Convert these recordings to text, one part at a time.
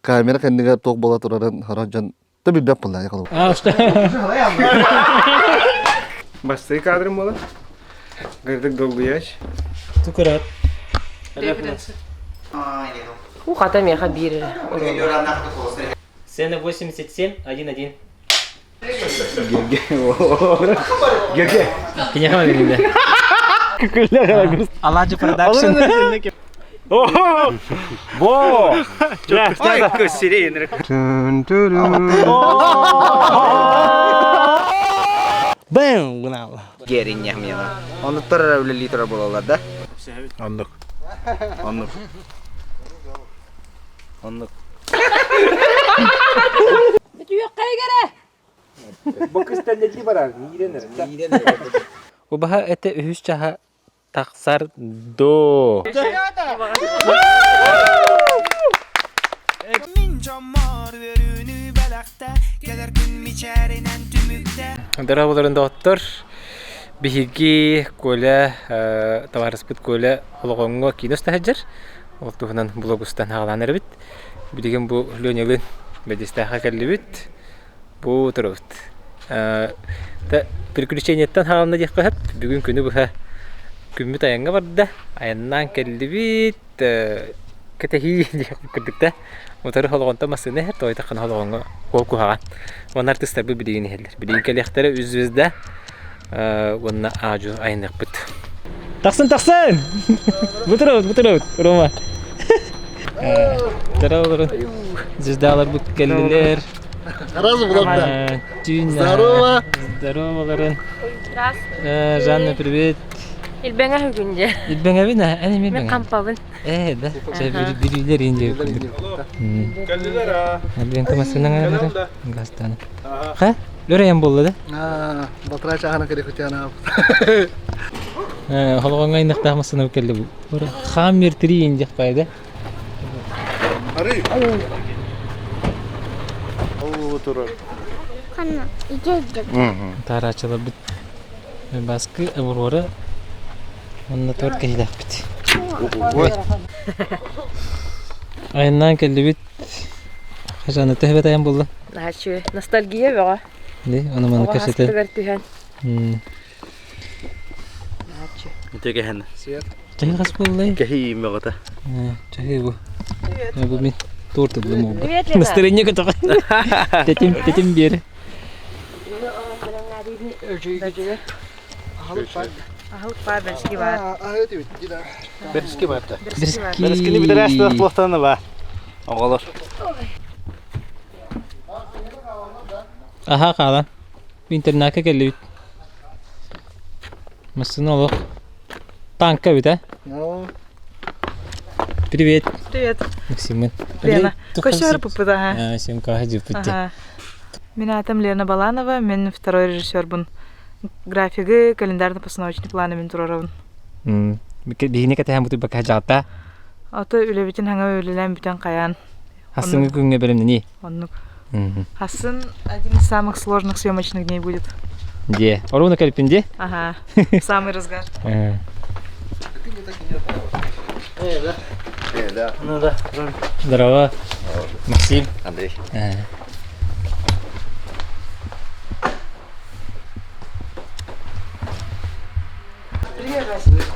Камера кэннигэр туох буола турарын хорон дьон да билбэт буолла холобур. Бастакы кадрым буолар. Гырдык долгуйач. Тукурат. Ухата меха биир Сцена 87, 1-1. Герге. Кинеха билинде. Аладжи продакшн. Во! Бэм гынала. Гериннях миэхэ. Оннуктар эрэ үлэлии турар буолаллар да? Оннук. Оннук. Оннук. Бу кысталлетии барар, миирен эрэ. Убаһа этэ үһүс чаһа тахсар доо. Дорооболорун доҕоттор. Биһиги Коля, табаарыспыт Коля Олоҕоҥҥо киинэ уста сылдьар. Ол туһунан блогустан аҕалаан эрэбит. Билигин бу Ленялыын Бэдьистээххэ кэллибит. Бу турабыт. Приключениеттан хаална диэххэ сөп. Бүгүн күнү быһа күммүт айаҥҥа барда. Айаннаан кэллибит. Кэтэһии диэх курдук да. Утары холоҕонтон массыына иһэр, тоойдоххуна холоҕоҥҥо уол куһаҕан. Уонна артыыстарбыт билигин иһэллэр. Билигин кэлиэхтэрэ үс звезда уонна аадьу айанныахпыт. Тахсын, тахсын! Бу турабыт, бу турабыт, Рома. Здорово, Звездаларбыт кэллилэр. Сразу блогда. Здорово! Здорово, Здравствуй. Жанна, привет. Илбэҥэ бүгүн дьэ. Илбэҥэбин, эн эмиэ Мен хампабын. Э, да. Билилер инде. Кэллилэр а. Албенка массынаҥа гастана. Ха? Лөрөйөн буолла да? Аа, батыра чаһана кэлэ Э, холоҕоҥҥо айнахтаах массыына кэллэ бу. Хаммер 3 индих пайда. Ары. Ол турар. Ханна ичэйдик. Тараачыларбыт Баскы Аврора уонна торт киһилээхпит. Айаннаан кэллибит. Хажана төһөбөт айан булла? Наһаа ностальгия бөҕө. Ди, ону маны Оҕо кэпсэтэн. астыгар түһэн. Үтүгэһэн. Чаһы хас буоллай? Кэһии мөҕөтө. Чаһы бу. Бу мин торт ыллым уолга. Привет, Лена. Настроение көтөҕө. Тетим, тетим биэри. Аһылык баар, бэски баар. Бэски бар да. Бэски. Бэскини бүтэрээстээх туохтан ба. Оҕолор. Аха хаалан. Интернакка кэллибит. Массыына олох. Танка эбит, а? Привет. Привет. Максимын. Лена. Көшөр пуппут, ага. Съемкаға жиппит. Мин атым Лена Баланова, мен второй режиссербун. Графигы, календарно-постановочный планы мин турарабын. Биһини кэтэһэн бутуй бака жаата. Ото үлэбитин хаҥа үлэлээн бүтэн хайаан. Хассыҥҥы күҥҥэ бэлэмнэнии. Оннук. Хассын один из самых сложных съемочных дней будет. Де. Оруна кэлиппин де? Ага. Самый разгар. Ну да. Здорово. Максим. Андрей.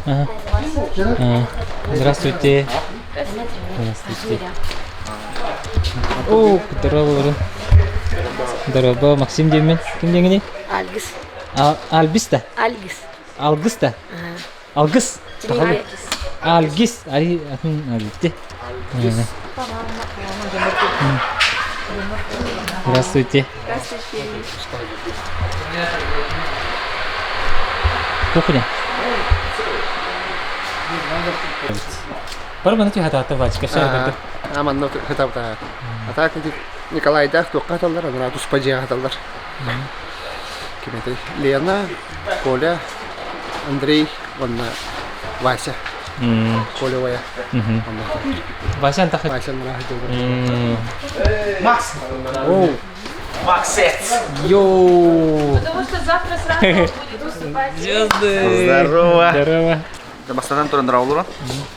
Ага. Здравствуйте. Здравствуйте. О, здорово. Здорово, Максим диэммин. Ким диэҥиний? Альгис. Альбис да? Альгис. Алгыс да? Алгыс. Альгис. Али Альгис. Здравствуйте. Здравствуйте. Кухня. Бар маны түһэ таата вачка шар Аманна хытабыта. А так Николайдаах туохха хаталлар, анараа туспа дьиэҕэ хаталлар. Ким Лена, Коля, Андрей уонна Вася. Коля Вая. Вася антах. Вася нара Макс! Максет! Йоу! Потому что завтра сразу будет выступать. Звезды! Здорово! Здорово! Бастатан туран дороолура.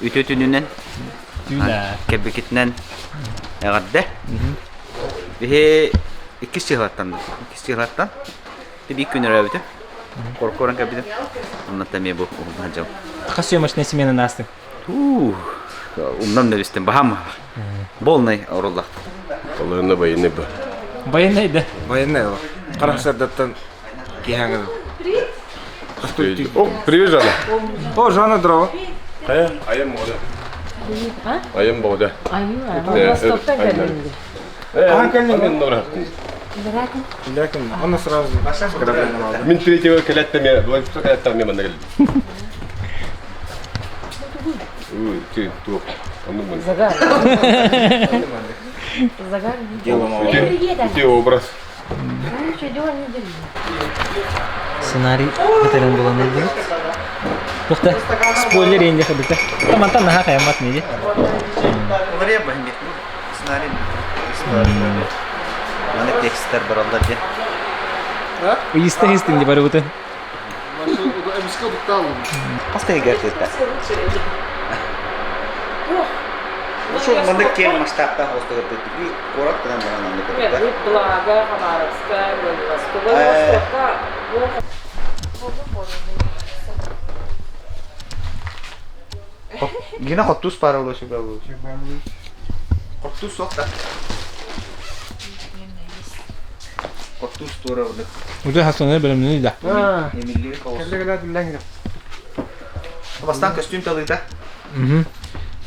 Үтүө түнүнэн. Түнэ. Кэбикитинэн. Эҕэрдэ. Биһи иккис чыһылаттан иккис чыһылаттан биир күн өрөөбүтүм. Коркоран кэлбитим. Оннуттан эмиэ бу уһун дьыл. Хас съемочная смена астың? Умнам да бистим. Баһам. Полный орулла. Половина военный бы. Военный да. Военный ол. Қарақсардаттан киһәңіз. О, привет, Жанна. О, Жанна, здорово. Айым боғда. Айым боғда. Айым, Владивостоктан кэллим. Ләкин, он сразу Мин третьего кэлэттэ Владивосток кэлэттэ мен манна кэлдим. Ой, ты туох. Оннук мын. Загар. Загар. Ити образ. Сценарий бітірін болан еді. Тоқта, спойлер енді қыдықты. Тамантан наха қаямат неде. Олар бахим Сценарий. Мана тексттер баралдар де. Ыйыста хистин де бар бұтын. Паста егер Ошол мында кең масштабта хостогор төттү. Корот кынан баран анда көрдүк. Благо, Хабаровская, Владивосток. Владивостокка Гина хоттус парало шибалу. Хоттус сокта. Хоттус тура олы. Уже хасаны бөлімні да. Эмилли колос. Бастан костюм талыйда.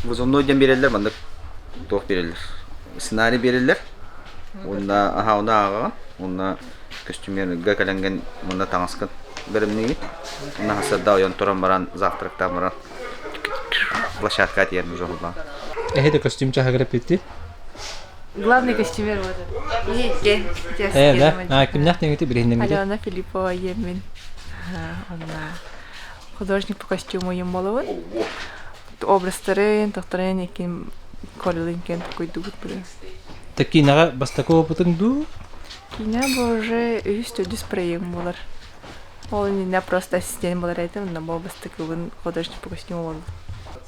Вызовной ден берелер, мандык туох берелер. Сценарий берелер. Онда, аха, онда ага, онда костюмерге кәләнгән монда таңаскын беремнеги. Онда хасадда оян туран баран завтрактан баран площадка тиер уже булган. Эхе костюм чахагырып битти. Главный костюмер вот этот. Э, да. А, кимнях теңити биринен бити. Алена Филиппова Емин. Она художник по костюму Емоловын. Образтарын, тохтарын екин колылын кен такой дугут бір. Такинага бастакы опытың ду. Кине бу уже үс төдүс проект болар. Ол не просто ассистент болар айтым, но бу бастакыбын художник по костюму болды.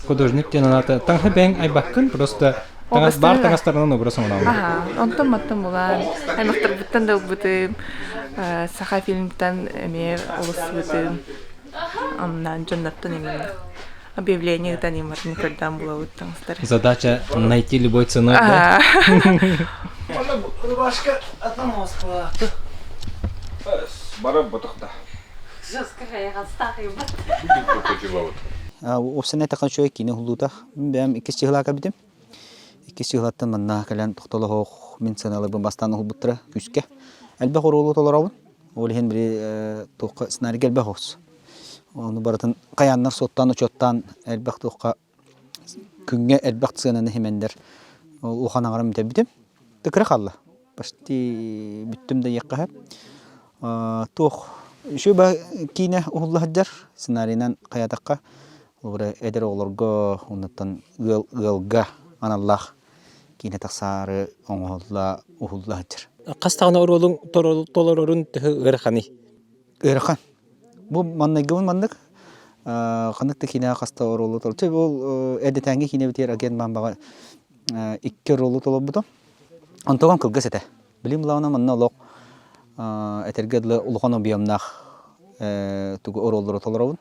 Художник тен аната таңха бәң айбаккын просто таңас бар таңастарынан образ оңнау. Аха, онтон маттан булан. Аймактар буттан да бутым. Саха фильмтан эме олус бутым. Аннан жоннаттан эме объявление тан имарын көрдан була буттаңыздар. Задача найти любой ценой, да? Ага. Рубашка Барып ботохта. Жестко хайган Опсана такан шөй кине хулута. Бәм иккис чыгылака битим. Иккис чыгылаттан манна кэлэн тохтолоһох мин сыналыбын бастан уһулбуттара күскэ. Элбэх оруолу толоробун. Ол иһин бири туохха сценарийга элбэх оҕус. Ону барытын хайааннар суоттаан учуоттаан элбэх туохха күҥҥэ элбэх сыананы химэннэр ол улахан аҥарым бүтэрбитим. Тыкыра хаалла. Почти бүттүм да диэххэ сөп. Туох үчүгэй киинэ уһулла сылдьар сценарийынан хайаатахха Олор эдэр оҕолорго оннуттан ыал ыалга аналлаах киинэ тахсаары оҥоһулла уһулла сылдьар. Хас даҕаны оруолуҥ толорорун төһө ыараханый? Ыарахан. Бу маннайгыбын маннык ханнык да киинэҕэ хаста оруолу толорчу. Ол эрдэтээҥҥи киинэбитигэр агент баамбаҕа икки оруолу толорбутум. Онтугам кылгас этэ. Билим былаана манна олох этэргэ дылы улахан объемнаах тугу оруоллары толоробун.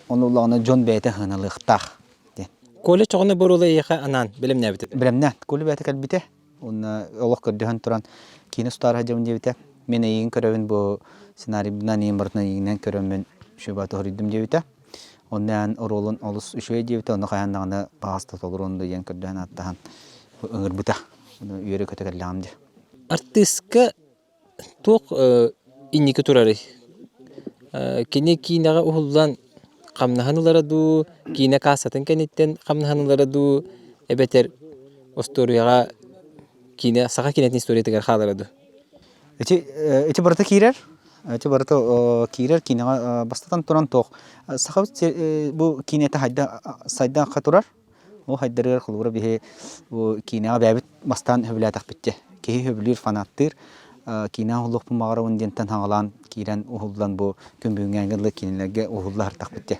Ону улаҕана дьон бэйэтэ сыаналыахтаах диэн. Коля чоҕуна боруола эйиэхэ анаан бэлэмнээбитэ. Бэлэмнээн. Коля бэйэтэ кэлбитэ. Уонна олох көрдөһөн туран киинэ устаары сылдьабын диэбитэ. Мин эйигин көрөбүн бу сценарийбынан иин барытынан эйигинэн көрөммүн үчүгэй тоһоруйдум диэбитэ. Онно эн оруолун олус үчүгэй диэбитэ, онно хайаан даҕаны баҕаста толоруон да диэн көрдөһөн ааттаһан ыҥырбыта. Үөрэ-көтө кэллэҕим дии. Артыыска туох инники турарый? Кини киинэҕэ уһуллан хамнаһын ылара дуу, киинэ каассатын кэнниттэн хамнаһын ылара дуу, эбэтэр остуоруйаҕа киинэ саха киинэтин историятыгар хаалара дуу? Ити ити барыта киирэр. Ити барыта киирэр киинэҕэ бастатан туран туох сахабыт бу киинэтэ хайда сайдан турар. Ол хайдарыгар холобура биһи бу киинэҕэ бэйэбит бастаан сөбүлээтэхпит дьэ. Киһи сөбүлүүр, фанаттыыр. Киинэҕэ уһуллуохпун баҕарабын диэнтэн хаҥалаан киирэн уһуллан бу күн бүгүҥҥэ дылы кинилэргэ уһулла сыртахпыт дьэ.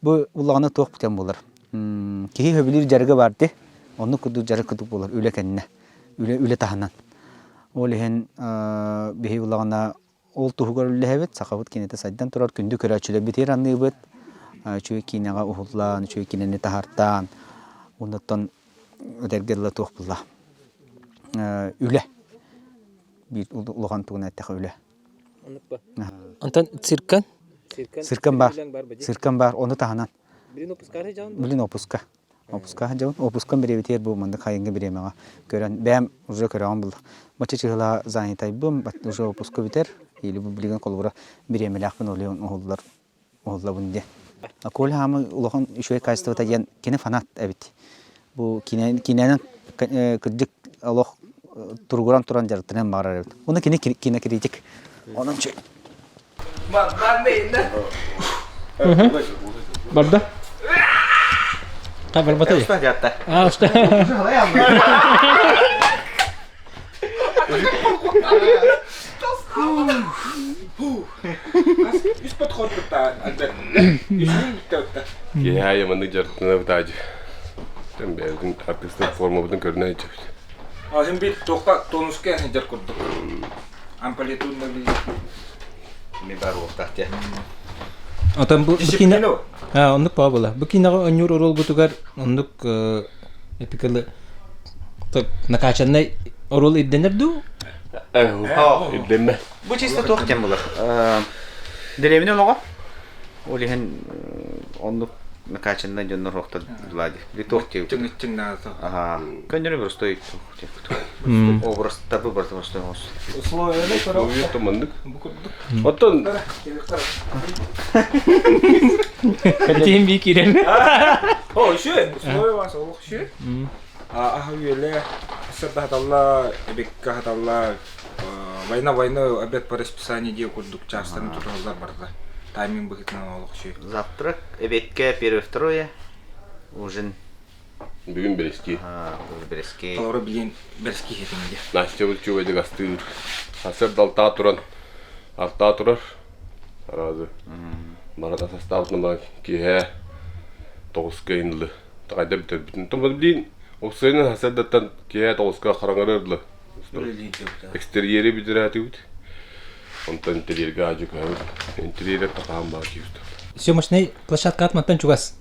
Бу улаҕана туох бүтэн буолар. Киһи сөбүлүүр дьарыга бар дии. Оннук курдук дьарык курдук буолар үлэ кэннэ, үлэ үлэ таһынан. Ол иһин биһи булаҕына ол туһугар үллэһэбит, сахабыт киинэтэ сайдан турар, күндү көрөөччүлэрбитигэр аныыбыт, үчүгэй киинэҕэ уһуллаан, үчүгэй киинэни таһаартаан, оннуттан эдэргэ дылы туох булла үлэ биир улахан тугун эттэхэ үлэ. Онтон циркан? Циркан баар. Циркан баар, ону таһынан. Блин, опуска. Опуска дьон опускам бириэбитигэр бу маннык хайыҥҥы бириэмэҕэ көрөн бэйэм уже көрөҕүн булла. Бачча чыһыла занятайбым, уже опуска бүтэр. Или бу билигин холобура бириэмэлээхпин олуйан уһуллар уһуллабын диэн. Коля хаамы улахан үчүгэй качествота диэн кини фанат эбит. Бу киинэ киинэнэн кырдьык олох туругуран туран дьарыктаныан баҕарар эбит. Уонна кини кинокритик. Онон Барда? Та барбата А, что? Үс подход Альберт. Үсүн бүтті. Киһи маннык дьарыктана бытаадьы. Бэйэбитин артистар формабытын көрүнэ сылдьабыт. Хин бит тоқта тонуска сылдьар курдук. Амплитудно Ми бар уохтаах дии. Отон бу киинэ оннук баа була. Бу киинэҕэ оонньуур оруолгутугар оннук эпикалы накачаннай оруол ирдэнэр дуу? Ирдэнмэ. Бу чисто туох диэн булар. Дэриэбинэ олоҕо. Ол иһин оннук накачаннай дьоннор охтор Влади. Туох диэбит. Чыҥ-чыҥнаата. Аха. Көннөрү простой Образ табы барыта простой оҥос. Условияны Условия маннык. Оттон Тиһин бии киирэн. О, еще, условия вас олох еще. Аха үөлэ, сырдаталла, эбекке хаталла, война война обед по расписанию диэ курдук чаастарын туталлар барда. Тайминг быһыытынан олох үчүгэй. Завтрак, эбиэккэ первое, второе, ужин. Бүгүн бэрэски. Бүгүн бэрэски. Толору билин бэрэски иһэтиҥ дии. Настя үчүгэйдик астыыр. Сарсыарда алтаа туран, алтаа турар. Аразы. Барата састаабытынан киэһэ тоҕуска инлы. Таҕайда бүтэрбитин. Том билин Опсайынан сарсыардаттан киэһэ тоҕуска хараҥарыар дылы. Экстерьери бүтэрэтибит. Онтон интерьергэ аадьы көһөбүт. Интерьер тахаан баар киирбит. Съемочнай площадка мантан чугас.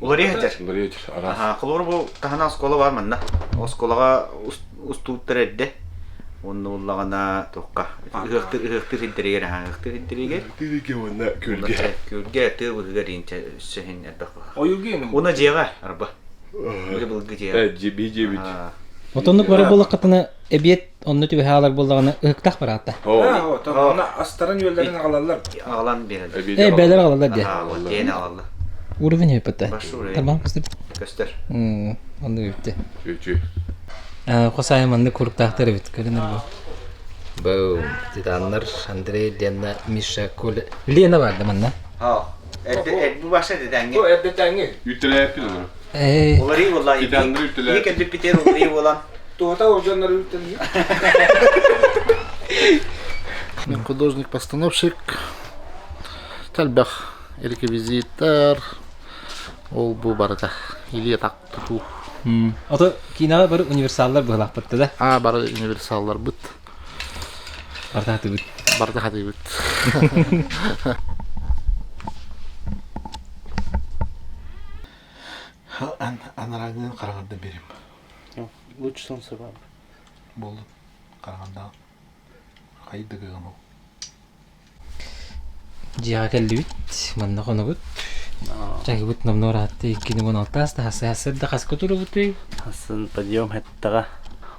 Уларыйа сылдьар. Уларыйа сылдьар, араас. Аха, холобур бу таһынан оскуола бар манна. Оскуолаҕа устууттар эрдэ. Онно буллаҕына туохха ыһыахтыр ыһыахтыр сирдэригэр аха ыһыахтыр сирдэригэр. Тиригэ уонна күөлгэ. Күөлгэ тыа быһыгар инчэ өссө иһин элбэх баһа. Ойугин. Уна дьиэҕэ арба. Били былыргы дьиэҕэ. Дьиби дьиэбит. Отоннук бары буоллаххытына эбиэт онно түбэһэ хаалар буоллаҕына ыһыктах бараата. Онно астарын үөллэрин аҕалаллар. Аҕалан биэрэллэр. Э бээлэр аҕалаллар диэ. Диэни аҕалаллар. Уровень өпөтө. Тарбаан көстөр. Көстөр. Оннук эбитте. Үчү. Хос айы маннык куруктаахтар эбит көрөн бу. Бу титаннар Андрей, Лена, Миша, Коля. Лена бар да манна. Ha. Эрдэ бу баша дедеңги. Бу эрдетеңги. Үтелээппит олор. Э. Уларый буолла. Титаннар үтелээп. Ии кэлбиппитигэр уларый буолан. Туота олдьоннор үтелээп. Мен художник-постановщик. Элбэх реквизиттар, ол бу барыта илии так тутуу. Ото киинэҕэ бары универсаллар быһылаахпыт да? А, бары универсалларбыт. Барыта хатыыбыт. Барыта хатыыбыт. Анарааҥҥын хараҥарда биэрим. Лучше солнце баар. Буоллун. Хараҥардаах. Хайдыгыгын ол. Дьиэҕэ кэллибит, манна хонобут. Чаһыбыт номнуо ыраатта 216 ааста, да хаска турубутуй? Хасын подъем хэттаҕа.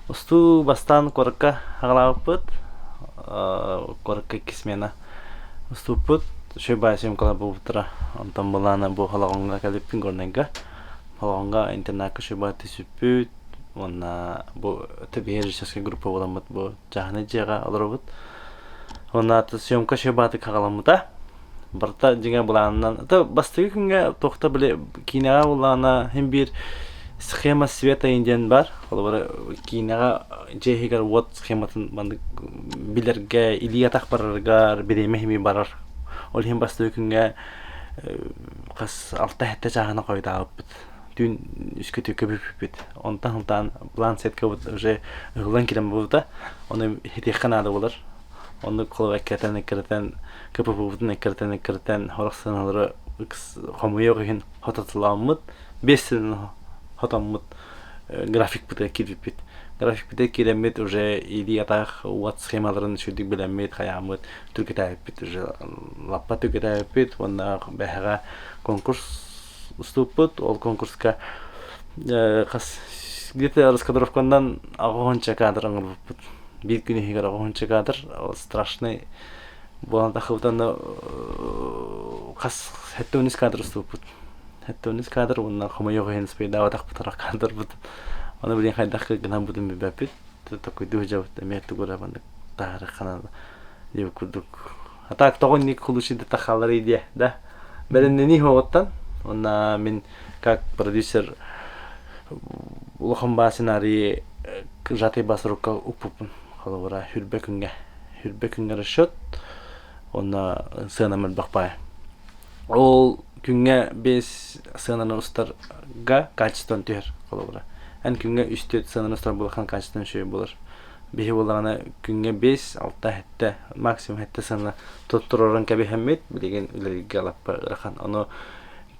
Устуу бастаан куоракка аҕалаабыппыт. Куоракка икки смена устууппут. Үчүгэй баай съемкалар буолбуттара. Онтон былаана бу Холоҕоҥҥо кэлиппин Горнайга. Холоҕоҥҥо интернакка үчүгэй баай түсүппүт. Уонна бу ТБ режиссерскай группа буоламмыт бу чааһынай дьиэҕэ олоробут. Уонна съемка шебаты хаҕаламмыта. Барыта дьиҥэ былаанынан. Это бастакы күҥҥэ туохта били киинэҕэ буллаҕына син биир схема света диэн бар. Холобура киинэҕэ дьиэ иһигэр уот схематын маннык билэргэ, илии атах барарыгар бириэмэ хими барар. Ол иһин бастакы күҥҥэ хас алта-сэттэ чааһына хойутаабыппыт. Түүн үскэ түккэ бүппүппүт. Онтон ылтаан план сеткабыт уже ыһыллан киирэн буолбута. Ону хитиэххэ наада буолар. Оннук холобур эккирэтэн эккирэтэн КПП-бытын эккирэтэн эккирэтэн сорох сыаналары хомуйуох иһин хототолооммут, 5 сыананы хотоммут графикпытыгар киирбиппит. Графикпытыгар киирэммит уже илии-атах уот схемаларын үчүгдүк билэммит, хайааммыт, түргэтээбиппит уже лаппа түргэтээбиппит уонна бэһэҕэ конкурс уступпут. Ол конкурска хас где-то раскадровканан аҕыһынча кадр оҥорбуппут. Биир күн иһигэр аҕыһынча кадр страшный буолан тахыбытан хас 73 кадр устубуппут. 73 кадр уонна хомойуох иһин спейдаабатахпыт кадрбыт. Ону билин хайдах гынан бутун билбэппит. Такой дьабыт эмиэ тугура маннык таһаарыххана диэбит курдук. А так тоҕо инник хулучинта тахалар идея, да? Бэлэмнэнии хоҕуттан уонна мин как продюсер улахан баа сценарийы сжатый бас рукка укпуппун холобура хүрбэ күҥҥэ хүрбэ күҥҥэ расчет уонна сыанам элбэх баай ол күҥҥэ биэс сыананы устарга качествон түһэр холобура эн күҥҥэ үс түөрт сыананы устар буолахан качествон үчүгэй буолар биһи буоллаҕына күҥҥэ биэс алта сэттэ максимум сэттэ сыана туттарарын кэбиһэммит билигин үлэлииргэ лаппа ыарахан ону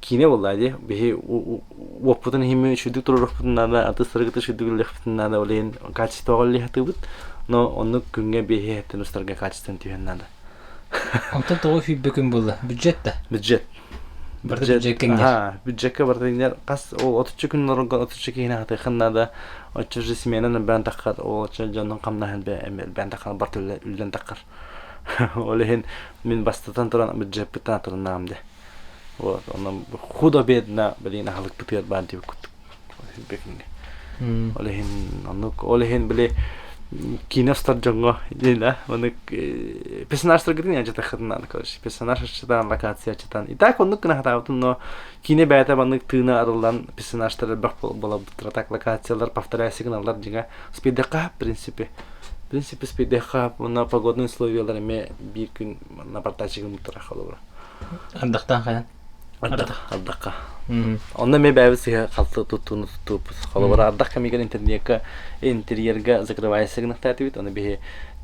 киинэ буолла дии биһи уоппутун иһиммин үчүгдүк туруорукпутун наада артыыстаргыт үчүгдүк үлэлиэхпитин наада ол иһин качествоҕа үлэлии сатыыбыт но оннук күҥҥэ биэһи сэттэн устарга качествон түһүөн наада Онтон тоҕо сүүрбэ күн буолла? Бюджет да? Бюджет. Барыта бюджеккэ иҥнэр. Бюджекка барыта иҥнэр. Хас ол отучча күн олорорго отучча киһини хатыаххын наада. Оччо же сменан элбээн таххар, ол оччо дьоннун хамнаһын элбээн таххар, барыта үллэн таххар. Ол иһин мин бастатан туран бюджеппыттан атырыннаҕым дии. Вот, онон худо-бедно билигин аһылыкпытыгар баар диэбит курдук. Сүүрбэ күҥҥэ. Ол иһин оннук ол иһин били киинэ устар дьоҥҥо да маннык персонажтаргытын ачатаххытын короче персонаж ачатан локация ачатан и так оннук гына хатаабытым но киинэ бэйэтэ маннык тыына арыллан персонажтар элбэх буолабыттара так локациялар повторяйся гыналлар дьиҥэ спидехха в принципе в принципе спидехха уонна погодные условиялар эмиэ биир күн напортачыгын муттара холобура Ардахтаан хайан? Ардах, ардахха. Онно эмиэ бэйэбит сыһа халты туттууну туттууппут. Холобура, ардах кэмигэр интернетка, интерьерга закрывайся гынахтаатыбыт. Ону биһи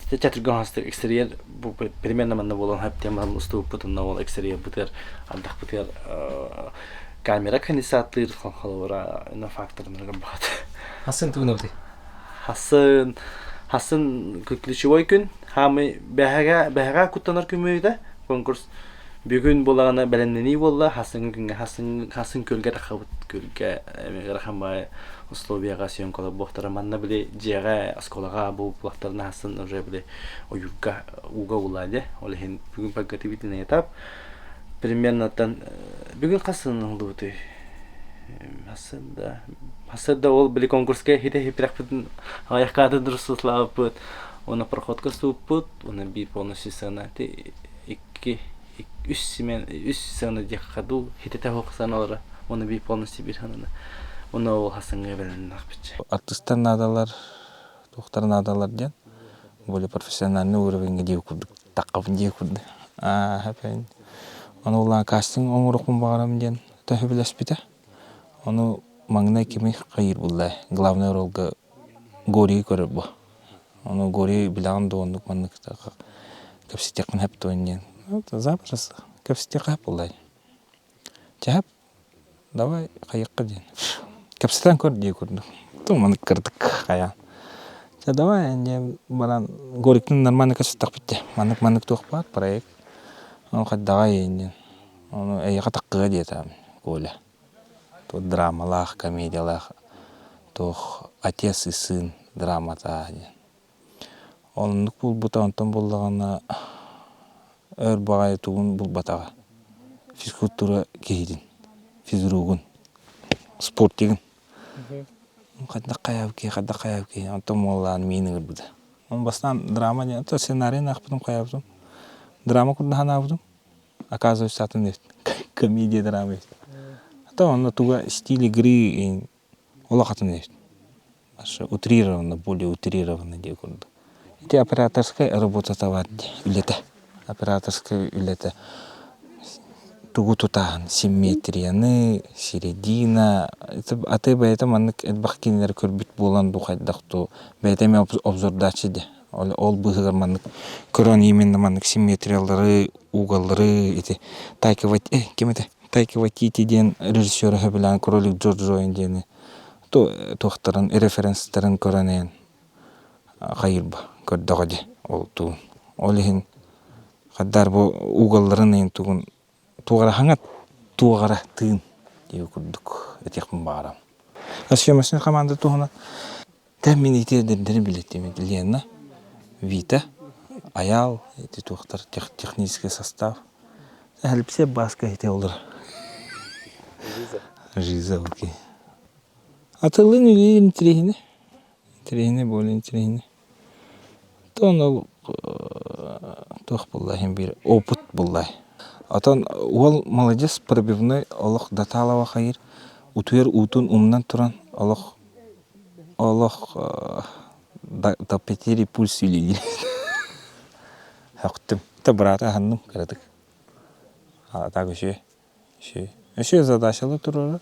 чатырга оҥостук экстерьер бу примерно манна буолан хаптиан баран устубуппут. Онно ол экстерьербытыгар, ардахпытыгар камера конденсаттыыр холобура, факторларга баҕат. Хасын тугунабытый? Хасын хасын ключевой күн хаамый бэһэгэ бэһэгэ куттанар күммүтэ конкурс бүгүн буолаҕына бэлэмнэнии буолла хасын күҥҥэ хасын хасын күөлгэ тахабыт күөлгэ ыарахан баай условияҕа съемкалар буохтара манна били дьиэҕэ оскуолаҕа бу буоллахтарына хасын уже били ойуурга ууга уулаа дьэ ол иһин бүгүн подготовительный этап примерно бүгүн хасын ыллыбытый хасын да хасын да ол били конкурска хите хипрехпитин аҕыйах кадры суслаабыппыт уонна проходка сууппут уонна биир полностью сцена икки үс смен үс сцена диэххэ дуу хитэтэ суох сценалара уонна биир полностью биир сценаны уонна ол хасыҥҥа бэлэмнэхпит Артыстар наадалар туохтар наадалар диэн более профессиональный уровеньга диир курдук таххабын диир курдук ону улаан кастинг оҥоруохпун баҕарабын диэн төһө Ону маҥнай кими хайыыр булла главный ролга Горийы көрөр бу. Ону Горий билэҕин дуо оннук маннык кэпсэтиэххин сөп дуо диэн. Запросто кэпсэтиэххэ сөп буолла Чэһэп давай хайыахха диэн. Кэпсэтэн көр дии курдук. Маннык кырдык хайаан. Чэ давай диэн баран Гориктын нормально кэпсэттэхпит дии. Маннык-маннык туох баар проект. Ону хайдаҕай диэн. Ону эйиэхэ таккыа диэтэҕим Коля. Туох драмалаах, комедиялаах туох «Отец и сын» драмата диэн. Оннук булбута, онтон буллаҕына өр баҕайы тугун булбатаҕа. Физкультура киһитин, физругун, спортигын. Хайдах хайаабыт киһи, хайдах хайаабыт киһи, онтон уоллаан миин ыҥырбыта. Оны бастаан драма диэн, сценарийын аахпытым хайаабытым. Драма курдук санаабытым. Оказывается, атын комедия драма эбит. А то онно туга стиль игры олох атын эбит. Утрированно, более утрированно диye курдук. Ити операторскай работата бар үлэтэ. Операторскай үлэтэ. Тугу тутааһын симметрияны, середина, аты бэйэтэ маннык элбэх кинилэри көрбүт буолан дуу хайдах дуу бэйэтэ эмиэ обзордааччы дии. Ол быыһыгар маннык көрөн именно маннык симметриялары, уголлары ити Тайка ким этэ Тайка Вайтити диэн режиссера сөбүлээн Кролик Джорджоин диэни туохтарын референстарын көрөн эйэн хайырба көрдөҕө дии ол тугун. Ол иһин Хаддар бу уголларын ыйын тугун туох хаҥат туох эрэ тыын диэби курдук этиэхпин баҕарам. Съемочнай команда туһунан тэ мин ити эдэрдэри билэтим Лена, Вита, Аял ити туохтар технический состав. Алексей Баска ити олор. Жиза окей. Атылын үлэлиир интириэһинэ. Интириэһинэ более интириэһинэ. Оттон ол туох буолла иһин биир опыт буолла. Оттон уол маладьыас пробивной олох Даталова хайыр утуйар уутун умнан туран олох олох до потери пульс үлэлиир. Сөхтүм. Та быраата аһынным кыратык. А так үчүгэй. Үчүгэй. Үчүгэй задачалар туруорар.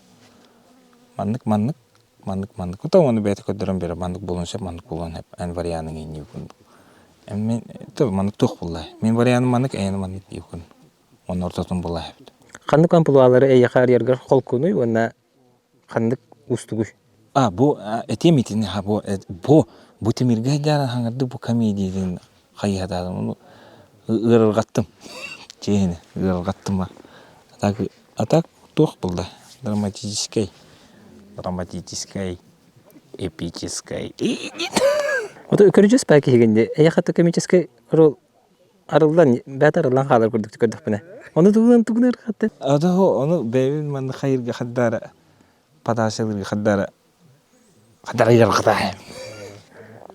Маннык маннык маннык маннык ото ону бэйэтэ көрдөрөн биэрэр маннык буолуон сөп маннык буолуон сөп эн варианыҥ иннии курдук мин маннык туох буолла мин варианым маннык эйиэнэ маннык дии курдук уонна ортотун буолла эбит Ханнык амплуалары эйиэхэ арыйаргар холкунуй уонна ханнык уустугуй? А бу этиэм итини бу бу бу тимиргэ дьаара хаҥырды бу комедиятын хайыһатаатым ону ыарырҕаттым чиэһинэ ыарырҕаттым а так а так туох буолла драматическай драматическай эпическай Вот көрүдьүс баа киһигин дии эйиэхэ комическай роль арыллан бэт арыллан хаалар курдук көрдөхпүнэ ону тугунан тугун ыарахаттын Ото ону бэйэбин манна хайырга хаддаара подачалыырга хаддаара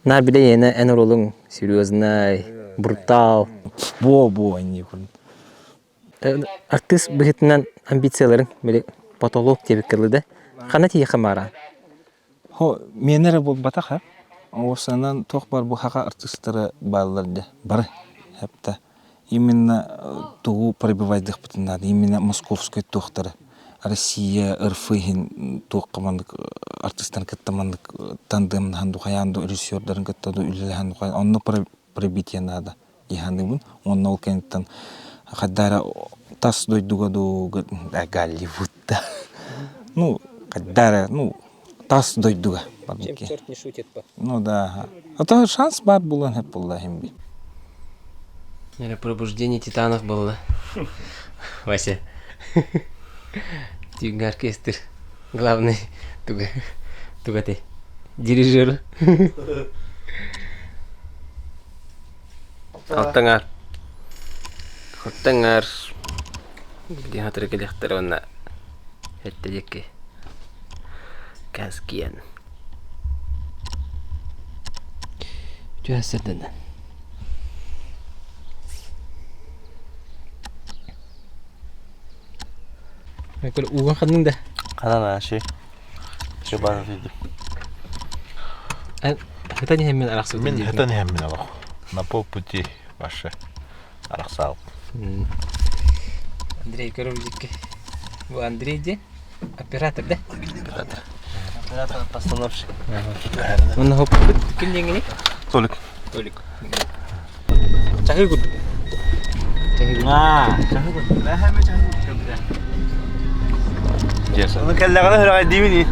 Наа билэ иэнэ эн оруолуҥ серьезный, брутал. Буо-буо иннии курдук. Артыыс быһыытынан амбицияларыҥ били потолок диэбиккэ дылы да ханна тиийиэххэ баараа? Хо миэнэ эрэ буолбатах ээ. Уопсайынан туох баар бу саха артыыстара бааллар дьэ бары хэптэ. Именно тугу пробивайдыахпытын наада, именно московскай туохтара Россия, РФ иһин туохха маннык артыыстарын кытта маннык тандемнаһан ду хайаан ду режиссердарын кытта ду үлэлэһэн ду онно пробитие наада дии саныыбын. Уонна ол кэнниттэн хайдах эрэ тас дойдуга ду Голливуд да ну хайдах эрэ ну тас дойдуга Чем черт не шутит по. Ну да. А то шанс баар буолуон сөп буолла иһин би. Или пробуждение титанов было. Вася. Түүҥҥү оркестр. Главный туга тугаты дирижер. Алтаҥар. Алтаҥар. Билигин хатыры кэлиэхтэрэ уонна эттэ диэки Каскиен. Үтүө сырдана. Көр ууган ханның да? Ханан ааши. Şu баар дийдим. Хытан иһэммин арахсыбытым Мин хытан иһэммин олох. На полпути ваше арахсаал. Андрей көрөр дикки. Бу Андрей диэн оператор да? Оператор. Оператор постановщик. Уонна хоппут ким диэҥҥиний? Толик. Толик. Чаһыы курдук. Аа, чаһыы курдук. Мэхэмэ чаһыы курдук. Оны кэллэҕинэ сүрэҕэйдиибин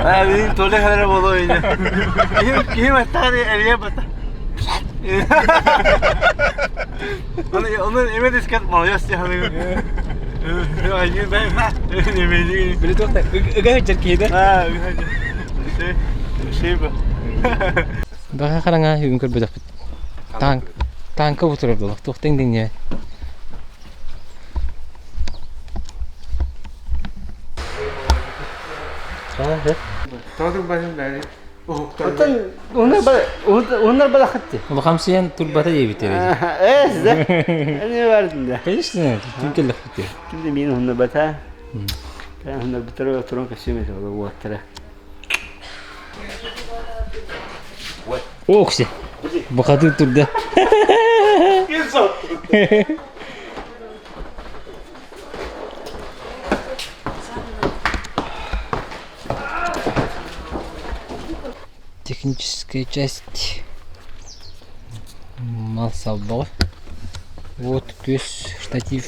Аа, билин Толик эрэ буолуо ини. Киһим киһим аттаҕын эрийэ бата. Оны оны эме дискет молодец дии Били туохта ыга сылдьар киһи да? Баҕа хараҥа бүгүн көрбөтөхпүт. Танк танка утурар буолуох туохтан диҥҥэ. Улахамсыйан турбата диэбит эбит. Конечно, түн келлэхпит. Мин уһуннарбата. Уһуннарбыттара туран көссүм этэ уоттара. Ох, бухатыр турда. Техническая часть мал-сал бөҕө. Вот күөс штатив.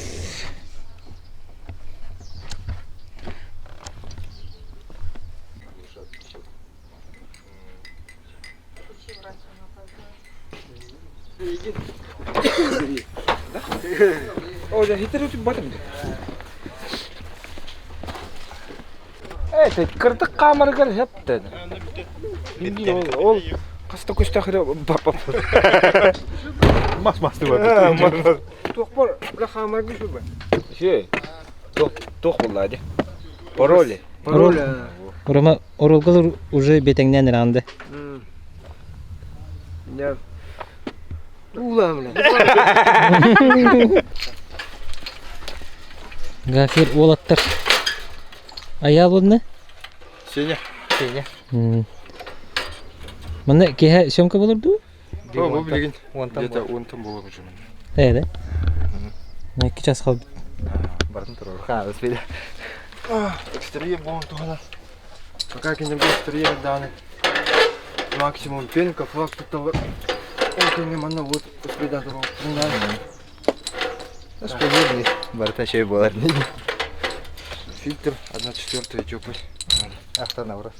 Кырдык хаамарыгар сөптөн. Ол хаста көстөх Мас масты бар. Туохпор бля хаамаргы сүбэ. Үсү. Туох туох булла ди. Пароли. Пароль. Рома оролголор уже бетеңнен ыраанды. Я Улам Гафир уолаттар. Аял уонна? Сеня. Сеня. Манна киһэ съемка болор дуу? Бу билигин где-то уонтан буолар уже. Ээ да? Икки час хаалбыт. Бартын турар. Ха, успели. Экстерьер буолан туһана. Пока кинилэргэ экстерьер дааны максимум пенка, флаг тутталлар. Ол кэннэ манна вот успейдаатар Успели барыта чэй буолар. Фильтр 1,4 теплый. Автонаврос.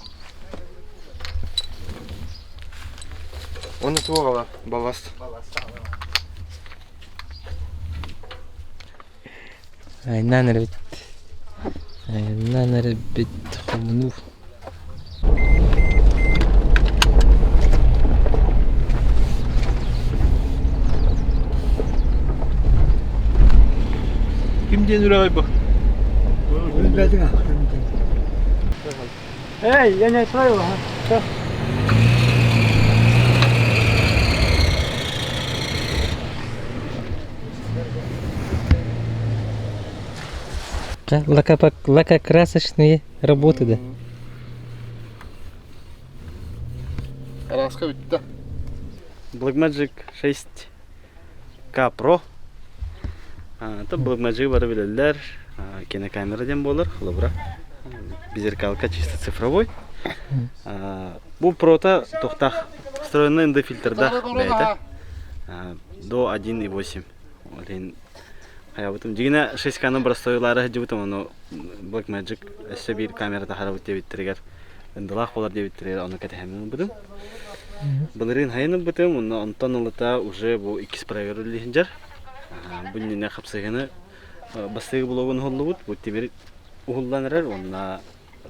Он туоҕала балласт. Айнаан эрэбит. Айнаан эрэбит хомунуу. Ким диэн үрэҕэй бу? Эй, я не отправил, ага. Да, лакокрасочные работы, да. Араска бүттэ. Blackmagic 6K Pro. Это Blackmagic бары билэллэр. Кинокамера диэн буолар, холобура. Беззеркалка чисто цифровой. Бу Pro-та туохтаах встроенный ND фильтрдаах бэйэтэ. До 1.8. Ол хайабытым. Дьигинэ 6K-ны боростойлаары сылдьыбытым, ону Blackmagic өссө биир камера таһаарабыт диэбиттэригэр ындылаах буолар диэбиттэригэр ону кэтэһэммин ылбытым. Былырыын хайын ылбытым, онно онтон ылыта уже бу иккис проектор үлэлии сылдьар. Бу иннинэ хапсыһыыны бастакы блогун уһуллубут, бу тимир уһуллан эрэр уонна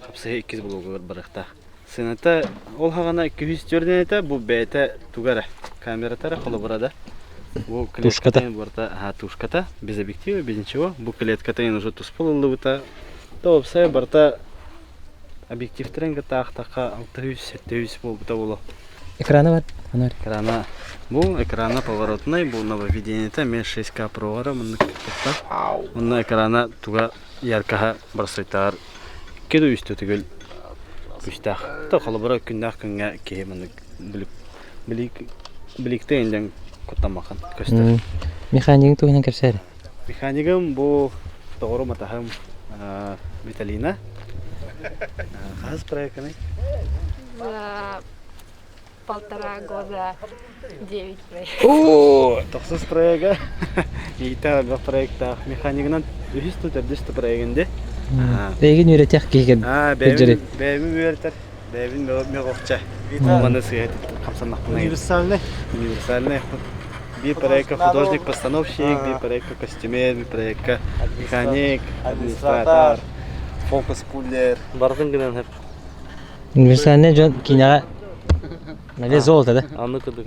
хапсыһыы иккис блогугар барыахтаах. Сыаната ол хаҕана 204 этэ, бу бэйэтэ туга эрэ, камерата эрэ, холобура да. Бу Тушката. барыта тушката, без объектива, без ничего. Бу клетката уже туспа ыллыбыта. То уопсай барыта объективтэрин кытта аахтахха 600-700 буолбута буолуо. Экрана бар. Анар. Экрана бу экрана поворотный, бу нововведениета мен 6K Pro-гара маннык туттар. Онно экрана туга яркаһа барсайтаар икки үстэ түгэл күстээх. То холобура күннээх күҥҥэ киһи маннык билик билик биликте инден куттаммахан көстөр. Механигын туһунан кэпсээр. Механигым бу тоҕору матаһым Виталина. Хас проекканый? За полтора года 9 проектов. О, тохсус проега. Иитэ элбэх проектаах. Механигынан үһүс да төрдүс да проегинде. Бэйгин үөрэтиэх киһи Бэйэбин бэйэбин үөрэтэр. Бэйэбин мөҕөхчэ. Маны сыһа хамсаннахпына. Универсальный. Универсальный. Биир проекка художник-постановщик, биир проекка костюмер, биир проекка механик, администратор, Фокус-пуллер. Бардын гынан Универсальный дьон киинэҕэ на вес золота, да? Оннук кудук,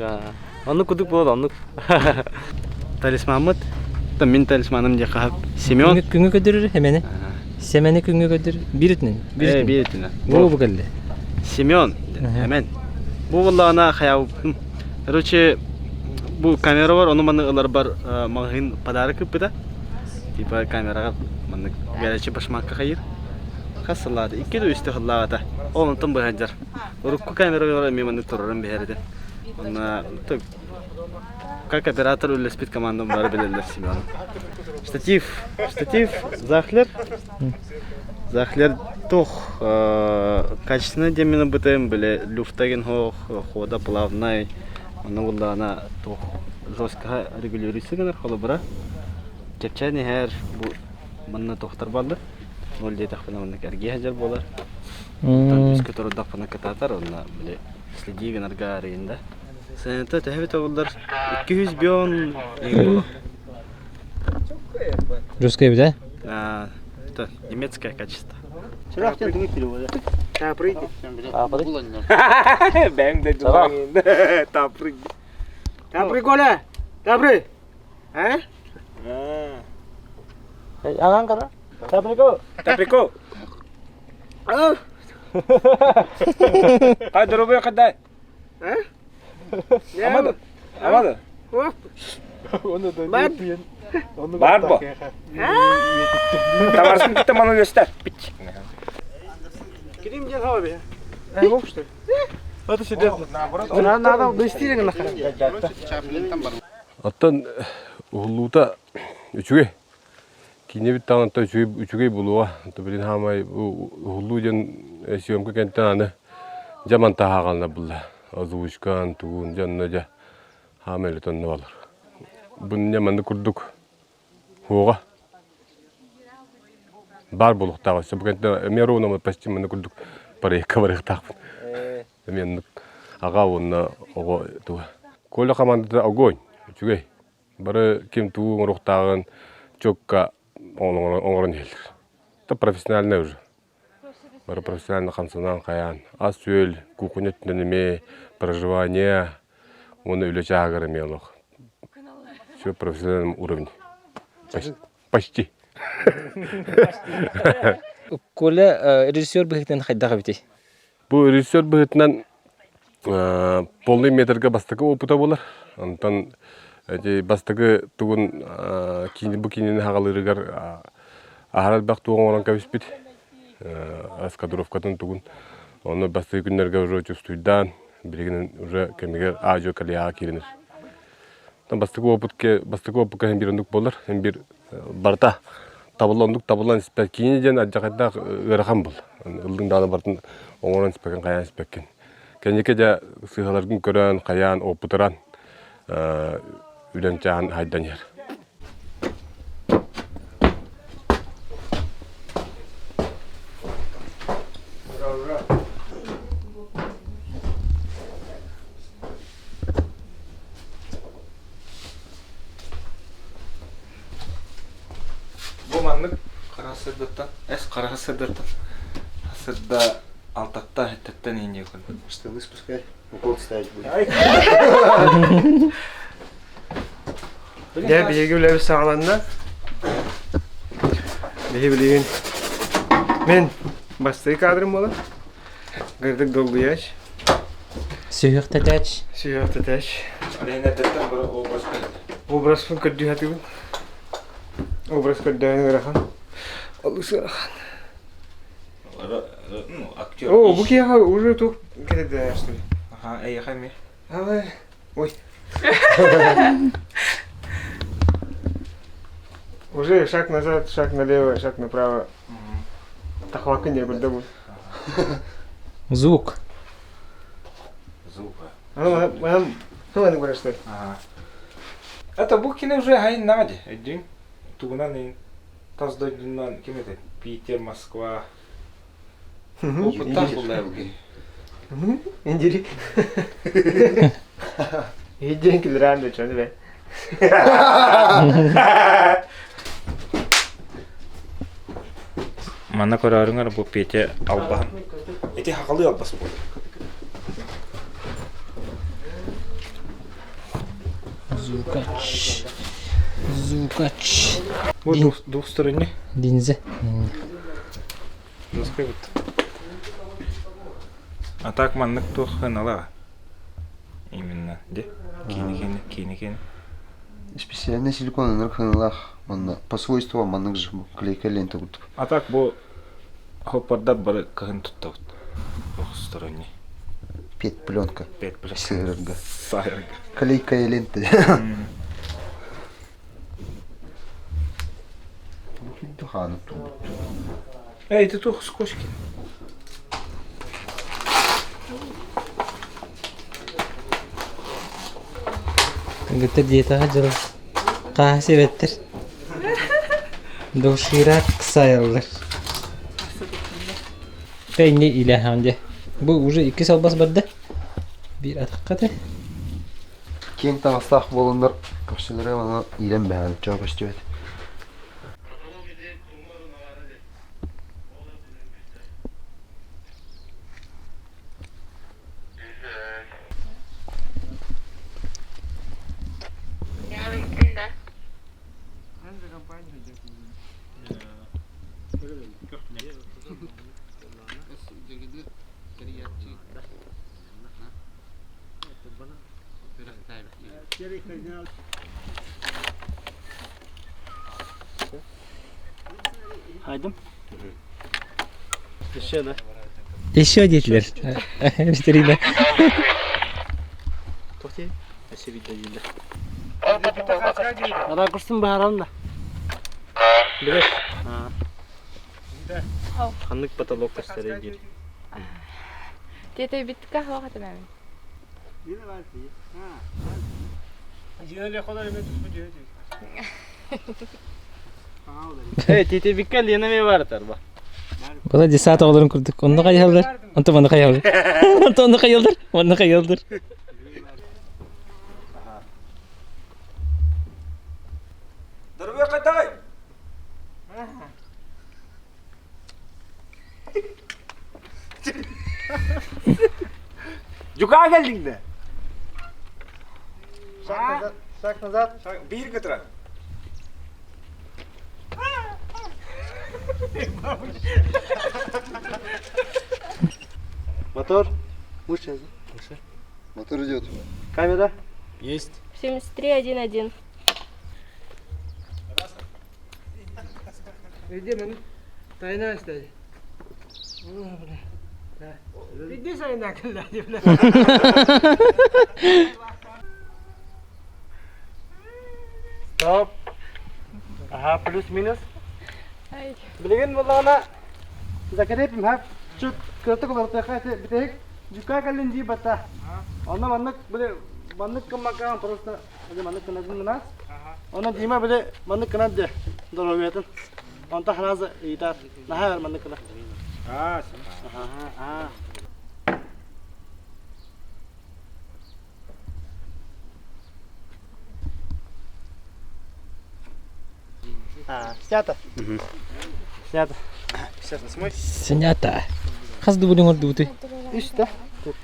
оннук кудук буолар, оннук. Талисмаммыт, мин талисманым диэххэ хаһап. Семен. Күҥҥэ көрдөрөр Эмэни. Сэмэни күҥҥэ көрдөрөр. Биир өтүнэн. Биир өтүнэн. Бу бу кэллэ. Семен. Эмэн. Бу буоллаҕына хайаабыппын. Короче, бу камера бар, ону маны ыларбар маҕаһыын подарок ыыппыта. Типа камераҕа маннык горячий башмакка хайыр. Хас сыллаата? Икки да үстэ сыллаата. Ол онтон быһадьар. Урукку камера эмиэ маннык турарын биһэр этэ. Уонна как оператор үллэспит командам бары билэллэр Семен. Штатив, штатив Захлер. Захлер туох качественный диэммин ылбытым, били люфтагин хоох, хода плавнай, онно буллаҕына туох жесткаҕа регулируйся гынар холобура. Чэпчээн иһэр бу манна туохтар бааллар. Ол диэтэхпинэ маннык эргийэ сылдьар буолар. Онтон үскэ турдахпына кытаатар уонна били следи гынарга арыйын да. Сыаната төһө эбитэ буоллар 200 бион Русская эбит, э? Это немецкое качество. Бэҥ да дьулаҥ Тапры. Тапры, Коля! Тапры! А? Аҥан кара. Таприко. Таприко. Хай дорогой кадай. А? Амада. Амада. Бар бо. Табарсын кытта маны göster. Пич. Кирим ден хава бе. Э, что ли? Это сидят. Надо, надо, быстрее нахер. Оттон уһуллуута үчүгэй. Киинэбит даҕаны үчүгэй, үчүгэй буолуоҕа. Билин хаамай уһуллуу диэн съемка кэнтэн аны дьэ монтааһаҕалана булла. Озвучкан, тугун, дьэ онно дьэ хаамай үлэтэ онно буолар. Бу инньэ маннык курдук уоҕа баар буолуохтаах өссө. Бу кэнтэн эмиэ ровно почти маннык курдук проекка барыахтаахпын. Эмиэ оннук аҕа уонна оҕо туга. Коля командата огонь, үчүгэй. Бары ким тугу оҥоруохтааҕын чокка оҥорон иһэллэр. Это профессиональный уже. Бары профессионально хамсанан хайаан. Ас-үөл, кухня өттүнэн эмиэ проживание уонна үлэ чааһыгар эмиэ олох. Все профессиональном уровне. Почти. Коля режиссер быһыытынан хайдах эбитий? Бу режиссер быһыытынан полный метрга бастакы опыта буолар. Онтон эти бастакы тугун бу киинини хаҕалыырыгар аһара элбэх туох оҥорон кэбиспит. Раскадровкатын тугун. Онно бастакы күннэргэ уже чувствуйдаан, билигин уже кэмигэр аадьуо колеяҕа кииринэр. Бастакы опытка бастакы опыкка син биир оннук буолар. Син биир барыта табыллан оннук табыллан испэт. Киинэ диэн алдьархайдаах ыарахан буол. Ыллыҥ даҕаны барытын оҥорон испэккин, хайаан испэккин. Кэнники дьэ сыыһаларгын көрөн, хайаан, опытыран үлэҥ чааһын хайдан иһэр. Бу маннык хара сырдаттан, эс хара сырдаттан сырда алтатта хэттаттан ииньэ кун. Штаны спускать, укол ставить будет. Дьэ, биһиги үлэбит саҕаланна. Биһи билигин мин бастакы кадрым буолар. Гырдык долгуйач. Сүһүөхтэтээч. Сүһүөхтэтээч. Лээнэрдэттэн бары образ Образпын көрдүү Образ көрдөөн ыарахан. Олус ыарахан. Ну, актер. О, бу киһиэхэ уже туох кэтэрдэ что ли? Ага, эйиэхэ эмиэ. Ага. Ой. Уже шаг назад, шаг налево, шаг направо. Тахвакы не көрдө Звук. Звук. Аны аны көрөстөр. Это бу кине уже хайын наде. Өйдүүн. Тугунан ин тас дойдунан ким это? Питер, Москва. Опыттаах булла буги. Индири. Иджен килран да чоны бе. Манна көрөөрүҥэр бу Петя албаһын. Ити хахалыы албас буолар. Звукач. Звукач. Бу двухсторонний. Динзе. Жесткий вот. А так маннык туох ханала. Именно. Де? Кини кини кини кини. Специальный силикон ынырык хыналаах манна по свойствам маннык же клейкая лента курдук. А так бу хоппордар бары кыһын туттабыт. Двухсторонний. Пет-пленка. Пет-пленка. Сыһырырга. Саһырга. Клейкая лента. Хааны туубут. Эй, ты тух скошки. Кыргыттар диетаҕа дьыл хааһы сиэбэттэр. Доширак сайаллар. Тэйни илэһэҕин дьэ. Бу уже икки салбас барда. Биир атахха тэ. Киэҥ таҥастаах буоланнар көрсөлөрө аны иирэн бэһэн чоо көстүбэт. Хайдым. Еще да. Еще диэтилэр. Витрина. Тохти. Өссө видео дииллэр. Ракурсын бааран да. Билэр. Ханнык потолок көстөрүй диир. Тиэтэйбитка хоох этэмэбин. Э, тиэтэйбиккэ Лена ме баартар ба. Была десят оҕолорун курдук. Онно хайаллар, онто манна хайаллар. Онто онно хайаллар, манна хайаллар. Здоровье хайдагай? Дьукаа кэллиҥ да? Шаг назад, шаг назад. Биир кытыра. Мотор. Мышцы. Мотор идет. Камера. Есть. 73-1-1. Иди, мен тайна истәй. Иди сайна кэллэ Стоп. Ага, плюс-минус. Билигин буоллаҕына закрепим хап чут кыртык уларытыахха ити бүтэһик дьукка кэллин дии батта. Онно маннык били маннык гыммаккаҕын просто били маннык гынадын гына. Онно Дима били маннык гынат де здоровьетын. Онто сразу ыйытар. Наһаа маннык гына. Аа, Аа. Снято. Снято. Снято. Хас дубль оҥордубутуй? Үс да. Тут.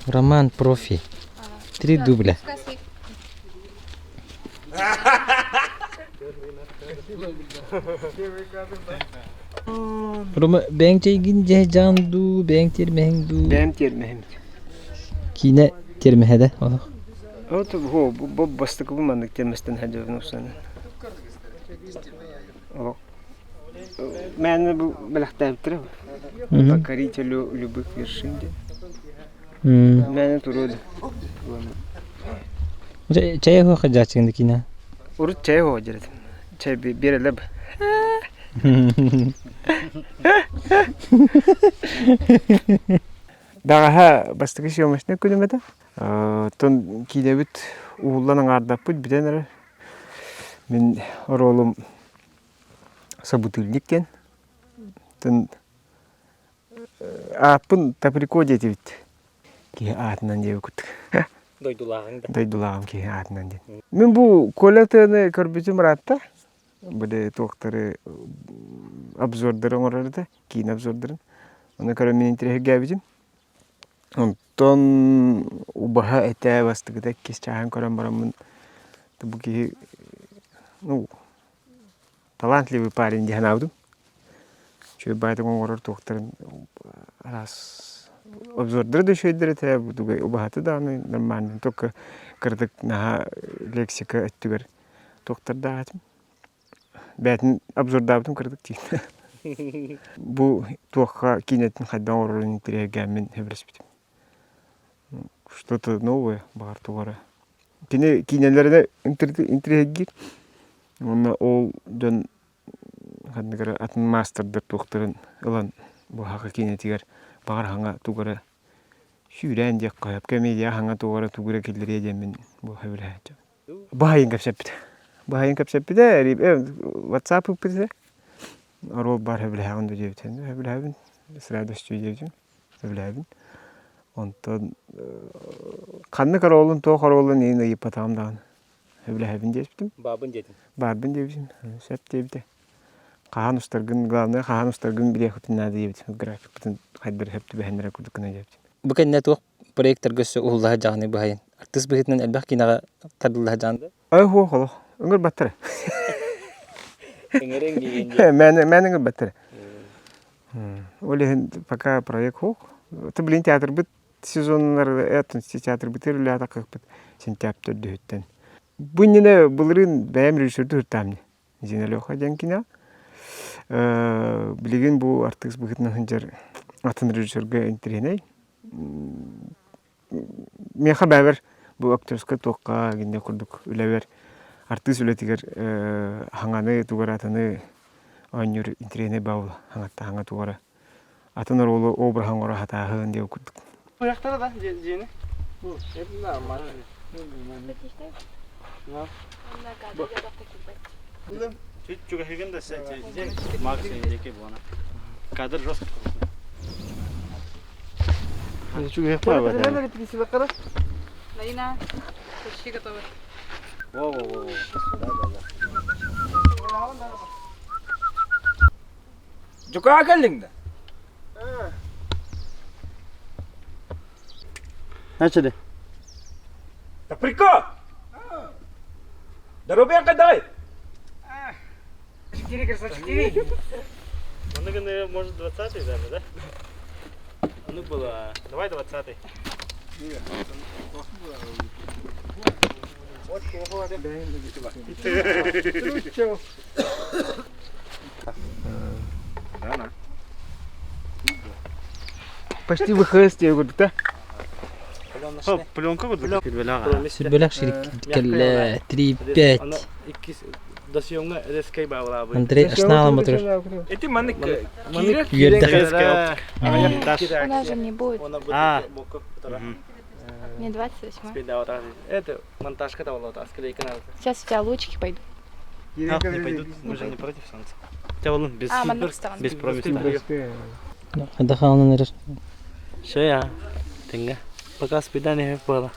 Роман Профи. Три дубля. Рома, бэйэҥ чэйгин дьэ дьаан дуу, бэйэҥ тиэрмэһиҥ дуу? Бэйэм тиэрмэһим. Киинэ тиэрмэһэ да олох? Вот бу бу бастакы бу маннык тиэрмэстэн хадьабын устан. Мээнэ бу бэлэхтээбиттэрэ покорителю любых вершин диэн. Мээнэ туруо да. Чэй оһуоха дьааччыгын киинэ? Урут чэй оһуо дьэрэтим. Чэй биэрэлэб. Даҕаһа бастакы съемочнай күнүм этэ. Оттон киинэбит уһуллан аҥаардаппыт бүтэн эрэр. Мин оруолум собутыльник диэн. Оттон ааппын Таприко диэтибит. Киһи аатынан диэбит курдук. Дойдулааҕыҥ да. Дойдулааҕым киһи аатынан диэн. Мин бу Коля тыаны көрбүтүм ыраатта. Били туохтары обзордары оҥорор этэ, киинэ обзордарын. Ону көрөн мин интэриэһиргээбитим. Онтон убаһа этэ бастакыта иккис чааһын көрөн бараммын бу киһи ну талантливый парень дии санаабытым. Үчүгэй баайдык оҥорор туохтарын араас обзордары да үчүгэйдэр этэ убаһата даҕаны нормально только кыратык наһаа лексика өттүгэр туохтардаах этим. Бэйэтин обзордаабытым кыратык тиийдэ. Бу туохха киинэтин хайдах оҥорорун интэриэһиргээммин сөбүлэспитим. Что-то новое баҕар тугу эрэ. Кини киинэлэринэ интэриэһиргиир. Уонна ол дьон ханнык эрэ атын маастардар туохтарын ылан бу саха киинэтигэр баҕар хаҥа тугу эрэ сүүрээн диэххэ сөп комедия хаҥа тугу эрэ тугу эрэ киллэриэ диэммин бу сөбүлэһээччим. Баһайын кэпсэппитэ. Баһайын кэпсэппитэ, WhatsApp ыыппыт этэ. Оруол баар сөбүлэһэҕин дуо диэбитэ. Сөбүлэһэбин, с радостью диэбитим. Сөбүлэһэбин. Онтон ханнык оруолун, туох оруолун иһин ыйыппатаҕым даҕаны. Сөбүлэһэбин диэбитим. Баабын диэтим. Баарбын диэбитим. Сөп диэбитэ. Хаһан устаргын, главное, хаһан устаргын билиэхпитин наада диэбитим. Графикпытын хайдах сөп түбэһиннэрэ курдук гына диэбитим. Бу кэннэ туох проекторга өссө уһуллаһа дьаҕаны быһайын? Артыыс быһыытынан элбэх киинэҕэ тардыллаһа дьаҕан да? Ай хуох олох. Ыҥырбаттара. Ыҥырыҥ диэн дии. Мэн мэн ыҥырбаттара. Ол иһин пока проект хуох. Ты блин театрбыт сезоннар этин театрбытыр үлээтэ сентябрь төрдүһүттэн. Бу иннинэ былырыын бэйэм режиссерду ыртаамне. Зина Леха диэн кино. Билигин бу артыыс быһыытынан сылдьар атын режиссерга интэриэһинэй. Миэхэ бэйэбэр бу актерскай туохха гинне курдук үлэбэр артыыс үлэтигэр хаҥаны тугу атыны оонньуур интэриэһинэй баал хаҥатта хаҥа тугу эрэ атын оруолу обраһын оҥоро сатааһын диэн курдук. Быһахтара да дьиэни? Чуть да Кадр жестко. Марина, почти готовы. Во-во-во. Да-да-да. Дьукаа кэллиҥ да? Начали. Да прикол! Здоровья дай! Четыре, красавчики! Ну, может, 20-й даже, да? Ну, было. Давай 20-й. Почти ВХС диye курдук да? Пленка курдук. Сүрбэлэх ширик кэллэ 3-5. Андрей Ашналом отырыр. Эти маннык Үөрдэх. У нас же не будет. Не 28. Это монтажка того лота, склейка надо. Сейчас у тебя лучики пойдут. Не пойдут, мы же не против солнца. Хотя вон без А, маннык стороны. без проместа. Хайдах хаалан эрэр. Все я. Тенге. Пока свидание было.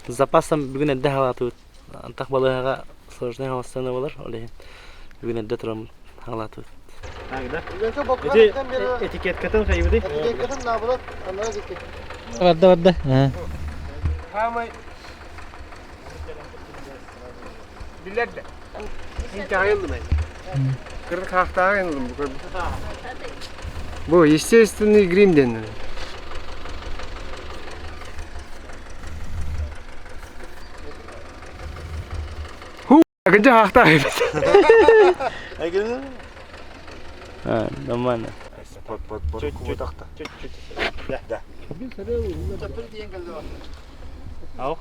С запасом бүгүн эрдэ халаатыбыт. Антах балыыһаҕа сложный халастана болар. Ол иһин бүгүн эрдэ туран халаатыбыт. Так, да? Эти этикеткатын хайыбыты? Этикеткатын наоборот, анара диэки. Барда барда. Самый Билэр да. Интэҕэйиллим Кырдык хаахтааҕы ыллым бу Бу естественный грим диэн. Ху, кыдьа хаахтаах А, нормально. Чуть-чуть. Чуть-чуть. Да. Да. Ау.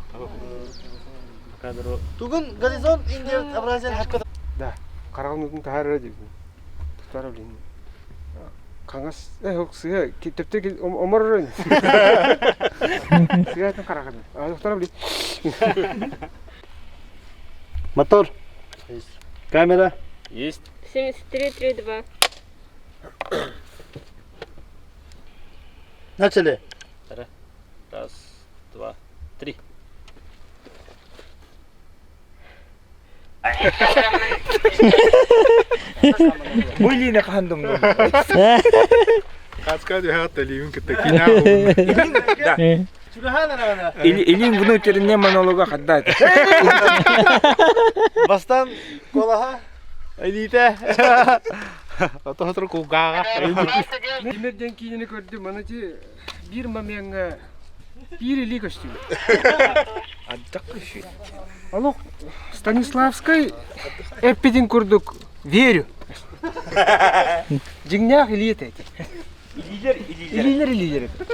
Кадру. Тугун горизонт Индия образен хакка. Да. Хараҕын уутун таһаарара диэбитин. Тутара блин. Хаҥас сыа төптө оморорун. Сыатын хараҕын. Тутара блин. Мотор. Камера. Есть. 73-3-2. Начали. Раз, два, три. Бу илиини хаһан думнум. Хаска түһэҕит илиибин кытта киинэ Илиин внутренний монолога хадда это. Бастан колаха илиитэ Отоһотур кулгааҕа. Тимир диэн киинэни көрдүм, аны ти биир момеҥҥа биир илии көстүбүт. Ардах көшүй. Олох Станиславскай эппитин курдук верю. Дьиҥнээх илии этэ ити. Илиилэр илиилэр. Илиилэр илиилэр этэ.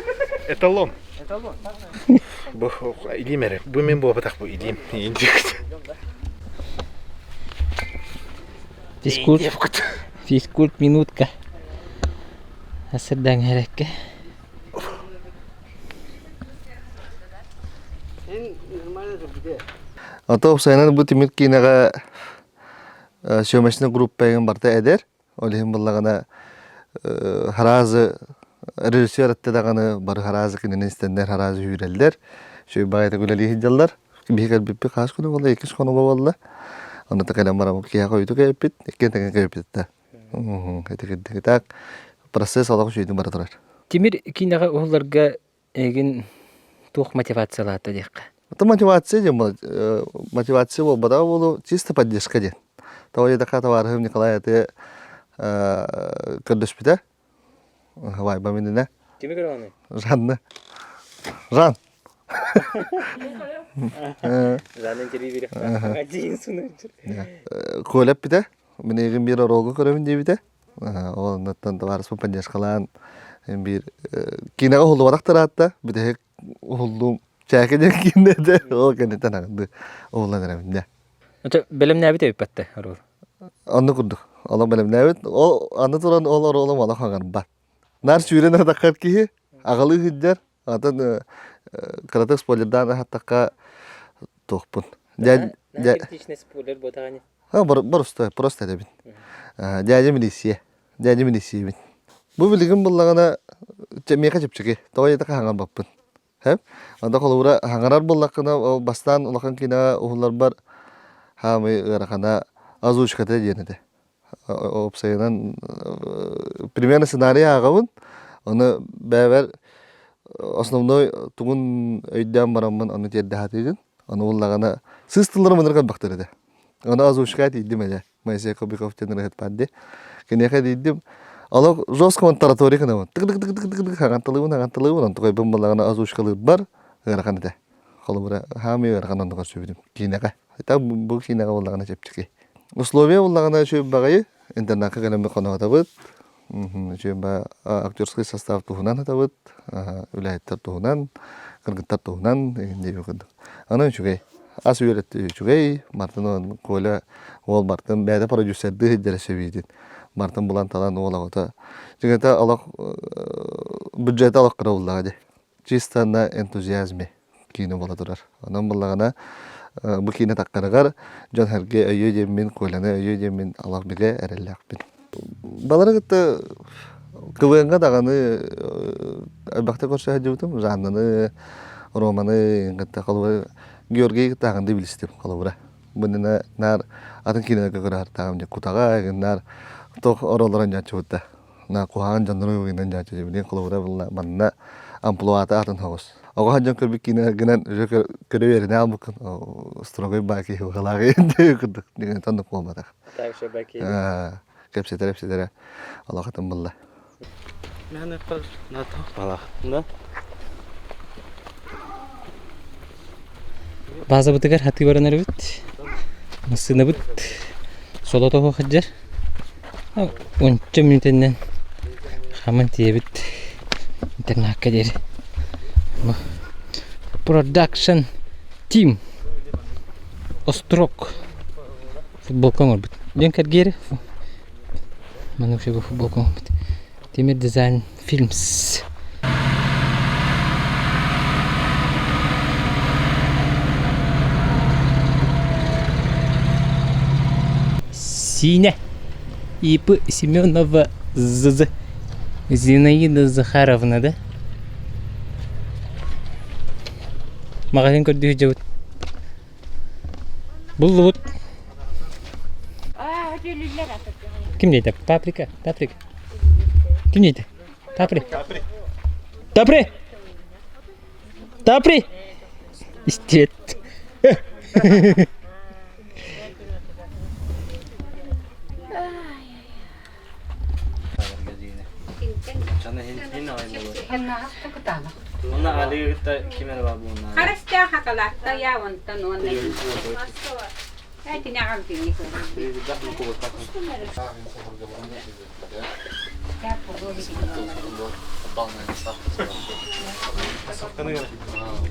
Эталон. Эталон. Бу илиим эрэ. Бу мен буолбатах бу илиим. Физкульт. Физкульт минутка. Асырдаҥ эрэкке. Ото уопсайынан бу тимир киинэҕэ съемочный группа эҥин барыта эдэр. Ол иһин буллаҕына хараазы режиссер этте даҕаны бары хараазы кинини истэннэр хараазы үүрэллэр. Үчүгэй баҕайытык үлэлии сылдьаллар. Биһи кэлбиппит хаас күнү буолла, иккис хонуга буолла. Онно кэлэн баран киһиэхэ уйутук кэйиппит, иккиэн тэҥҥэ кэйиппит да. Ити так процесс олох үчүгэйдик бара турар. Тимир киинэҕэ уһулларга Эйигин туох мотивациялаата диэххэ? Это мотивация диэн мотивация буолбатаҕа буолуо, чисто поддержка диэн. Тоҕо диэтэххэ табаарыһым Николай аты көрдөспүтэ. Вайба мининэ. Кими көрөҕүнүй? Жанна. Жан. Жанна интервью берехта. Один сунучер. Коля эппитэ. Мин эйигин биир оруолга көрөбүн диэбитэ. Ол оннуттан табаарыспын поддержкалаан биир киинэҕэ уһуллубатах тараатта бүтэһик уһуллуум чээки диэн киинэ этэ ол кэнниттэн аҕынды уһуллан эрэбин дьэ. Ото бэлэмнээбит эбиппатта оруол. Онну курдук. Олох бэлэмнээбит. Ол аны туран ол оруолум олох аҥарбат. Наар сүүрэн атаххар киһи аҕалыы сылдьар. Атын кыратык спойлердаан аһаттахха туохпун. Дьэ критичный спойлер буотаҕани. Просто, просто этэбин. Дядя милиция. Дядя милициябин. Бу билигин буллаҕына миэхэ чэпчэки. Тоҕо диэтэххэ хаҥарбаппын. Хэп. Анда холобура хаҥарар буоллаххына ол бастаан улахан киинэҕэ уһулларбар хаамый ыарахана озвучката диэн этэ. Уопсайынан примерно сценарий ааҕабын. Ону бэйэбэр основной тугун өйдөөн бараммын ону тиэрдэ сатыыбын. Ону буллаҕына сыыс тылларым ынырык элбэхтэр этэ. Ону озвучка тиийдим этэ. Моисей Кобяков диэн ырыһыт баар дии. Киниэхэ тиийдим. Олох жестко таратория гынабын. Тык-тык-тык-тык-тык хаҥанталыыбын, хаҥанталыыбын. Онтукайбын буллаҕына озвучкалыырбар ыарахан этэ. Холобура, хаамыы ыарахан оннугар сүбүтүм киинэҕэ. Хотя бу киинэҕэ буллаҕына чэпчэки. Условия буллаҕына үчүгэй баҕайы. Интернакка кэлэммит хоноотобут. Үчүгэй актерский состав туһунан сатабыт, үлэһиттэр туһунан, кыргыттар туһунан диэби курдук. Аны үчүгэй. Ас үөрэтти үчүгэй. Мартын Коля уол Мартын бэйэтэ продюсердыы сылдьара сөбүйтин. Мартын булан талан уол оҕото. Дьиҥэтэ олох бюджета олох кыра буллаҕа дии. Чисто на энтузиазме киинэ буола турар. Онон буллаҕына бу киинэ таххарыгар дьон сэргэ өйүө диэммин, Коляны өйүө диэммин олох бигэ эрэллээхпин. Балары кытта КВН-га даҕаны элбэхтик көрсө сылдьыбытым. Жаннаны, Романы кытта холобура Георгийы кытта аҕынды билистим холобура. Бу наар атын киинэлэргэ көрө дьэ кутаҕа наар туох оруолларын дьааччыбыта. На куһаҕан дьоннору ыйынан дьааччы билин холобура булла манна амплуата атын соҕус. Оҕо дьон көрбүт киинэлэргинэн уже көрө үөрэнэ албыккын строгой баки быһалааҕы курдук деген оннук буолбатах. Кэпсэтэрэ кэпсэтэрэ олох атын булла. Базабытыгар хатыы баран эрэбит. Массыынабыт солото сылдьар. Уонча мүнүүтэннэн хааман тиийэбит интернакка диэри. Production Team Острог футболка оҥорбут. Диэн кэргиэри маннык үчүгэй футболка оҥорбут. Тимир Дизайн Films. Сиинэ И.П. Семенова З. Зинаида Захаровна да? Маҕаһыын көрдүү сылдьабыт. Буллубут. Ким диэтэ? Паприка, паприка. Ким диэтэ? Тапри. Тапри! Тапри! Истиэт.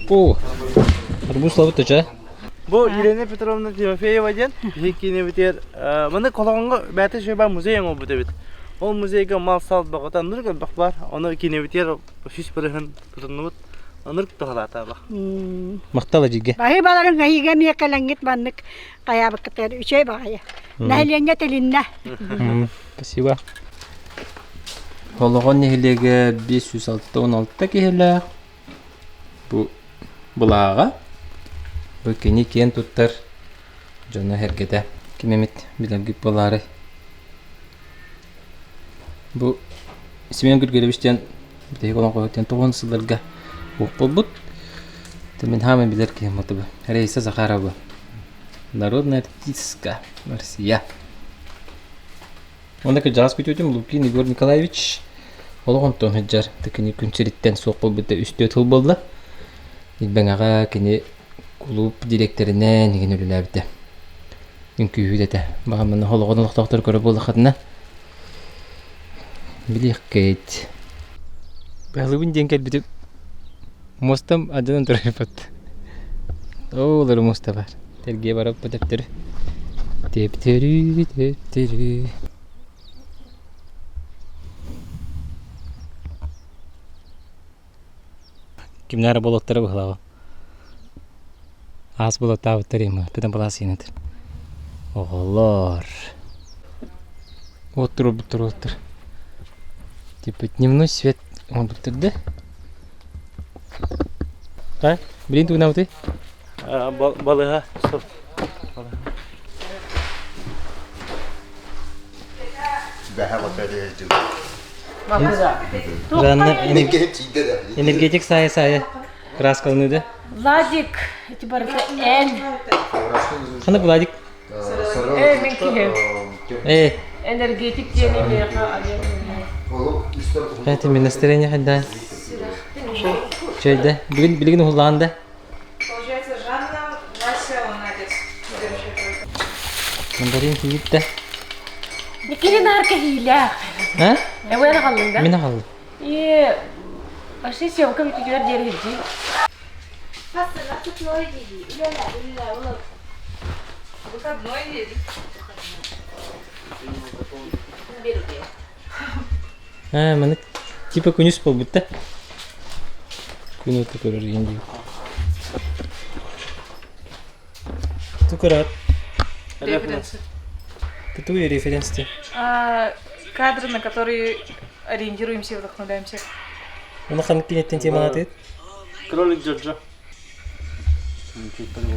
О, арбуз лабыт төчө. Бу Елена Петровна Тимофеева диэн биһиги киинэбитигэр маны Колоҕоҥҥо бэйэтэ үчүгэй музей оҥорбут эбит. Ол музейга мал-сал бөҕөтө оннук элбэх баар. Ону киинэбитигэр 100% тутуннубут. Оннук туһалаатаабах. Махтал эдьигэ. Баһы баларын аһыыга эмиэ кэлэҥҥит маннык хайаабыккытыгар үчүгэй баҕайы. Нэһилиэнньэ тилиннэ. Спасибо. Олоҕон нэһилиэгэ 566 киһилээх. Бу былааҕа. Бу кини киэн туттар дьоно-сэргэтэ. Ким эмит билэргит буолаарай? Бу Семен Григорьевич диэн бүтэһик олоҥхоһут диэн тоҕуон сылларга уох буолбут. Мин хаамай билэр киһим отубу. Раиса Захарова. Народная артистка Россия. Уонна кырдьаҕас күтүөтүм Лукин Егор Николаевич олох онтон сылдьар. Кини күн сириттэн суох буолбута үс-түөрт сыл буолла. Илбэҥэҕэ кини кулууп дириэктэринэн игин үлэлээбитэ. Үҥкүүһүт этэ. Баҕар олоҕун олохтоохтор көрө буоллаххытына билиэхкит. Баһылыбын диэн кэлбитим муостам адьанан турар Оо, олору муоста бар. Тергие бараппыт төптөрү. Төптөрү, төптөрү. Кимнээр болоттара быһылаҕа. Аас болоттаабыттар има, петен балаас иинэтир. Оҕолор. Оттур оттур оттур. Типа дневной свет оҥорбуттар да? А? Билин тугунабытый? Балыга. Жанна энергетик сая-сая краскаланыы да? Владик, эти барыта эн. Ханнык Владик? Э, мен киһи. Э. Энергетик диэн миэхэ Это мен настроение хайда. Чөйдө. Бүгүн билигин уһуллаан да. Получается, Жанна, Вася, он отец. Мандарин тиийиттэ. Никини нарка хиилээх. А? Эвен аҕаллыҥ да? Мин аҕаллым. Е, вообще съемка бүтүгэр диэри илдьи. Выходной день. А, маны типа күнүс буолбут да. Күн уоту көрөр диэн дии. Ту көрөт. Референсы. Ты референс те. Кадры, на которые ориентируемся и вдохновляемся. Оны ханнык кинеттен темалатыт? Кролик Джорджо.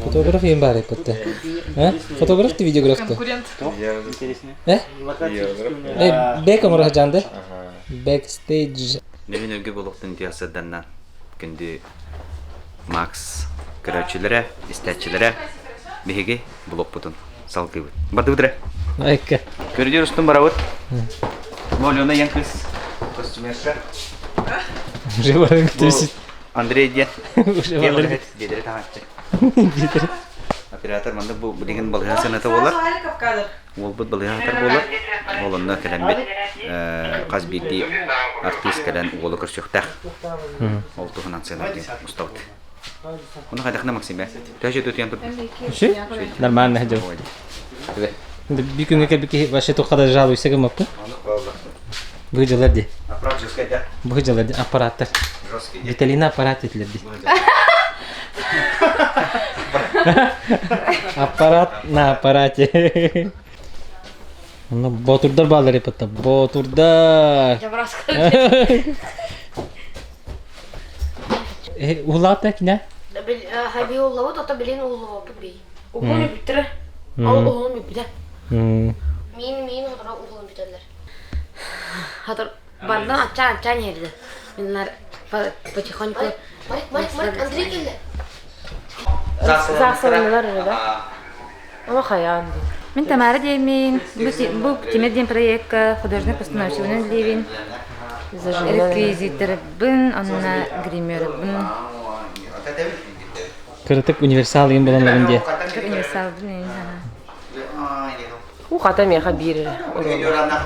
Фотограф ең бар еппетте. А? Фотограф ты видеограф ты? Конкурент. Э? Э, бэк оморох жанды. Бэкстейдж. Нөһүн өргө болохтун тиасырданнан күндү Макс көрөөччүлэрэ, истээччилэрэ биһиги блокпутун салгыыбыт. Бардыбыт эрэ. Айка. Көрдүөр устун барабыт. Молена ян кыз костюмерша. Уже баран күтүсүт. Андрей диэн. Уже баран. Дедere таҥаччы. Оператор манна бу билигин балыһа сыаната буолар. Уолбут балыһа сытар буолар. Ол онно кэлэммит хас биирдии артист кэлэн уолу көрсүөхтээх. Ол туһунан сыана диэн устабыт. Ону хайдахна Максим бэ? Төһө түтүйэн турдун? Үчү? Нормально дьон. Би күҥҥэ кэлбит киһи вообще туохха да жалуйся гыммаппын. Быһыдьалар дии. Аппарат жесткий да? Быһыдьалар дии, аппараттар. Жесткий. Виталина аппарат этилэр дии. Аппарат на аппарате. Онно ботурдар баалар эппэтэ. Ботурдар. Улаата кинэ? Хаби уллабыт, ото билин уллабыт би. Угун бүттүрэ. Ол угун бүппүтэ. Мин мин хоторо угун бүтэллэр. Хатыр бардан аччаан аччаан иһэрдэ. Миннар потихоньку Андрей келле. Засыланылар да. Ама хайаан дии. Мин Тамара диэммин, бу Тимир диэн проекка художник постановщигынан үлэлиибин. Реквизиторбын, онно гримербын. Кыратык универсал иин буланларын дии. Универсалбын. У хата миэхэ биир эрэ оруоллаах.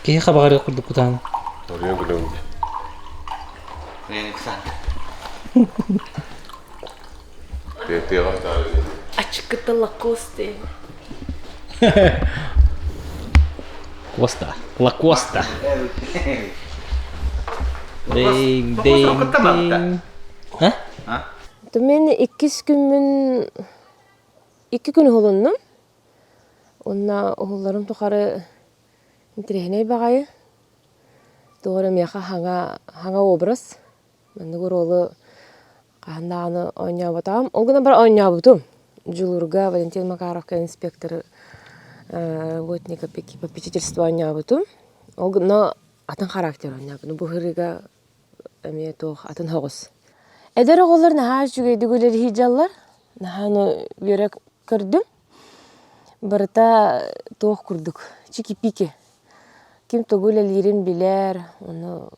Киһи хабаҕарыах курдук кутаан. Оройон күлэбит. Тыаҕа Ачыккыта лакосты. Коста. Лакоста. Дing, ding, ding. А? Мен иккис күммүн икки күн уһулуннум. Уонна уһулларым тухары интэриэһинэй баҕайы. Тоҕо эрэ миэхэ хаҥа хаҥа образ. Маннык оруолу хаһан даҕаны оонньооботоҕум. Ол гынан баран оонньообутум. Дьулуурга Валентин Макаровка инспектор работника попечительства оонньообутум. Ол но атын характер оонньообутум. Бу ырыыга эмиэ туох атын соҕус. Эдэр оҕолор наһаа үчүгэйдик үлэлии сылдьаллар. Наһаа ону үөрэ көрдүм. Барыта туох курдук чики-пики. Ким тугу үлэлиирин билэр, ону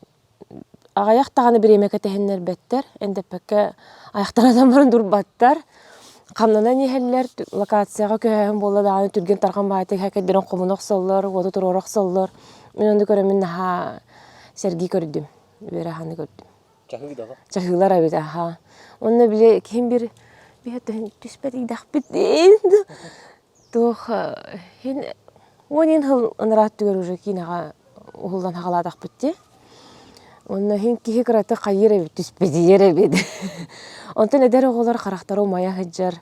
аҕыйах даҕаны бириэмэ кэтэһиннэрбэттэр, эндэппэккэ айахтанан баран турбаттар. Хамнанан иһэллэр, локацияҕа көһөөһүн буолла даҕаны түргэн тарҕан баайытык хэкэйдэрин хомуна охсоллор, уоту туруора охсоллор. Мин ону көрөммүн наһаа сэргии көрдүм, үөрэ аһаны көрдүм. Чаһыылар эбит, аха. Онно били киһим бир биһэ түспэт идэхпит туох хин уон хыл ыныраа түгэр уже киинэҕэ уһуллан хаҕалаатахпыт дии. Онно хин киһи кырата хайыыр эбит, түспэтийэр эбит. Онтон эдэр оҕолор харахтара умайа сылдьар,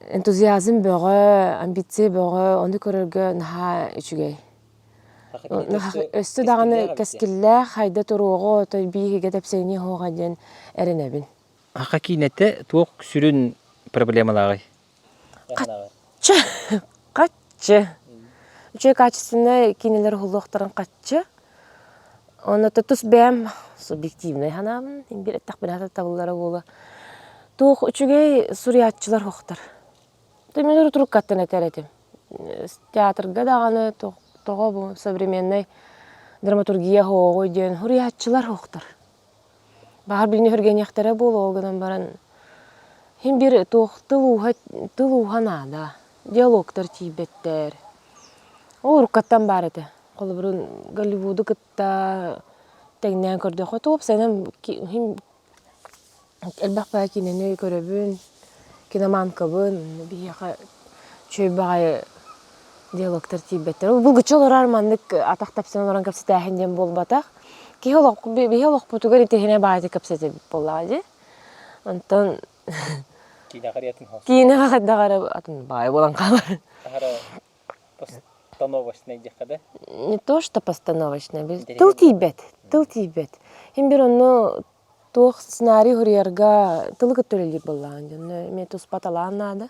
энтузиазм бөҕө, амбиция бөҕө, ону көрөргө наһаа үчүгэй. Өссө даҕаны кэскиллээх хайда туруоҕу отой бииһигэ тэпсэйниэ суоҕа диэн эрэнэбин. Аха киинэтэ туох сүрүн проблемалааҕый? Хаччы! Хаччы! Үчүгэй качественнай киинэлэр уһуллуохтарын хаччы. Онно тус бэйэм субъективнай санаабын биир эттэхпинэ табыллара буолуо. Туох үчүгэй суруйааччылар суохтар. Мин трубкаттан этэр этим. Театрга даҕаны тоҕо бу современнай драматургия оһоҕуй диэн суруйааччылар суохтар. Баҕар билини үргэниэхтэрэ буолуо гынан баран син биир туох тыл ууһа тыл ууһа наада. Диалогтар тиийбэттэр. Ол уруккаттан баар этэ. Холобурун Голливуду кытта тэҥнээн көрдөххө уопсайынан син Элбэх баҕайы киинэни көрөбүн, киноманкабын, биһиэхэ үчүгэй баҕайы диалогтар тиийбэттэр. Булгуччу олорор маннык атах тэпсэн олорон кэпсэтээһин диэн буолбатах. Киһи олох биһи олохпутугар итиһинэ баҕайытык кэпсэтэбит буоллаҕа дии. Онтон киинэҕэ хайдах эрэ атын баҕайы буолан хаалар. Постановочнай диэххэ да? Не то что постановочнай, тыл тиийбэт, тыл тиийбэт. Син бир онно туох сценарий суруйарга тылы кытта үлэлиир буоллаҕыҥ дьэ онно эмиэ туспа талаан наада.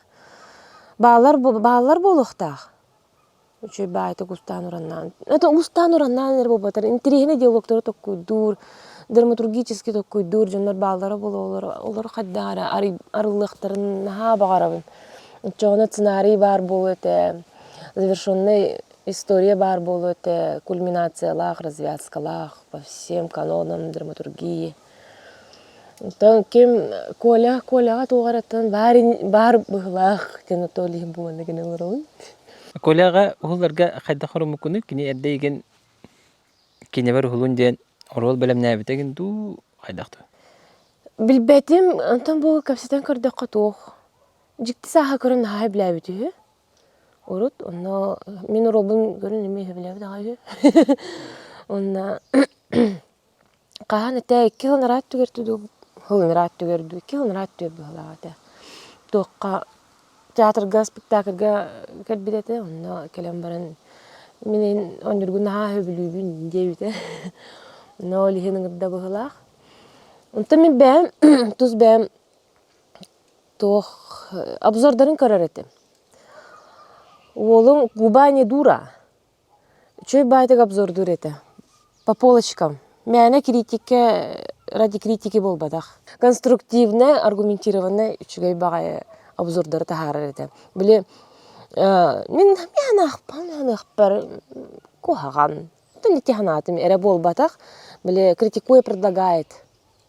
Баалар бааллар буолуохтаах. Үчүгэй баайытык устаан ураннаан. Это устаан ураннаан эрэ буолбатар интэриэһинэй диалогтары толкуйдуур, драматургически толкуйдуур дьоннор бааллара буолуо олор хайдах эрэ арыллыахтарын наһаа баҕарабын. Оччоҕуна сценарий баар буолуо этэ, завершенный история баар буолуо этэ, кульминациялаах, развязкалаах по всем канонам драматургии. Оттон ким Коля, Коляҕа туох эрэ баар, баар быһыылаах диэн Анатолий буолан гына олоробун. Коляҕа уһулларга хайдах оруммуккунуй? Кини эрдэ игин кинэбэр уһулун диэн оруол бэлэмнээбитэгин дуу, хайдах дуу? Билбэтим, онтон бу кэпсэтэн көрдөххө туох Дьикти сааһа көрөн наһаа сөбүлээбит үһү. Урут онно мин оруолбун көрөн эмиэ сөбүлээбит аҕай үһү. Онно хаһан этэ икки сыл ыраат түгэртэ дуу, сыл ыраат түгэр дуу, икки сыл ыраат түгэр быһыылаах этэ. Туохха театрга, спектакльга кэлбит этэ, онно кэлэн баран мин оонньуургун наһаа сөбүлүүбүн диэбитэ. Онно ол иһин ыҥырда быһыылаах. Онтон мин бэйэм тус бэйэм Туох обзордарын көрөр этим. Уолум губа не дура. Үчүгэй баайдык обзордуур этэ. По полочкам. Мээнэ критикэ ради критики буолбатах. Конструктивная, аргументированная үчүгэй баҕайы обзордары таһаарар этэ. Били мин мээнэ аахпар куһаҕан. Оттон ити санаатым эрэ буолбатах, били критикуя предлагает.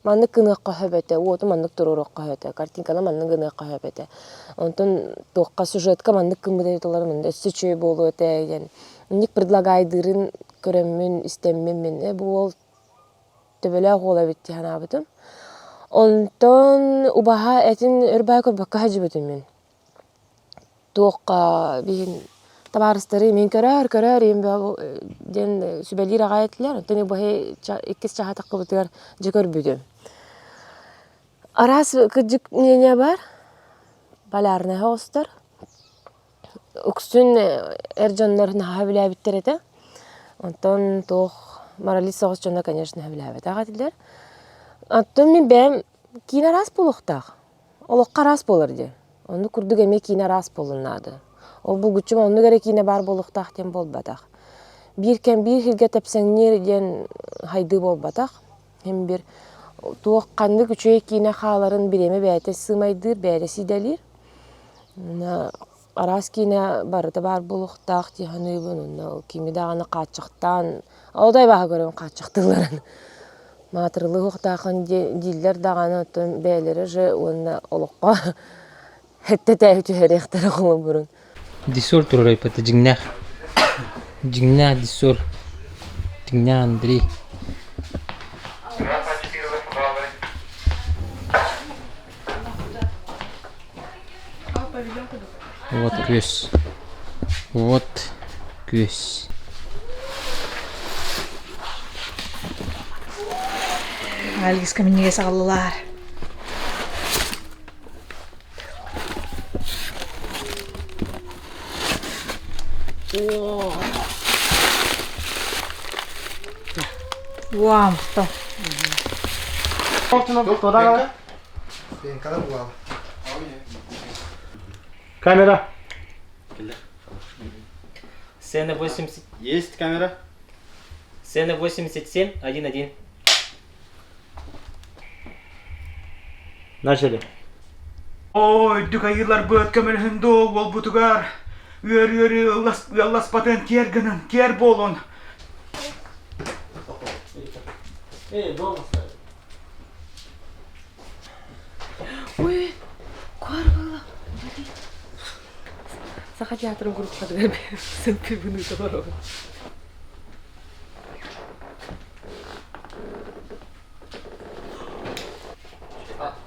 Маннык гыныахха сөп этэ, уоту маннык туруоруохха сөп этэ, картинканы маннык гыныахха сөп этэ. Онтон туохха сюжетка маннык гыммыт эбит олорон манна өссө үчүгэй буолуо этэ диэн инник предлагайдыырын көрөммүн, истэммин мин ээ бу уол төбөлөөх уол эбит дии санаабытым. Онтон убаһа этин өр баҕайы көрбөккө сылдьыбытым мин. Туохха биһин табаарыстары мин көрөөр, көрөөр ийэм диэн сүбэлиир аҕай этилэр. Онтон убаһа иккис чаһа таххыбытыгар дьэ көрбүтүм. Араас кырдьык мнение бар. Полярнай оҕустар. Үксүн эр дьоннор наһаа сөбүлээбиттэр этэ. Онтон туох моралист соҕус дьоно, конечно, сөбүлээбэтэх этилэр. Оттон мин бэйэм киинэ араас буолуохтаах. Олоххо араас буолар дии. Оннук курдук эмиэ киинэ араас буолуон наада. Ол булгуччу оннук эрэ киинэ баар буолуохтаах диэн буолбатах. Биир кэм биир сиргэ тэпсэҥниир диэн хайдыы буолбатах. Син биир туох ханнык үчүгэй киинэ хааларын бириэмэ бэйэтэ сыымайдыыр, бэйэтэ сиидэлиир. Араас киинэ барыта баар буолуохтаах дии саныыбын. Онно кими даҕаны хааччахтаан, ол да баһа көрөн хааччахтыылларын маатырылыахтааххын дииллэр даҕаны, оттон бэйэлэрэ же уонна олоххо хэттэтээһи түһэриэхтэрэ холобурун. Десор турар айпата дьиҥнээх. Дьиҥнээх десор. Дьиҥнээх Андрей. Вот күөс. Вот күөс. Альгиска минньигэс аҕаллылар. Уа, махтал. Камера. Сцена 80. Есть камера. Сцена 87, 1-1. Начали. Оо, үрдүк айыыларбыт көмөлөһүн дуу уолбутугар үөр-үөрү ыалласпатын киэр гынын, киэр буолун. Ой, куар было. Саха театрын группатыгар селфи толоробун.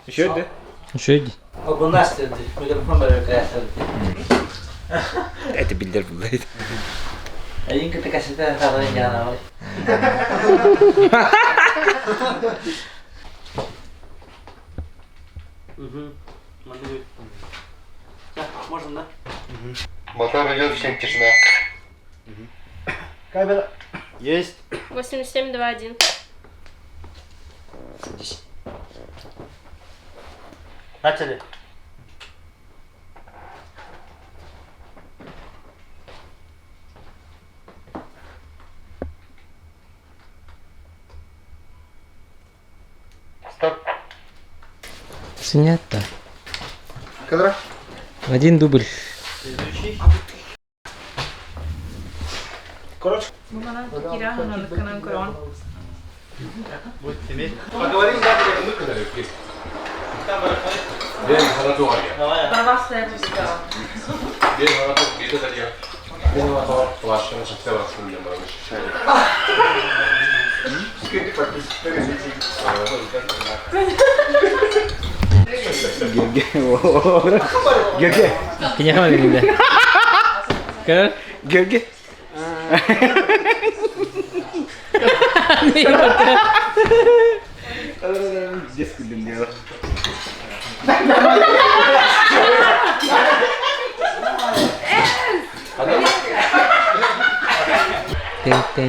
Еще да? Еще иди. Микрофон Это биллэр буллайт. Айын кытта кассета хаалан яанабай. Можно, да? Мотор идет, всем тишина. Камера. Есть. 87-2-1. Садись. Начали. Стоп. Снято. Кадра. Один дубль. Короче. Поговорим завтра. Герге. Киниэхэ мэлигинде. Көр. Герге. Здесь күлдүм дело. Это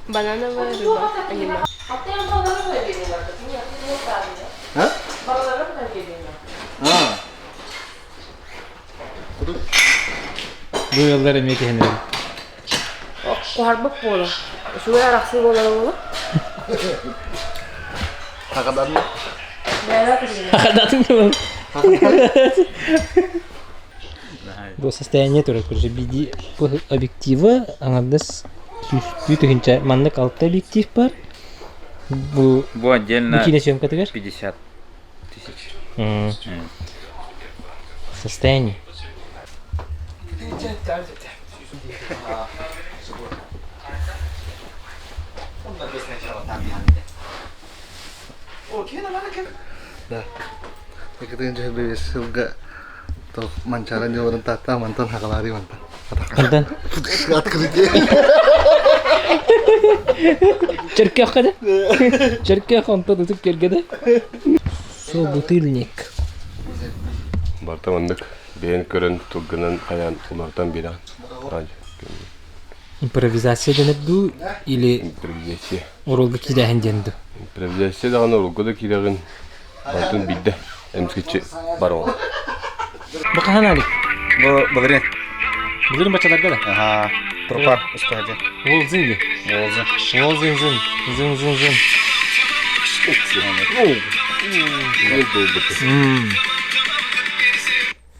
банановая рыба. Аниме. А? А. Бу ыаллар эмиэ киһинэр. Куһарбыт буола. Үчүгэй арахсыы буолара буолуо. Хакадан. Хакадатын буол. Бу состояние турар, короче, биди бу объектива аҥардас сүүстүү тыһыынча маннык алта объектив бар. Бу Бу отдельно бу киинэ съемкатыгар 50 тысяч. Состояние. Да. Екатерина Дьөһүлбэбиэс сылга туох манчааран дьыларын тааттаа мантан хагалаарый мантан. Мантан? Открытие. Чөркөөххө да? Чөркөөх онтон ытык күөлгэ да? Собутыльник. Барыта маннык бэйэн көрөн тылгынан хайаан уларытан биэрэҕин. Импровизация дэнэр дуу или Импровизация. Уруулга киирээһин диэн дуу? Импровизация даҕаны уруулга да киирэҕин барытын биирдэ эмискэччи бароҕун. Бу хаһан али? Бу былырыын. Былырыын баччаларга да? Аха. Трупа устаһа Уолзин ди. Уолзин. Уолзин зин. Зин зин зин.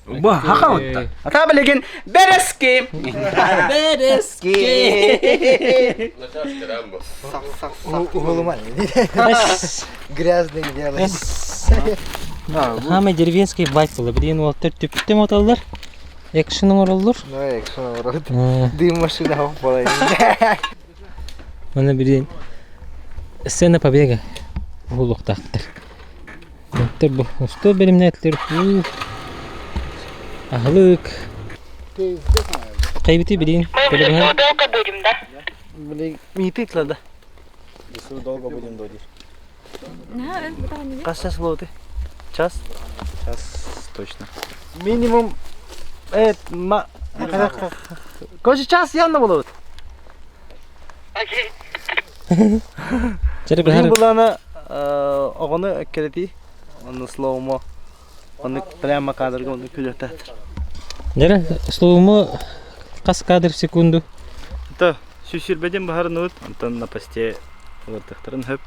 Бу хаха утта. Ата билигин бэрэски. Бэрэски. Уһулуман. Грязный делай. Хамай деревенский вайп була. Билигин уолаттар түптем оталлар. Экшен оҥороллор. Ну, экшен оҥорор. Дым машина буолай. Маны билигин сцена побега уһулуохтаахтар. Өттөр бу устуо бэлэмнээтилэр уу аһылык Хайбыты билигин Мы долго будем, да? Блин, не ты да? Долго будем додир. Хас час буолуой? Час? Час точно. Минимум э ма Короче, час явно буолабыт. Билин булана оҕону эккирэтии, онно слоумо, онно прямо кадрга онно күлүөхтээхтэр. Дьэ, слоумо хас кадр в секунду? Это сүүсүрбэтин баһарыныбыт, онтон на посте олортохторун хөп.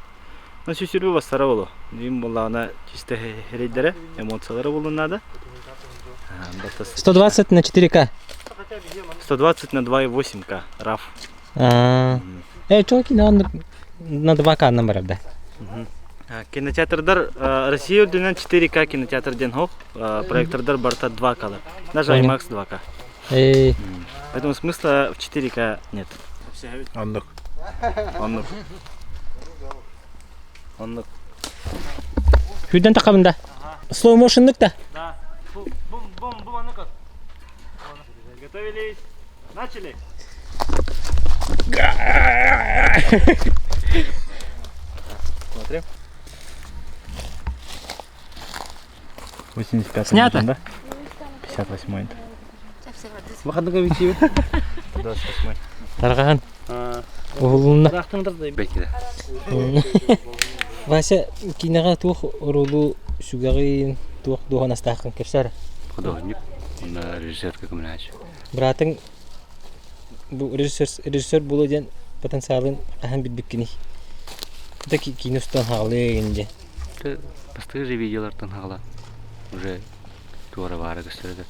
Ну, сүүсүрбэ бастара болу. Дүйүн буллаҕына чисто эрэйдэрэ, эмоциялара булун надо. 120 на 4К. 120 на 2,8К, RAW. Э, чё кино на 2К барар да? Кинотеатрдар Россия үрдүнэн 4К кинотеатр диэн хоқ, проектордар барыта 2К-лар. Даже IMAX 2К. Поэтому смысла в 4К нет. Оннук. Оннук. Оннук. Хүрден тақабын да. Slow motionлык да. Да. Бум, бум, бум, бум, аннык. Готовились. Начали. Смотрим. 85 Снято? да? 58 это. Выходного объективе. 28 Тарҕаһан. Уһулунна. Вася киинэҕэ туох оруолу сүгэҕин, туох дуоһунастааххын кэпсээр. Художник, режиссерка көмөлөһөөччү. Быраатыҥ бу режиссер, режиссер буолуо диэн потенциалын хаһан билбиккиний? Да киинэ устан хаалыа диэн. Бастакы же видеолартан хаалан уже туора баара көстөрө да.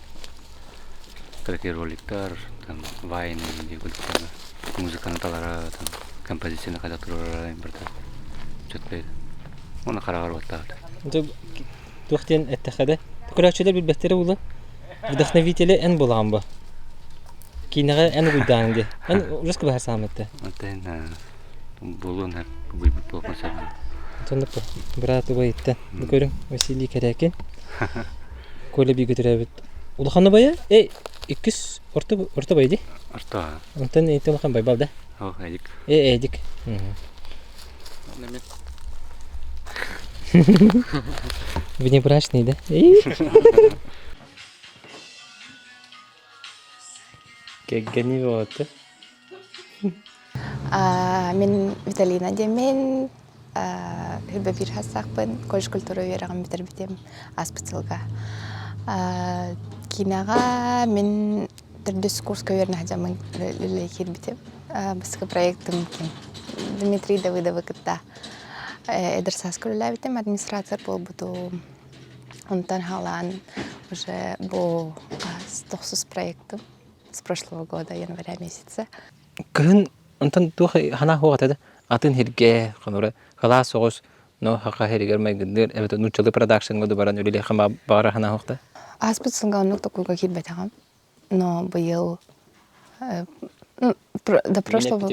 Кыракый роликтар, там вайны диэн курдуктар музыканы талара, там композицияны хайдах туруорара барыта четкай. Уонна хараҕар уоттаабыт. Туох диэн эттэххэ да, көрөөччүлэр билбэттэрэ буолуо. Вдохновители эн буолаҕын бу. Киинэҕэ эн угуйдааҥ диэ. Эн ужас баһар сааматта. Оттон буолуон угуйбут буолуон сөп. Оннук быраат убайыттан. Бу көрүҥ Василий Кэрээкин. Коля бииргэ төрөөбүт улахан убайа, эй, иккис орто орто убай дии. Орто. Онтон ити улахан Байбал да? О, Эдик. Э, Эдик. Внебрачный, да? Кэггэни болот. Мин Виталина диэммин, Хүрбэ биир хастаахпын, колледж культура үөрэҕин бүтэрбитим ааспыт сылга. Киинэҕэ мин төрдүс курска үөрэнэ сылдьаммын үлэлии киирбитим. Бастакы проектым ким Дмитрий Давыдовы кытта эдэр сааска үлэлээбитим, администратор буолбутум. Онтон хаалаан уже бу тохсус проектым с прошлого года, января месяца. Кыһын онтон туох ханаа хуох этэ атын сиргэ хонура халаас соҕус но хаха сиригэр майгынныыр эбэтэр нууччалыы продакшеҥҥа да баран үлэлиэххэ баҕара ханаа хуохта Ааспыт сылга оннук токуйга киирбэтэҕим. Но быйыл ну, до прошлого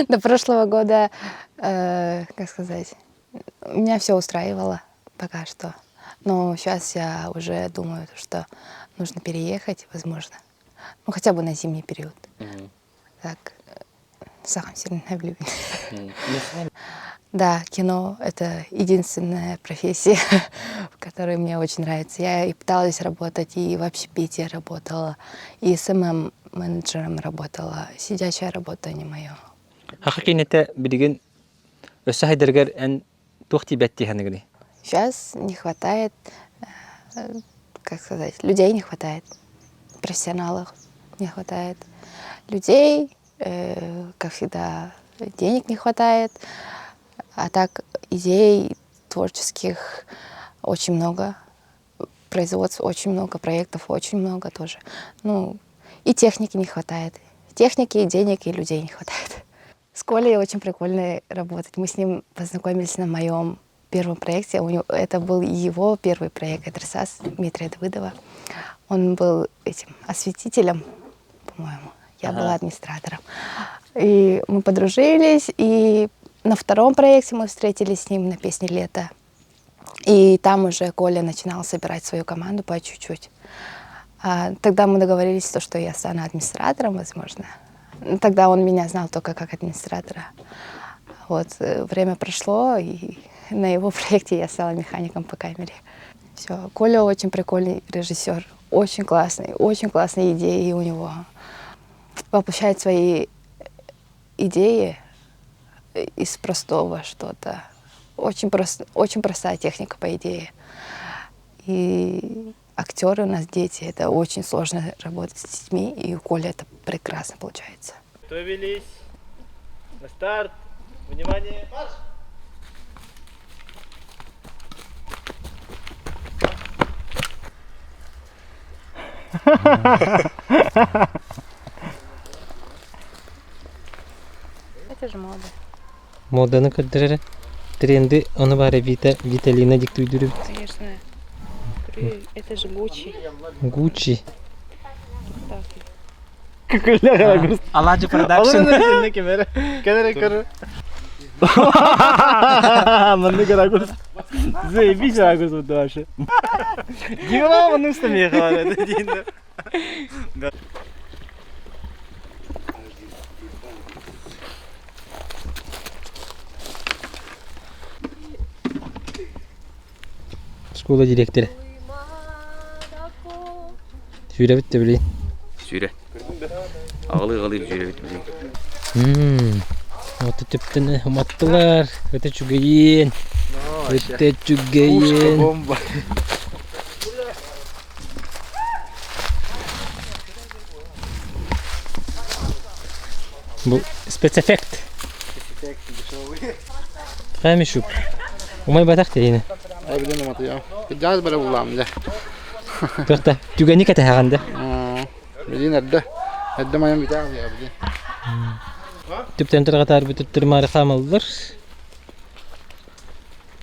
до прошлого года, как сказать, меня все устраивало пока что. Но сейчас я уже думаю, что нужно переехать, возможно. Ну, хотя бы на зимний период. Так, сам сильно люблю. Да, кино — это единственная профессия, в которой мне очень нравится. Я и пыталась работать, и в общепите работала, и СММ-менеджером работала. Сидячая работа не мое. Хаха киинэтэ билигин өссө хайдарыгар эн туох тиийбэт дии саныгыный? Сейчас не хватает, как сказать, людей не хватает, профессионалов не хватает. Людей, как всегда, денег не хватает. А так идей творческих очень много, производств очень много, проектов очень много тоже. Ну, и техники не хватает. Техники, и денег, и людей не хватает. С Колей очень прикольно работать. Мы с ним познакомились на моем первом проекте. У него, это был его первый проект «Адресас» Дмитрия Давыдова. Он был этим осветителем, по-моему. Я была администратором. И мы подружились, и на втором проекте мы встретились с ним на песне «Лето». И там уже Коля начинал собирать свою команду по чуть-чуть. А, тогда мы договорились, то, что я стану администратором, возможно. Тогда он меня знал только как администратора. Вот, время прошло, и на его проекте я стала механиком по камере. Все. Коля очень прикольный режиссер, очень классный, очень классные идеи у него. Воплощает свои идеи из простого что-то. Очень, прост, очень простая техника, по идее. И актеры у нас дети, это очень сложно работать с детьми, и у Коли это прекрасно получается. Готовились. На старт. Внимание. Марш! Это же мода. Моданы көрдөрөр тренди ону баара Вита Виталина диктуйдүрүбүт. Конечно. Это же Гуччи. Гуччи. Аладжи продакшн. Кенере көрө. Манны ракурс. Заебись ракурс вот вообще. Дивана манны устамехала. Школа директора. Сүүрэбит да билин. Сүүрэ. Аҕалыы-аҕалыы сүүрэбит билин. Оту түптүн уматтылар. Өтө чүгэйин. Өтө чүгэйин. Бомба. Бу спецэффект. Хэмишуп. Умай батах тиһини. Билин уматыйам. Кырдьаҕас бара буллаам дьэ. Туохта түгэни кэтэһэҕин да? Билин эрдэ. Эрдэ майан бүтээх диэ билин. Түптэн тарҕатаар бүтүттэр маары хаамаллар.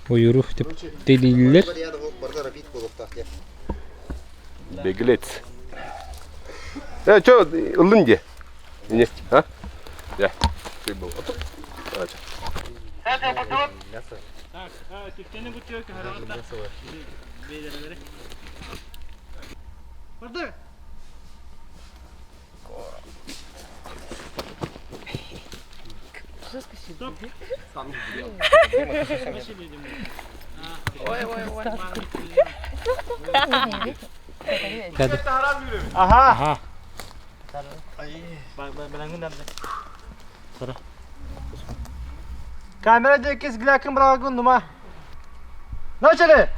Ойууру түптэлииллэр. Беглец. Э, чё, ыллын дии? Не, а? Я. Ты был. Кадр. Аха. Камера диэки взглядкын быраагын нума. Начали!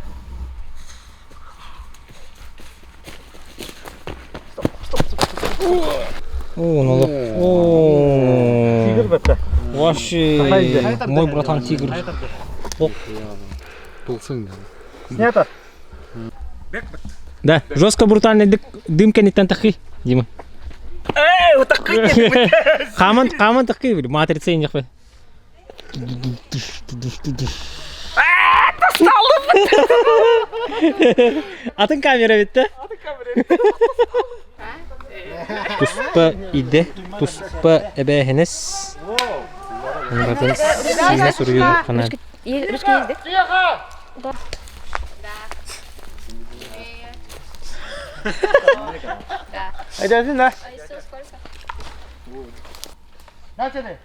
О, ну О. Тигр бетте. Вообще, мой братан тигр. Тулсын. Снято. Да, жестко брутальный дым кэнниттэн таххый, Дима. Эй, утаккый Хааман, хааман таххый, матрица иньяхпы. Атын камера битте. Туспа иде, туспа эбээһинэс. Батын сиинэ суруйуу ханан. Ручка есть, да? Айдазын да. Начали.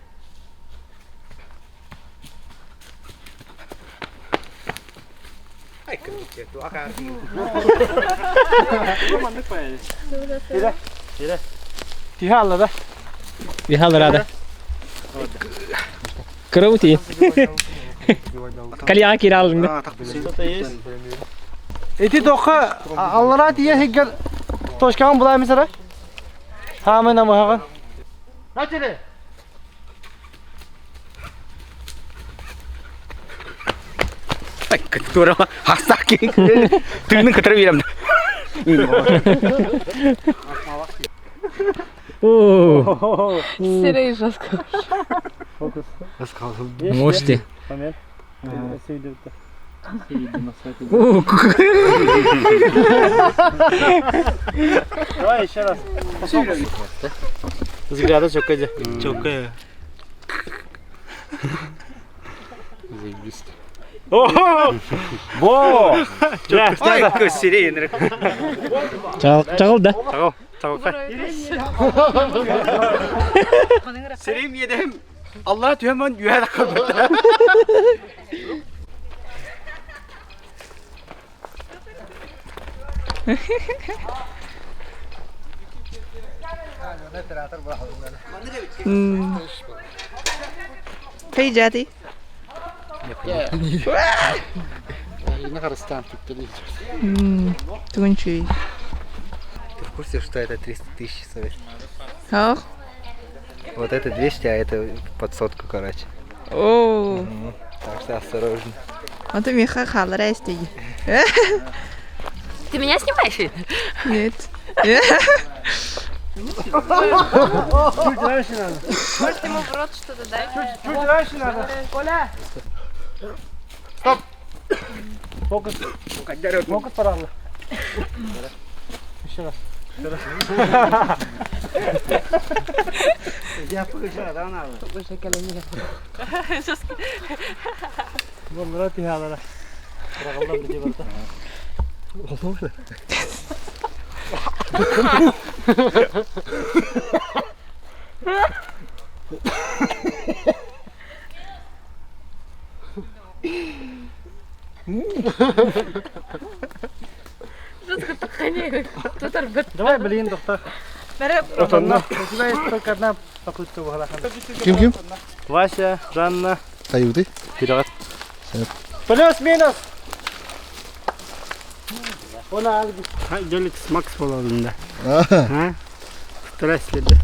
Тиһэ аллада. Тиһэ алларада. Кыраути. Кальяға кире алдың да. Ити тоққа аллара тие хиггер точкаҕын булаамы сара? Хаамын амыһаҕын. Начали. Тура хастаах тыынын кытары биэрем. Серый жестко. Можете. Давай еще раз. Взгляда чокка же. Чокка. Заебись. Во! Ой, сирен. Чаҕыл да. Чаҕыл. Чаҕылка. Сирим едем. Аллара түһэмэн үөһэ таххарбыта. Hey, Jati. Тунчуй. Ты в курсе, что это 300 тысяч стоит? Ах. Вот это 200, а это под сотку, короче. О. Так что осторожно. А ты Миха халара истеги. Ты меня снимаешь? Нет. Чуть раньше надо. Может, ему в рот что-то дать? Чуть раньше надо. Коля! Стоп! Фокус. Фокус пора. Еще раз. Еще раз. Я покажу, да, надо. Bunlara tihalara. Bırakalım bir barda. Давай, блин, доктор. У тебя есть только одна попытка была. Ким ким? Вася, Жанна. Таюты. Вперед. Плюс-минус. Она Деликс Макс буолалында. А. Здравствуйте.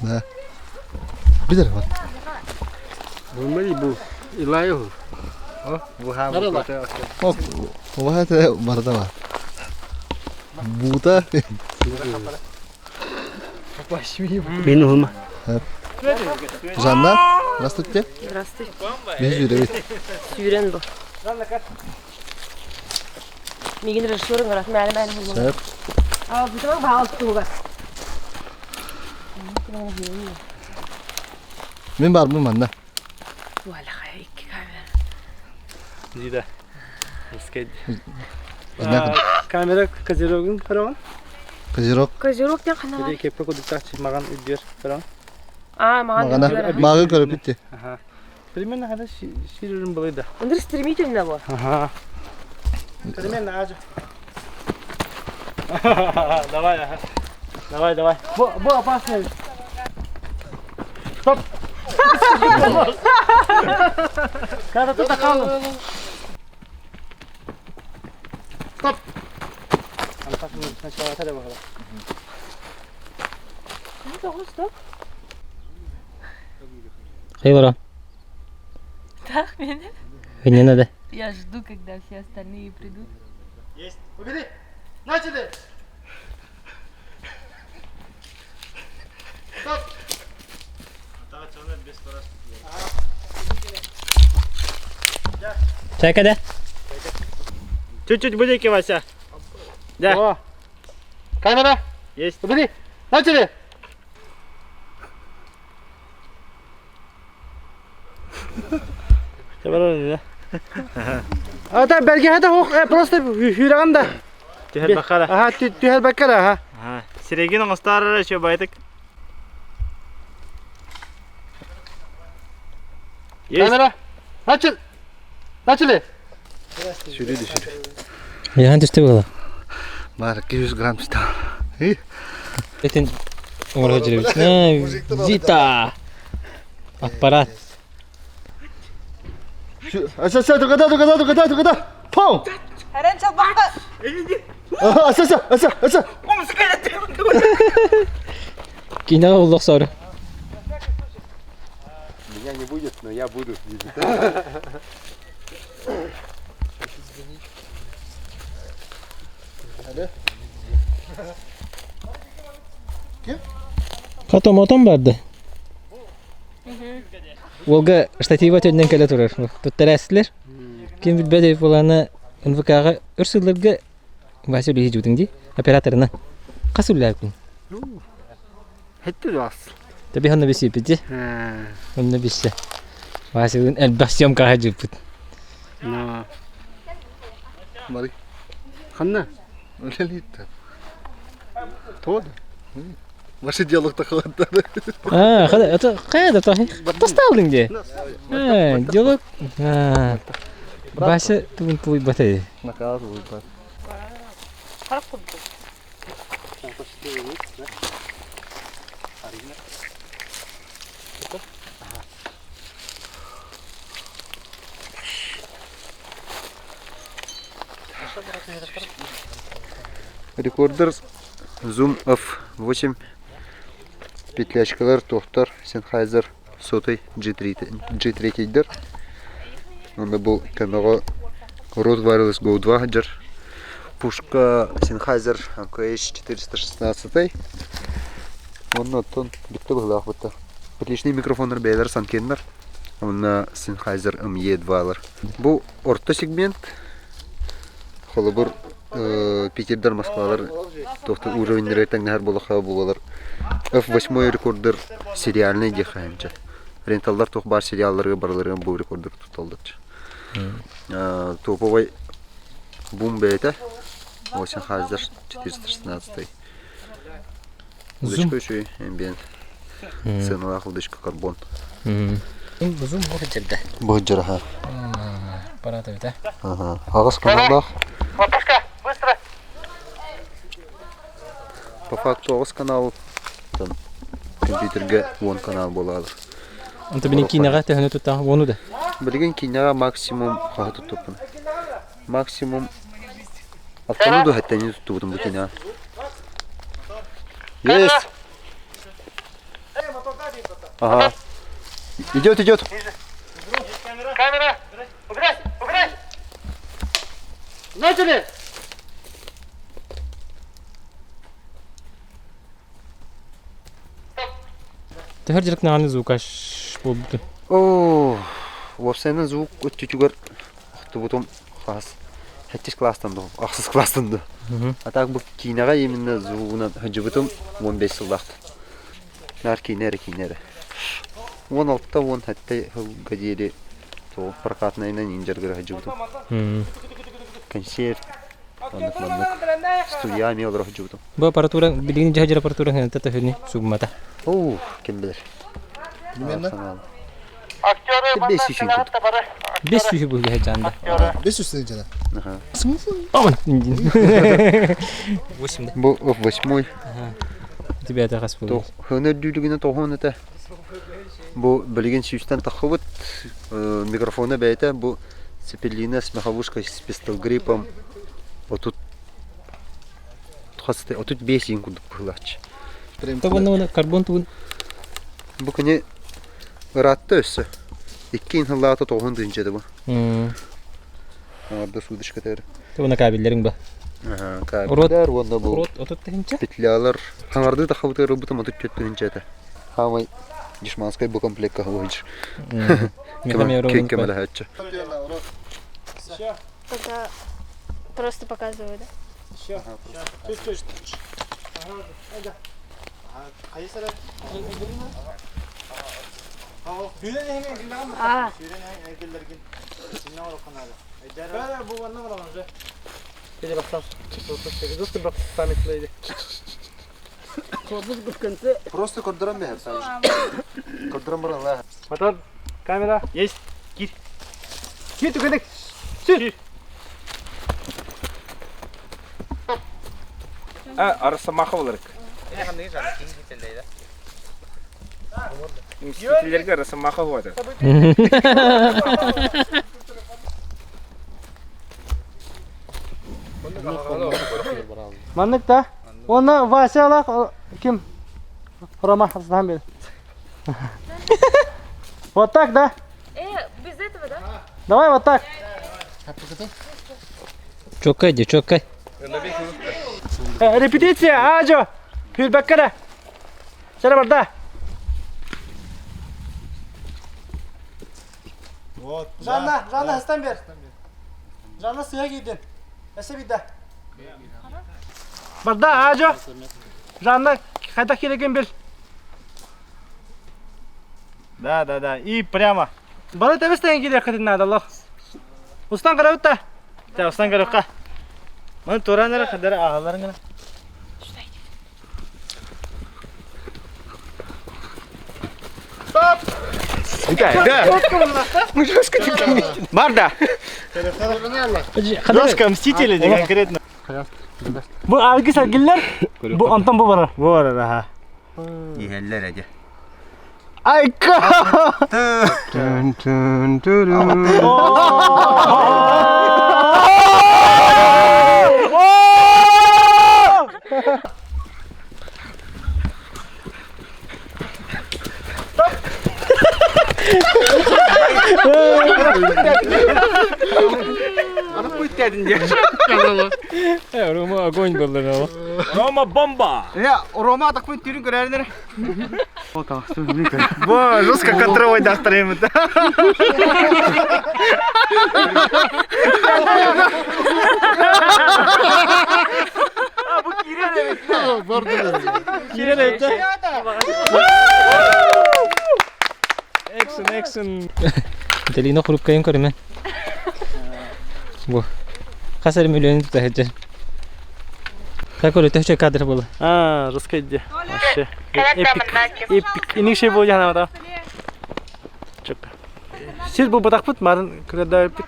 Да. Билер бар. Бу бу Илайу. Бу барда бар. Бута. Мин улма. Жанна, здравствуйте. Здравствуйте. Biz жүрэбит. Сүүрэн бу. Мигин режиссерын карат, мәлі мәлі Сөп. А, бүтүн баал туга. Мен бармын манна. Валя хай икки камера. Дида. Искед. Знаком. Камера козерогын караган. Козерог. Козерог ден кана. Или кепе кудуктак маган үдер караган. А, маған Магана. Магы көрөп битти. Ага. Примерно хада ширин было да. Ындыр стремительно бу. Ага. Примерно ажы. Давай, ага. Давай, давай. Бу, бу опасный. Стоп. Когда ты такал? Стоп. Сначала это было. Стоп. Хайвара. Так, мені. Не надо. Я жду, когда все остальные придут. Есть. Убери! Начали! Стоп! Чайка да? Чуть-чуть будете, Вася. Да. Камера! Есть. Убери! Начали! Ата бэргэһэтэ хух просто хүрэҕин да. Түһэр баккара. Аха түһэр баккара аха. Аха. Сирегин оҥостоор еще байтык. Есть. Камера! Начали! Начали! Сүрү сүрү. Яхан түсті була. Бар 200 грамм түстэ. Этин оҥоро жүрөбүт. Зита. Аппарат. Аса аса тугада тугада тугада тугада. Пау! Эрен чалбахта! Аса аса аса аса. Кинеҕэ уллох сору. Меня не будет, но я буду. Хотом отон барды. Уолга штатива төннөн кэлэ турар. Туттарастылар. Ким билбэт буолана НВК-ҕа өр сылларга Вася үлэһи дьуутуҥ дии операторынан. Хас үлэлээбиккин? Хэтти дуас. Тэби ханна бисиппити? Онно биссе. Василын элбэх съемкаҕа дьыппыт. Мари. Ханна? Үлэлииттэ. Тода. Ваши диалог такой. А, хада, это хайда то. Тосталдың де. А, диалог. А. Вася тугун тулуйбата. Наказ улуйбат. Рекордер Zoom F8 петлячкалар тохтар Sennheiser сотый G3 G3-дер. Онда бұл көмөҕө Rode Wireless Go 2 дьэр. Пушка Sennheiser AKH 416. Онно оттон бүттэ быһылаах бутта. Петличный микрофоннар бэйэлэр Санкеннар. Онно Sennheiser ME2-лар. Бу орто сегмент. Холобур Питердер, Москвалар туохта уровеннары тэҥнэһэр буолахха буолалар. F8 рекордер сериальный диэхэ Ренталлар туох баар сериалларга барыларыгар бу рекордер тутталлар. Топовай бум бэйэтэ Sennheiser 416. Удочка үчүгэй эмбиент. Сыаналаах удочка карбон. Зум бу жерде. Бу дьараха. Аппарат эбит, Ага. Аҕыс каналлаах. Быстро! По факту аҕыс канал там компьютерге уон канал буолаалар. Онто бини киинэҕэ төһөнү туттаҕа уону да? Билигин киинэҕэ максимум хаһы туттуппун. Максимум алтаны ду хэттени туттубутум бу киинэҕэ. Есть! Ага. Идет, идет. Камера! Убирайся! Убирайся! Начали! Төһөр дьарыктанаҕын звукач буолбутун? Оо, уопсайынан звук өттүтүгэр охтубутум хас сэттис класстан да, ахсыс класстан да. А так бу киинэҕэ именно звугунан сылдьыбытым 15 сыллаахтан. Наар киинэ эрэ киинэ эрэ. 16 17 сылга диэри туох прокатнайынан индьаргыра сылдьыбытым. Концерт, оннук маннык студия эмиэ олоро сылдьыбытым. Бу аппаратура билигин дьаһдьар аппаратура ханта төһөнү суугумата? Оо, ким билэр. Примерно? Бес сүүс курдук. Бес сүүс бу жаанда. Бес сүүс тыһыынча. Аха. Оҕон. Восемь, да? Бу восьмой. Тебя это хас буолуо? Хына үрдүүлүгүнэ тоҕуон этэ. Бу билигин сүүстэн таххыбыт микрофона бэйэтэ бу Цепелина с меховушкой с пистолгрипом отут хас 35 иин курдук быһыылааччы. Тобонна карбон тугун? Бу кини ыраатта өссө. Икки иин сыллаата тоҕуһун тыһыынча этэ бу. Аҥардас удочкатар. Уонна кабеллэриҥ ба. Кабеллэр уонна бу Урут 30 тыһыынча. Петлялар. Хаҥардыы тахабытыгар ылбытым 34 тыһыынча этэ. Хаамай дешманскай бу комплекка хабыһыч. Көмөлөһөөччү. Тогда просто показываю, да? А. Просто көрдөрөн бэһэр Көрдөрөн баран лаа. Мотор, камера, есть. Кир. Кир түгэнек. Сүр. А, Росомаха боларык. Мстительлерге Росомаха хуата. Маннык да. Уонна Вася ким? Рома, знаем бил. Вот так, да? Без этого, да? Давай вот так. Чоккай де, чоккай. Репетиция, ажо. Хүрбэккэ Сара барда. Вот. Жанна, Жанна, хастан бер. Жанна сыа киирдин. Эсэ бидда. Барда, ажо. Жанна, хайдах кииреген бил. Да, да, да. И прямо. Бары тэбис тэҥ киириэххитин наада олох. Устан көрөбүт да. Чэ, устан көрүөххэ. Маны тураан эрэ хадары ааҕалларын гына. Стоп! Да. Мы жестко Барда! Жестко мстители конкретно. Бу аргыс аргиллер, бу онтон бу барар. Бу барар, аха. Иһэллэр эдэ. Айка! Тын тын тырын. Рома огонь был Рома. Рома бомба! Я Рома такой түрін көрәрінер. Бо, жестко контроль дақтыраймын. Кирен эбит. Экшн, экшн. Делина хрупкайын көрүмэн. Бу. Хас эрэ миллионы тута сылдьар. Как көрөтө кадр буолла. А, жестко иди. Вообще. Эпик. Эпик. Иник шей буолла хана Чөк. Сир бу батахпыт марын көрдөппүт.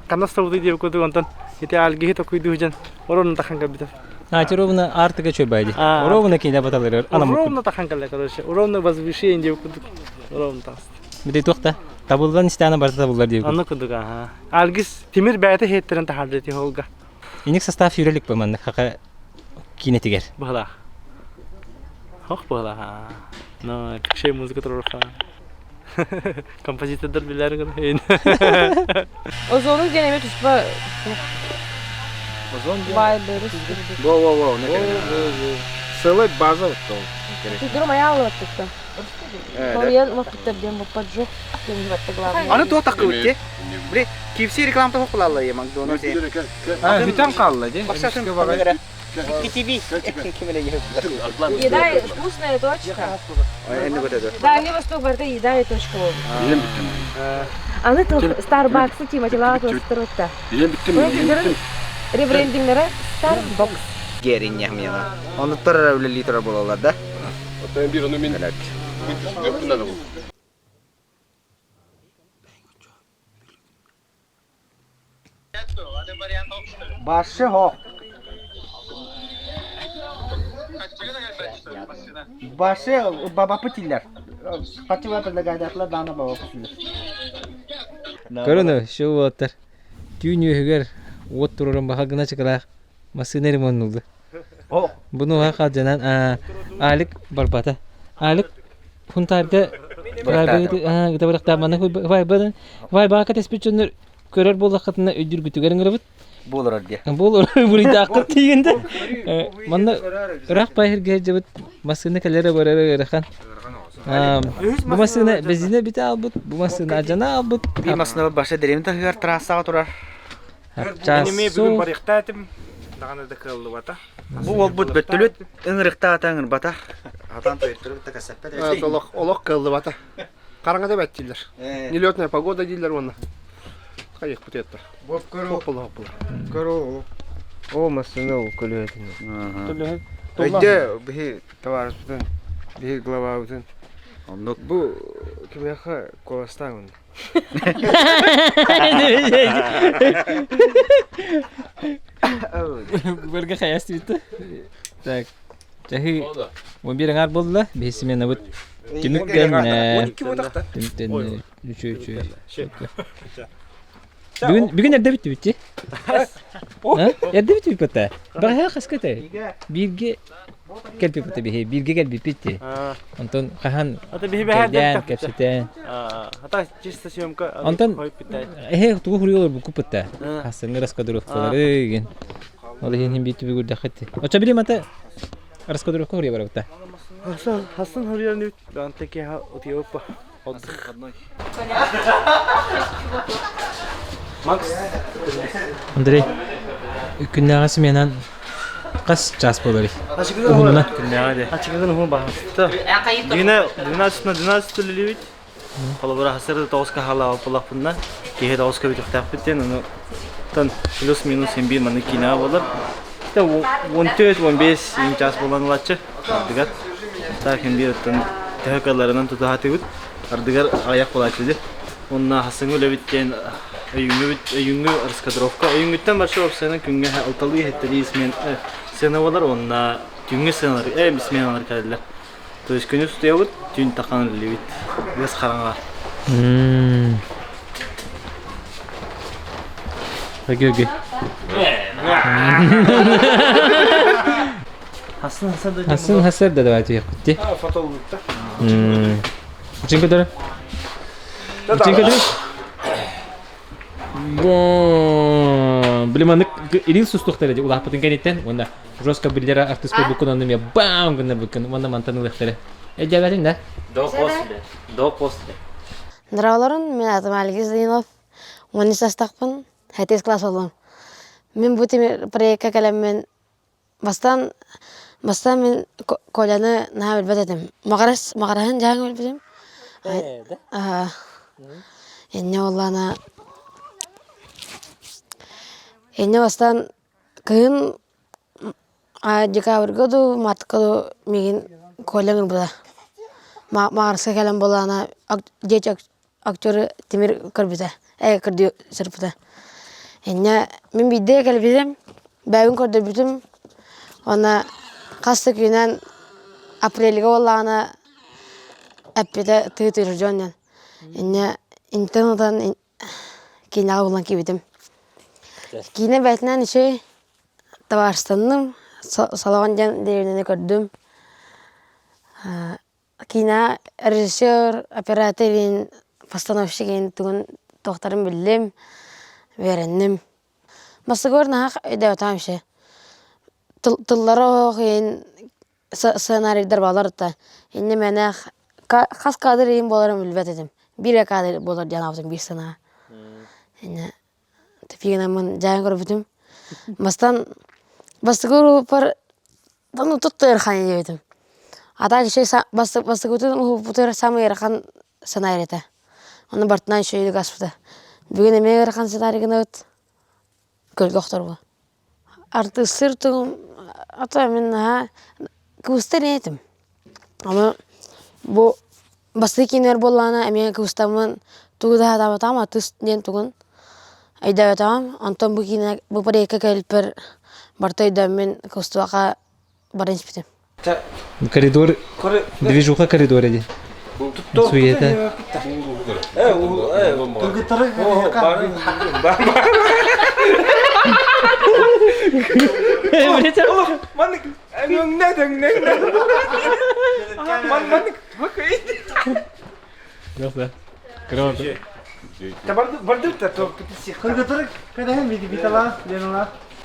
Канас табыты диэбит курдук онтон ити алгиһи токуйдуу дьон ровно тахан кэлбитэ. А, ровно артыга чөй байди. Ровно кине баталыр. Ровно тахан кэллэ, короче. Ровно возвышение диэбит курдук. Ровно таҕыста. Бити туохта? Табыллан истээнэ барыта табыллар диэбит. Онно курдук, аха. Алгис тимир бэйэтэ иһиттэрин таһаарды ити холга. Иник состав сүүрэлик бу маннык хака киинэтигэр. Быһылаах. Хох быһылаах. Но кшей музыка туруха. Композитордар билэр гын. Озону диэн эмиэ туспа Озон диэн. Вайберис. Во во во, Целый база вот то. Тудурум аяалыбаттыкта. Толуйан маппыттар диэн боппат жок диэн батта главное. Аны туох таккыбыт те? Били, KFC рекламата хоқ кылалла е Макдональдс. А, бүтэн қалла де. Бақшатын KTV. Еда вкусная точка. Дальний Восток барда еда и точка болду. Аны Starbucks'ы Тимати Лаатыластырытта. Ребрендингнere Starbucks. Гериннях мена. Оны тұр үлі литр болалар да? Оттан bir onu min. Башы хо. Башы баба путиллер. Хачыва предлагайдатлар дана баба путиллер. Көрүнө, шу уоттар. Түүн үөһүгэр уот турарын баха гына чыкылаах массыына ремоннулду. Буну хаалдьанан Алик барбата. Алик Хунтаарга гыта бырахтааманы вайбаға кэтэспит дьоннор Көрөр буоллаххытына өйдүүргүтүгэр ыҥырабыт. Буолар диye. Буолар буруйдааххыт тиийгинде. Манна ыраах баһырга сылдьыбыт массыына кэлэрэ барара ыарахан. Бу массыына бензинэ бүтэ албыт, бу массыына адьана албыт. Биир массыына баша деревня таһыгар трассаҕа турар. Мен эмиэ бүгүн барыахтаатым, даҕаны да кыаллыбата. Бу уолбут бөттөлүт ыҥырыктаата ыҥырбата. Хатан тойттору кытта кэсэппэт. Олох олох кыаллыбата. Хараҥада бэттилэр. Нелетная погода дииллэр уонна. Хайыахпыт это. Хоппула хоппула. Көрө о массыына ол көлөһөтүн. Өйдө биһи товарищпытын, биһи главабытын. Оннук. Бу кимиэхэ куоластаан Бырга хайас диэбит. Так. Чаһы 11 аҥаар буолла. Биһи сменабыт түмүктэннэ. Түмүктэннэ. Үчү үчү. Бүгүн бүгүн эрдэ бүттүбүт дии. Эрдэ бүттүбүт бата. Баҕаһа хаска этэй? Бииргэ кэлбиппит биһи бииргэ кэлбиппит дии. Онтон хаһан кэлдээн кэпсэтэн. Ата чисто съемка. Онтон эһэ тугу хуруйалар букуппут Хасыҥҥы раскадровкалары ген. Ол иһин биир түбүгүрдэххит. Оччо билим ата раскадровка хуруйа барабыта. Хасан Хасан хуруйар Антекеха утиоппа. Макс. Андрей, күннээҕи сменан хас час буоларый? Уһунна. Күннээҕи де. Ачыгын уһун баһаста. Дина 12 на 12 үлэлиибит. Холобура хасыр тоҕуска хаалаабыппылахпынна. Киһи тоҕуска бүтүөхтээхпит диэн ону тан плюс-минус 71 маннык киинэҕэ буолар. Тэ 14-15 час буолан ылаччы. Ардыгар так биир оттон төһө кыалларынан тутуһаатыбыт. Ардыгар аҕыйах буолааччы Уонна хасыҥҥы үлэбит диэн өйүҥҥүбүт өйүҥҥү раскадровка. Өйүҥҥүттэн барча уопсайынан күҥҥэ алталыы иһиттэлии смен сцена буолар уонна түүҥҥү сценалар сменалар кэлэллэр. То есть күнүс утуйабыт, түүн тахан үлэлиибит. Ыас хараҥаҕа. Окей, окей. Хасын хасар да Хасын хасар да давай туйахпыт ти. Фотоллукта. Учин көтөрө. Учин көтөрө. Бо, блин, маннык илин сустуохтара ди улааппытын кэнниттэн уонна жестко биллэр артыыс буолбуккун онно эмиэ бам гына буккун уонна мантан ылыахтара. Эдьэбэтин да? До после. До после. Здраволорун, мин атым Альгиз Данилов. Уон састахпын, хэтис класс боллум. Мин бу проекка кэлэммин Бастаан бастаан мин Коляны наһаа билбэт этим. Маҕарас маҕараһын дьаһаҥ билбитим. Аа инньэ буоллаҕына инньэ бастаан кыһын декабрьга дуу мартка дуу миигин Коля ыҥырбыта. Маҕараска кэлэн буоллаҕына дети актеры Тимир көрбүтэ, ээ көрдүү сырпыта. Инньэ мин биирдэ кэлбитим, бэйэбин көрдөрбүтүм уонна хас да күнүнэн апрельга буоллаҕына эппитэ тыы тыырдьон диэн. Инньэ интэн ытан киинэҕэ булан киирбитим. Киинэ бэйэтинэн үчүгэй табаарыстанным, Солоҕон диэн дэриэбинэни көрдүм. Киинэ режиссер, оператор иһин, постановщик иһин тугун туохтарын биллим, үөрэнним. Бастакыбар наһаа өйдөөбөтөҕүм вообще. Тыллара оһох иһин сценарийдар баалар да инньэ мээнэх хас кадр иһин буоларын билбэт этим. Биир эрэ кадр буолар диэн аабытым биир санаа. Инньэ тупигинаммын дьаайан көрбүтүм. Бастаан бастакы урууппар Ну, тут ыарахан диэбитим. А так еще бастакыбытын уһуппутугар самый ыарахан сценарий этэ. Ону бартынан үчүгэйдик аспыта. Бүгүн эмиэ ыарахан сценарий гынабыт. Көлгө охторбу. Артыыстыыр тугум ата мин наһаа кыбыстар этим. Ону бу бастакы киинэр буоллаҕына эмиэ кыбыстаммын тугу да сатаабатаҕым артыыс диэн тугун өйдөөбөтөҕүм. Онтон бу киинэ бу проекка кэлбиппэр барыта өйдөөммүн кыбыстыбакка баран испитим. Коридор, движуха коридора ди. Суета.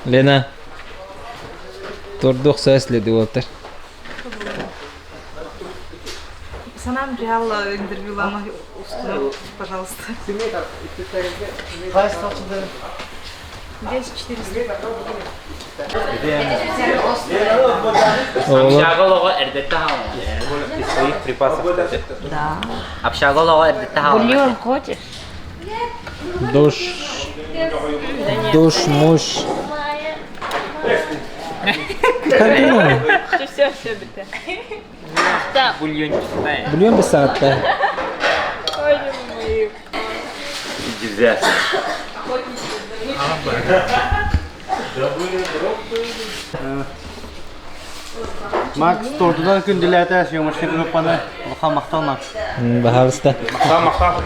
Лена, тордуох саас леди уолтар. Санам реал интервью устуну, пожалуйста. 10 400. Общага олоҕо эрдэттэ хаалан. Из своих припасов, кстати. Да. Общага олоҕо эрдэттэ хаалан. Бульон хочешь? Душ. Душ, муж. Все, все, бите. Бульон Бульон без саатта. Ой, мои. Макс тордунан күндүлээтэ съемочный группаны улахан махтал Макс. Баһаалыста. Махтал, махтал.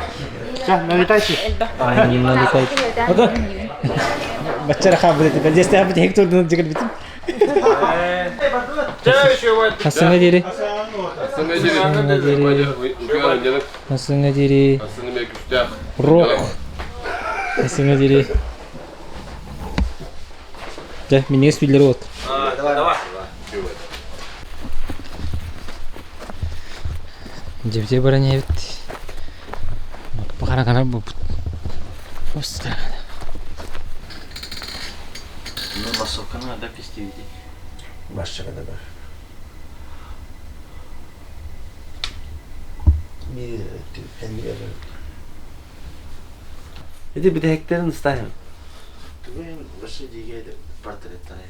Чэ, налетайте. Ай, не налетайте. Ото. Баччара хаабыт этэ. Дьэстээх бит тордунан дьигэр битим. Хасыңа диэри. Хасыңа диэри. Хасыңа диэри. Рок. Хасыңа диэри. Дьэ, минньигэс биллэр уот. Давай. Дьэбдьэ баран эбит. Бахара гана буппут. Ну, массовканы надо пистевити. Башчага да бар. Ити бүтэһиктерин ыстаһын. Түгэн башы диге портреттары.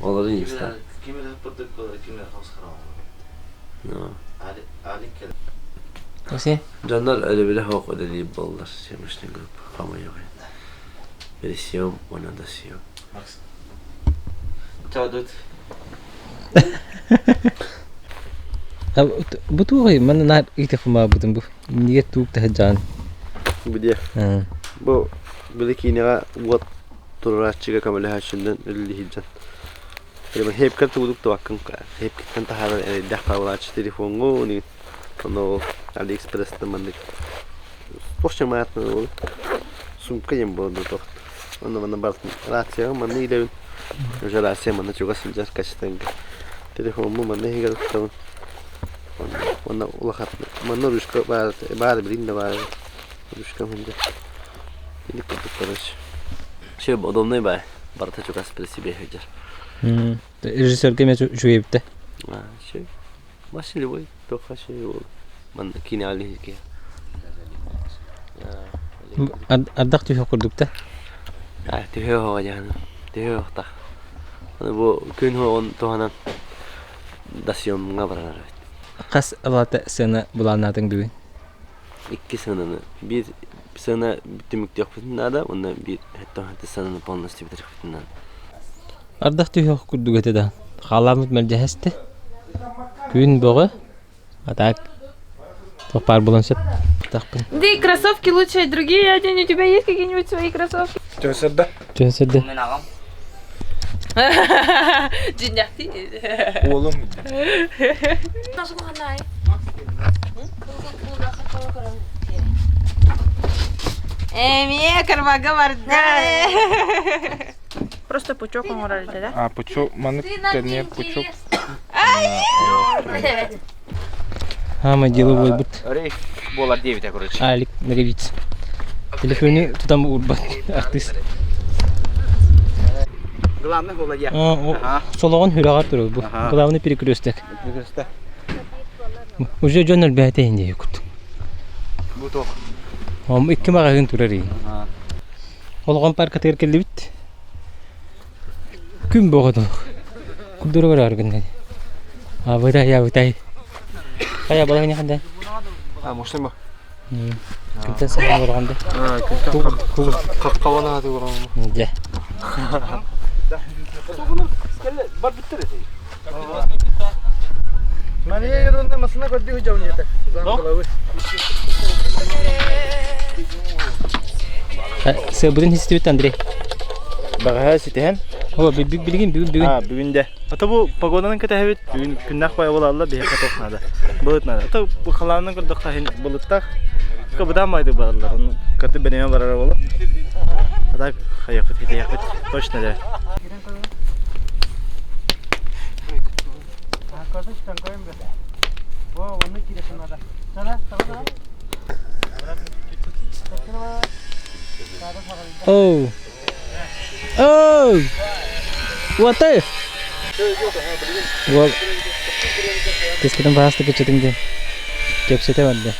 Оларын иста. Кимер портрет болар, кимер хос харам. Али кел. Осе? Дьоннор өрөбүлэ хоох үлэлиир буоллар съемочный группа хомойуох Били съем уонна да съем. Ciao тут. Бу туох манна наар ыйтыхмаабытым бу. Иннигэ туук таһыдьаан. Бу диэ. Бу били киинэҕэ уот туруорааччыга көмөлөһөөччүнэн үлэлиһилдьэн. Хепкер туудук тубаккын хепкиттэн таһаарар эрэйдээх таабылааччы телефоҥҥун ону Алиэкспресстэн маннык туох чамаатынан ол сумка диэн буолар туох онно манна барытын рацияҕа манна иилэбин уже рация манна чугас сылдьар качествоҥҥа телефоммун манна иһигэр уктабын уонна улахан манна ручка баар баар билигин да баар ручкам сылдьар ини курдук короче Все удобный бай барыта чугас при себе сылдьар Режиссерга эмиэ үчүгэй эбит Все Машина любой туохха шей ол манна киинэҕэ киһи Ардах түһүөх курдук да? Түһүөх оҕо дьаһана түһүөх охтах Аны бу күн уоҕун туһанан досъемҥа барар эбит. Хас алаата сыана былааннаатыҥ бүгүн? Икки сыананы. Биир сыана түмүктүөхпүтүн наада уонна биир хэттэ сыананы полностью бүтэриэхпитин наада. Ардах түһүөх курдук этэ да, хаалааммыт мэлдьэһэстэ. Күн бөҕө, а так туох баар буолан сөп. Тахпын. Ди, кроссовки лучше, другие одень, у тебя есть какие-нибудь свои кроссовки? Төсөрдө. Төсөрдө. Дьинняхти. Уолум. Эмиэ карвага барда. Просто пучок оҥорор этэ да? А, пучок, маннык кэнниэр пучок. Хаама дело буолбут. Рейф буолар диэбитэ, короче. Алик Ноговиц. Телефону тутан уурбат артист. Главный буола дия. Солоҕун хүрэҕэр турар бу. Главный перекресток. Перекресток. Уже дьон өлбөөтө иһин кут. Бу туох? Ом икки маҕаһыын турар иһин. Олоҕон паркатыгар кэллибит. Күн боҕото. Курдура барар гынна. Абытай, абытай. Хайа балаһыня ханда? А, может, ма? Күнтэн саҥа олорҕонда. Күнтэн қаққалана аты олорҕон. Дьэ. Бар бүттер эти. Мане ерунда масына көрдүү жауын ете. Сыабытын истибит Андрей. Баҕаһа ситиһэн. О, билигин бүгүн бүгүн. А, бүгүн де. Ата бу погоданан кэтэһэбит. Бүгүн күннэх бай буолалла биһиэхэ туох наада. Былыт наада. Ата бу халаанынан көрдөххө иһин былыттаах. Быдаан байды бараллар. Оны каты бенеме барар болу. А так хайахпыт, хитияхпыт. Точно да. Oh. Oh! What the? Уол Тескитин баһаста кычытын диэн кэпсэтэ барда.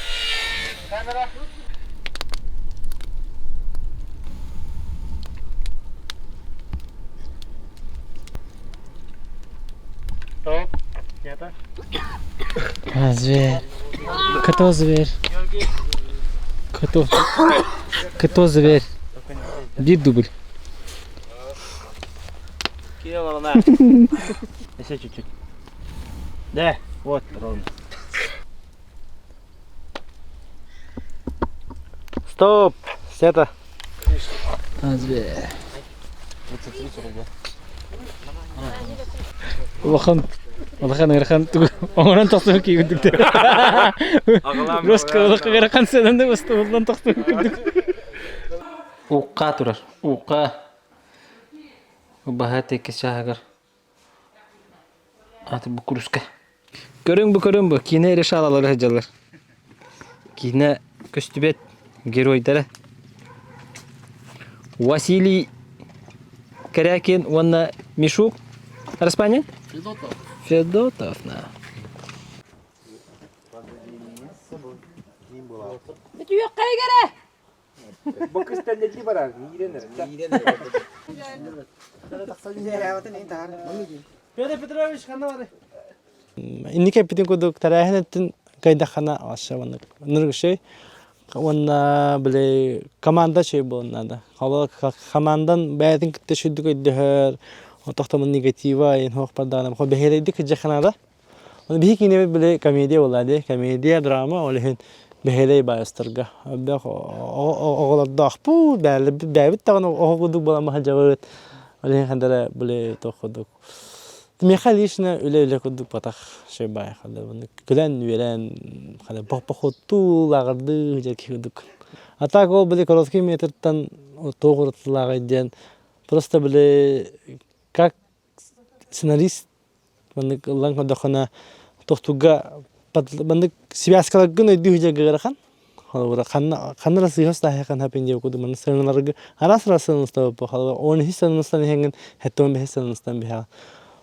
А, зверь. Кто зверь? Кто? Кто зверь? Биир дубль. Еще чуть-чуть. Да, вот ровно. Стоп! Снято. А, зверь. Улахан улахан ыарахан оҥорон тахсыбыт киһи курдук Роска улахан ыарахан сыананы устуллан тахсыбыт курдук. Укка турар. Укка. Баһа текки чааһыгар. Аты бу куруска. Көрүҥ бу көрүҥ бу киинэ решалалары сылдьаллар. Киинэ көстүбэт геройдара. Василий Корякин уонна Мишук Распанин? Федотов. Федотов, на. Бу кысталлетли барар, миирен Петр Петрович ханна бары? Инники эппитин курдук тэрээһин өттүн кыайдаххына вообще маннык ынырык үчүгэй уонна били команда үчүгэй буолуон наада. Холобур командан бэйэтин кытта үчүгдүк өйдөһөр, тохтомун негатива иһин суох бардаҕына бэһиэлэйдик сылдьыахха наада. Ону биһи киинэбит били комедия буолла дии. Комедия, драма ол иһин бэһиэлэй баайыстарга. Элбэх оҕолордоохпут, бэйэбит даҕаны оҕо курдук буолан сылдьабыт. Ол иһин ханна били туох курдук Миэхэ лично үлэ-үлэ курдук батах шөй күлэн үөрэн походтуу лааҕырдыы дьэ киһи курдук. А так ол били короткий метртан туох уратылааҕый диэн просто били как сценарист маннык ыллаан көрдөххүнэ тохтууга маннык связкаларгын өйдүү сылдьарга ыарахан. Холобура ханна ханна да сыыһа устааһыаххын хапин диэбит курдук маннык сыаналарга араас араас сыаналастабыппыт. Холобура он үһүс сыаналастан иһэҥҥин 75 сыаналастан биһэҕин.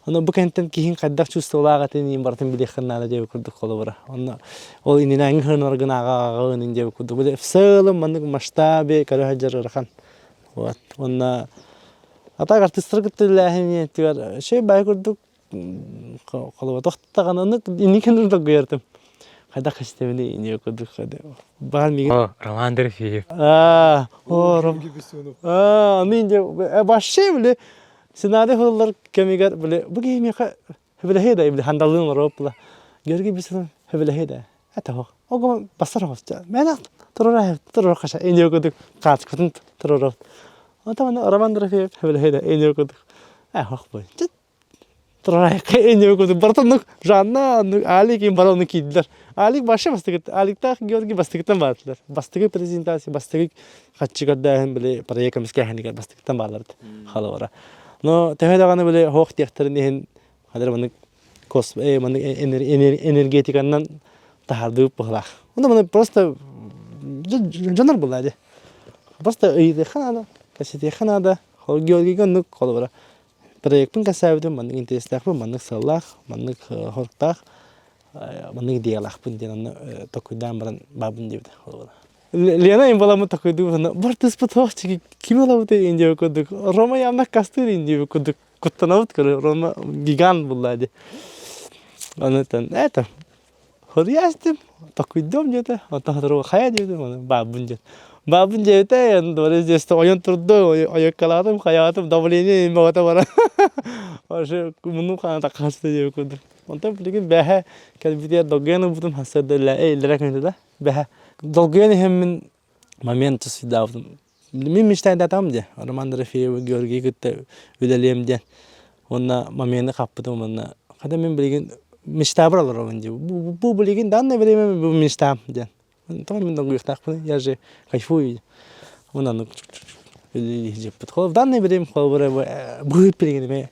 Ону бу кэнниттэн киһиҥ хайдах чувстволаах этин иин барытын билиэххин наада диэбит курдук холобура. Онно ол иннинээҥҥи сыаналаргын ааҕа-ааҕаҕын ин диэбит курдук. Били в целом маннык масштабе көрө сылдьар ыарахан. Вот. Уонна а так артыыстары кытта үлэлээһин тигэр шей бай курдук холоботох даҕаны инникин долгуйартым. Хайдах истэбини ини курдук баар мигин. О, Роман Дорофеев. Аа, о, Ром. Аа, аны инде вообще били сценарий хыллар кэмигэр били бу киһи миэхэ хөбүлэһиэ да били хандалыын олоруоп була. Георгий Бессонов хөбүлэһиэ да. Это хох. Ого басар хос. Мен турар турар хаша эне курдук хаачкытын турар. Онтон Роман Дорофеев хөбүлэһиэ да эне курдук. Э хох бу. Турарайка курдук барытын Жанна Алик им барону киирдилэр. Алик вообще бастыгыт Аликтаах Георгий бастыгыттан баардылар. Бастыгы презентация, бастыгы хаччы көрдөөһүн били проект көмүскээһинигэр бастыгыттан бааллар халабара. Но төһө даҕаны били хоох диэхтэрин иһин хадыр маннык кос маннык энергетиканнан таһаардыбыт быһылаах. Онно маны просто дьонор булла дии. Просто ыйытыахха наада, кэпсэтиэххэ наада. Георгийга оннук холобура Проекпын кэсээбитим маннык интэриэстээхпин, маннык сыаллаах, маннык соруктаах, маннык идеялаахпын диэн онно токуйдаан баран баабын диэбитэ холобура. Лена имбаламмыт токуйдуубут бар тыспыт суох ким ылабыт индия курдук Рома явно кастыыр индия курдук куттанабыт көрө Рома гигант булла ди. Аны это Хоруйаастым, токуйдуом диэтэ, онтон сотору хайа диэбитим, ону баабын диэн. Баабын диэбитэ, дворец детства ойон турду, ойоккалаатым, хайаатым, давление иммэҕэтэ баран. Вообще муннум хаана таккаста диэбит курдук. Онтон билигин бэһэ кэлбитигэр долгуйан ылбытым сарсыарда иллэрэ күнүтэ да бэһэ. Долгуйан иһэммин момент часыйдаабытым. Мин мечтайдаатаҕым дии, Роман Дорофеевы, Георгийы кытта үлэлиэм диэн. Уонна момены хаппытым уонна хата мин билигин мечтабар олоробун дии. Бу билигин данное время бу мечтам диэн. Тоҕо мин долгуйуохтаахпын, я же кайфую. Онон дьеппит. В данное время холобура быһыт билигин эмэ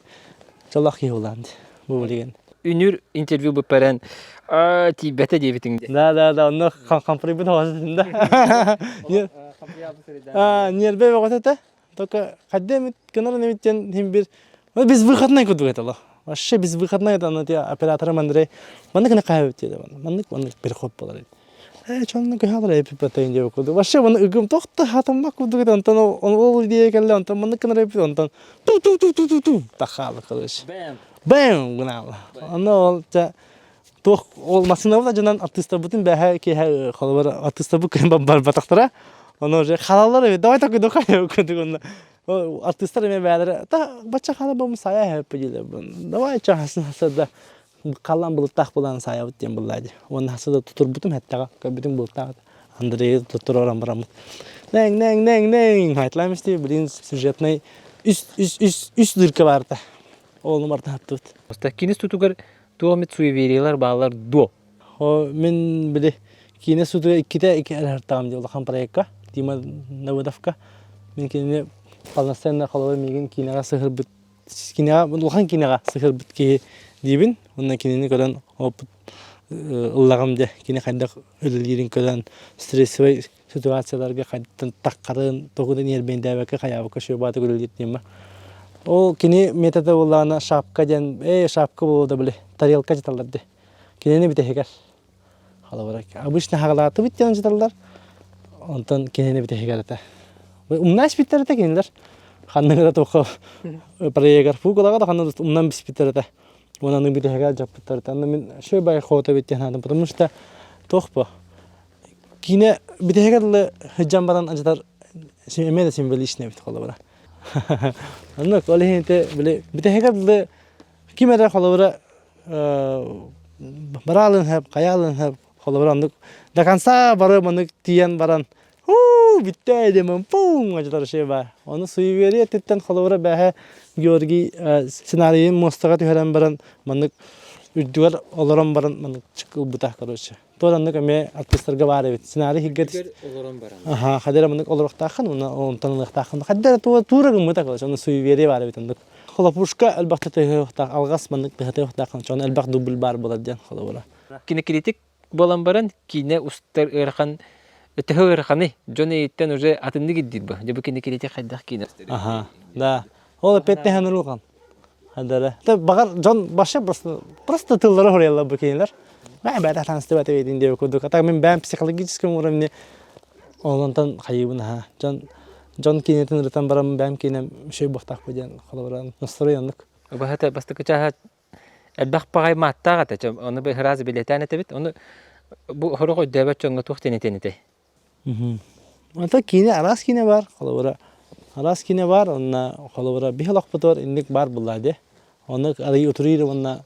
дьоллоох киһи булаан бу билигин. Үнүр интервью быппаран тиийбэтэ диэбитиҥ дии. Да, да, да, онно хампырыйбыт оҕосутун да. Ньиэрбэ бөҕөтө этэ. Только хайда эмит гынар эмит диэн иһин бир безвыходной курдук этэ олох. Вообще безвыходной это аны операторым Андрей маннык гына хаһабыт диэдэ маннык маннык переход буолар эбит. Ээ чонно көһө эпиппэтейин диэбит курдук. Вообще маны ыгым тохто хатаммак курдук этэ онтон ол идея кэллэ онтон маннык гынар эбит онтон ту ту ту ту ту ту тахаалы короче. Бэм. Бэм гынаалы. Онно ол туох ол массыынабыт дьонон артыыстарбытын бэһэ киэһэ холобур артыыстарбыт кыһын барбатахтара ону уже халаллар эбит давай такой духай курдук онно артыыстар эмиэ бээлэрэ та бачча хала бом сая хэппи диилэр давай чаһасын хасарда халлан былыттаах булан саайабыт диэн буллаа дии уонна хасыда тутурбутум хэттэҕэ көрбүтүм былыттаах Андрейы туттураран бараммыт нэҥ нэҥ нэҥ нэҥ хайтлаам исти блин сюжетный үс үс үс үс дырка баарта ол барта хаттыбыт Кини тутугар Туох эмит суевериелар бааллар дуо? О, мин били киинэ сутуга иккитэ икки эрэртаҕым дии улахан проекка Дима Давыдовка. Мин кинини полноценно холобур миигин киинэҕэ сыһырбыт киинэҕэ улахан киинэҕэ сыһырбыт киһи диибин. Уонна кинини көрөн опыт ыллаҕым дьэ кини хайдах үлэлиирин көрөн стрессовай ситуацияларга хайдах таххарын тугу да ньиэрбэйдээбэккэ хайаабакка шөбааты үлэлиир диэмэ. Ол кини метода буоллаҕына шапка диэн ээ шапка буолуо да били тарелка дьаталлар дии. Кинини бүтэһигэр холобура обычно хаҕалаатыбыт диэн дьаталлар онтон кинини бүтэһигэр этэ. Умна испиттэр этэ кинилэр. Ханныгы да туохха проегар фугалаҕа да ханна да умнан биспиттэр этэ. Уонна бүтэһигэр дьаппыттар этэ. Онно мин шөбай хоото эбит диэн санаатым, потому что туох бу Киинэ бүтэһигэр дылы сылдьан баран адьатар эмиэ да символичный эбит холобура. Оннук ол иһин ити били бүтэһигэр дылы ким эрэ холобура бараалын сөп, хайаалын сөп холобура оннук до конца бары маннык тиийэн баран уу бүттэ диэмэн пуум адьатар шей баар. Ону суеверие өттүттэн холобура бээһэ Георгий сценарийын муостаҕа түһэрэн баран маннык үрдүгэр олорон баран маннык ылбыта короче. Туораннык эмиэ артыыстарга баар эбит. Сценарий иһигэр олорон баран. Аха, хадера маннык олоруохтааххын, уонна онтон ылыахтааххын. Хадера туура гыммыта короче, ону суеверие баар эбит оннук. Хлопушка элбэхтэ тыһыахтаах, алҕас маннык тыһатыахтааххын, чон элбэх дубль баар буолар диэн холобура. Кинокритик буолан баран киинэ устар ыарахан төһө ыараханый? Дьон эйиттэн уже атыннык ирдиир бу. Дьэ бу кинокритик хайдах киинэ Аха, да. Ол опять тэһэн улахан. Хадара. Баҕар дьон вообще просто просто тыллары хоруйаллар бу кинилэр. Бээ бээ таныстыбат эбитин диэбит курдук. А так мин бэйэм психологическом уровне онтон хайыыбын аха. Дьон дьон киинэтин ырытан баран бэйэм киинэм үчүгэй буохтаахпы диэн холобура настрой оннук. Баһата бастакы чааһа элбэх баҕай мааттаах этэ. Ону ыраас билиэтээн этэбит. Ону бу хорук өйдөөбөт дьоҥҥо туох диэн этиэн этэй? Ата киинэ араас киинэ баар, холобура араас киинэ баар, онно холобура биһи олохпутугар инник баар буоллаа дии. Ону арый утуруйр уонна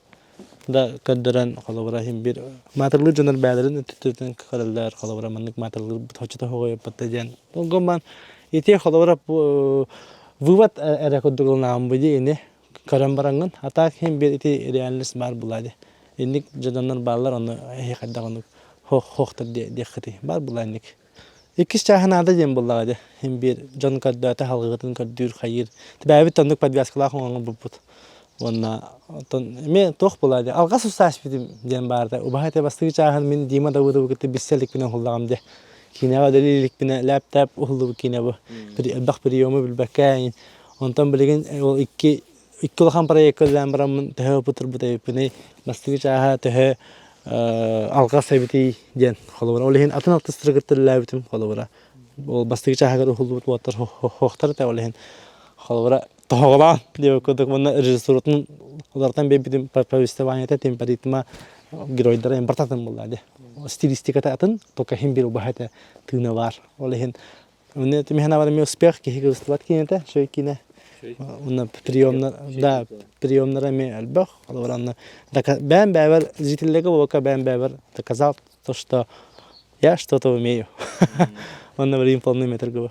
да көрдөрөн холобура иһин биир маатырлыыр дьоннор бэйэлэрин өттүттэн көрөллөр, холобура маннык маатырлыырбыт хочото хоҕуйаппыт диэн. Ол ити холобура вывод эрэ курдук ылынаҕын бу дии ини көрөн бараҥҥын. А так иһин биир ити реальность баар буоллаа дии. Инник дьоннор бааллар, ону эһи хайдах оннук хоохтор диэххитий баар буолла инник. Иккис чааһы наада диэн буоллаҕа дии. Иһин биир дьон көрдөөтө халҕыытын көрдүүр хайыыр. Бэйэбит оннук подвязкалаах оҥоҥҥо булбут. Уонна оттон эмиэ туох буолаа дии. Алҕас устааспытым диэн баарда. Убаһа этэ бастакы чааһын мин Дима Давыдовы кытта билсэ иликпинэ уһуллаҕым дии. Киинэҕэ үлэлии иликпинэ лээп-тээп уһуллубут киинэ бу. Элбэх приему билбэккэ Онтон билигин ол икки икки улахан проекка үлэлээн бараммын төһө опытырбыт эбиппиний, бастакы чааһа төһө алҕас эбитий диэн холобура. Ол иһин атын артыыстары кытта үлэлээбитим холобура. Ол бастакы чааһыгар уһуллубут уоттар хоохтор этэ ол иһин холобура тоһоҕолоон диэбит курдук уонна режиссуратын уларытан биэрбитим повествованиета темпоритма геройдара барытатын буолла дии. Стилистиката атын, только иһин биир убаһа этэ тыына баар. Ол иһин Уонна тимэһэн эмиэ успех киһи кыбыстыбат киинэтэ, үчүгэй киинэ. Уонна приемнар, да, приемнара эмиэ элбэх. Холобура, онно бэйэм бэйэбэр зрителлэргэ буолбакка бэйэм бэйэбэр доказал то, что я что-то умею. Онно билигин полный метр гыбы.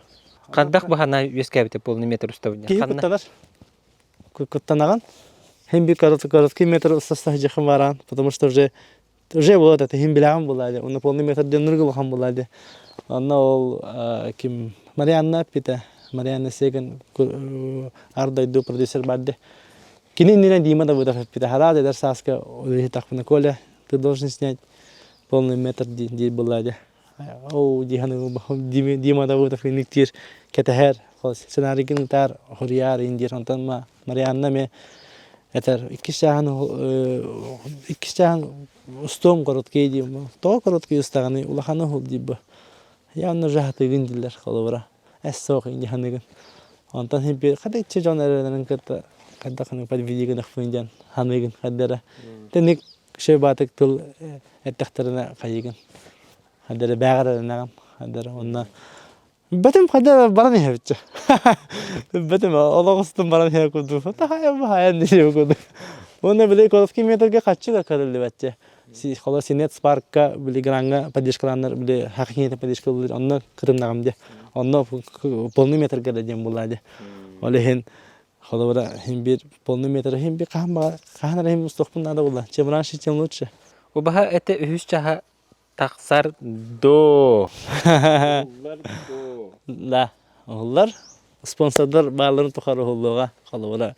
Хандах баһана үөскээбитэ полный метр устабын. Киһи куттанар. Куттанаҕын. Хем bir короткий метр устастах жахын баран, потому что уже Уже вот это иһин билэҕин буолаа дии. Онно полный метр дьоннорго улахан буолаа дии. Онно ол ким Марианна эппитэ. Марианна Сеган ар дойду продюсер бар дии. Кини иннинэ Дима Давыдов эппитэ. Хараат эдэр сааска үлэһитахпына Коля, ты должен снять полный метр диир буолаа дии. Оо дии саныыбын Дима Давыдов инник диир кэтэһэр сценарийгын ытаар хоруйаар иин диир онтон Марианна эмиэ этэр иккис чааһын иккис чааһын устуом короткий диим тоҕо короткий устаҕыный улаханы уһул диир бу явно уже хатыыгын дииллэр холобура эс суох инди ханыгын онтон химпи хата иччи дьон эрэлэрин кытта хайдах подведи гынахпын диэн ханыгын хайдара тэник Шөй баатык тыл эттэхтэринэ хайыгын. Хадара бээҕэр хадара онно Бэтим хайда баран иһэбитчэ. Бэтим олох устун баран иһэ курдук. Тахайа баһайан диye курдук. Уонна били короткий метрге хаччы да көрүллүбэтче. Холо Синет Спаркка били гранга поддержкаланнар били хакинете поддержкалар онно кытыннагым де. Онно полный метрге да диэн булла де. Ол иһин Холобура, иһин биир полный метр иһин биир хаһан баҕар хаһан эрэ иһин устуохпун наада буолла. Чем раньше, тем лучше. Убаһа этэ үһүс чаһа тахсар доо. Да, уһуллар. Спонсордар баалларын тухары уһуллуоҕа. Холобура,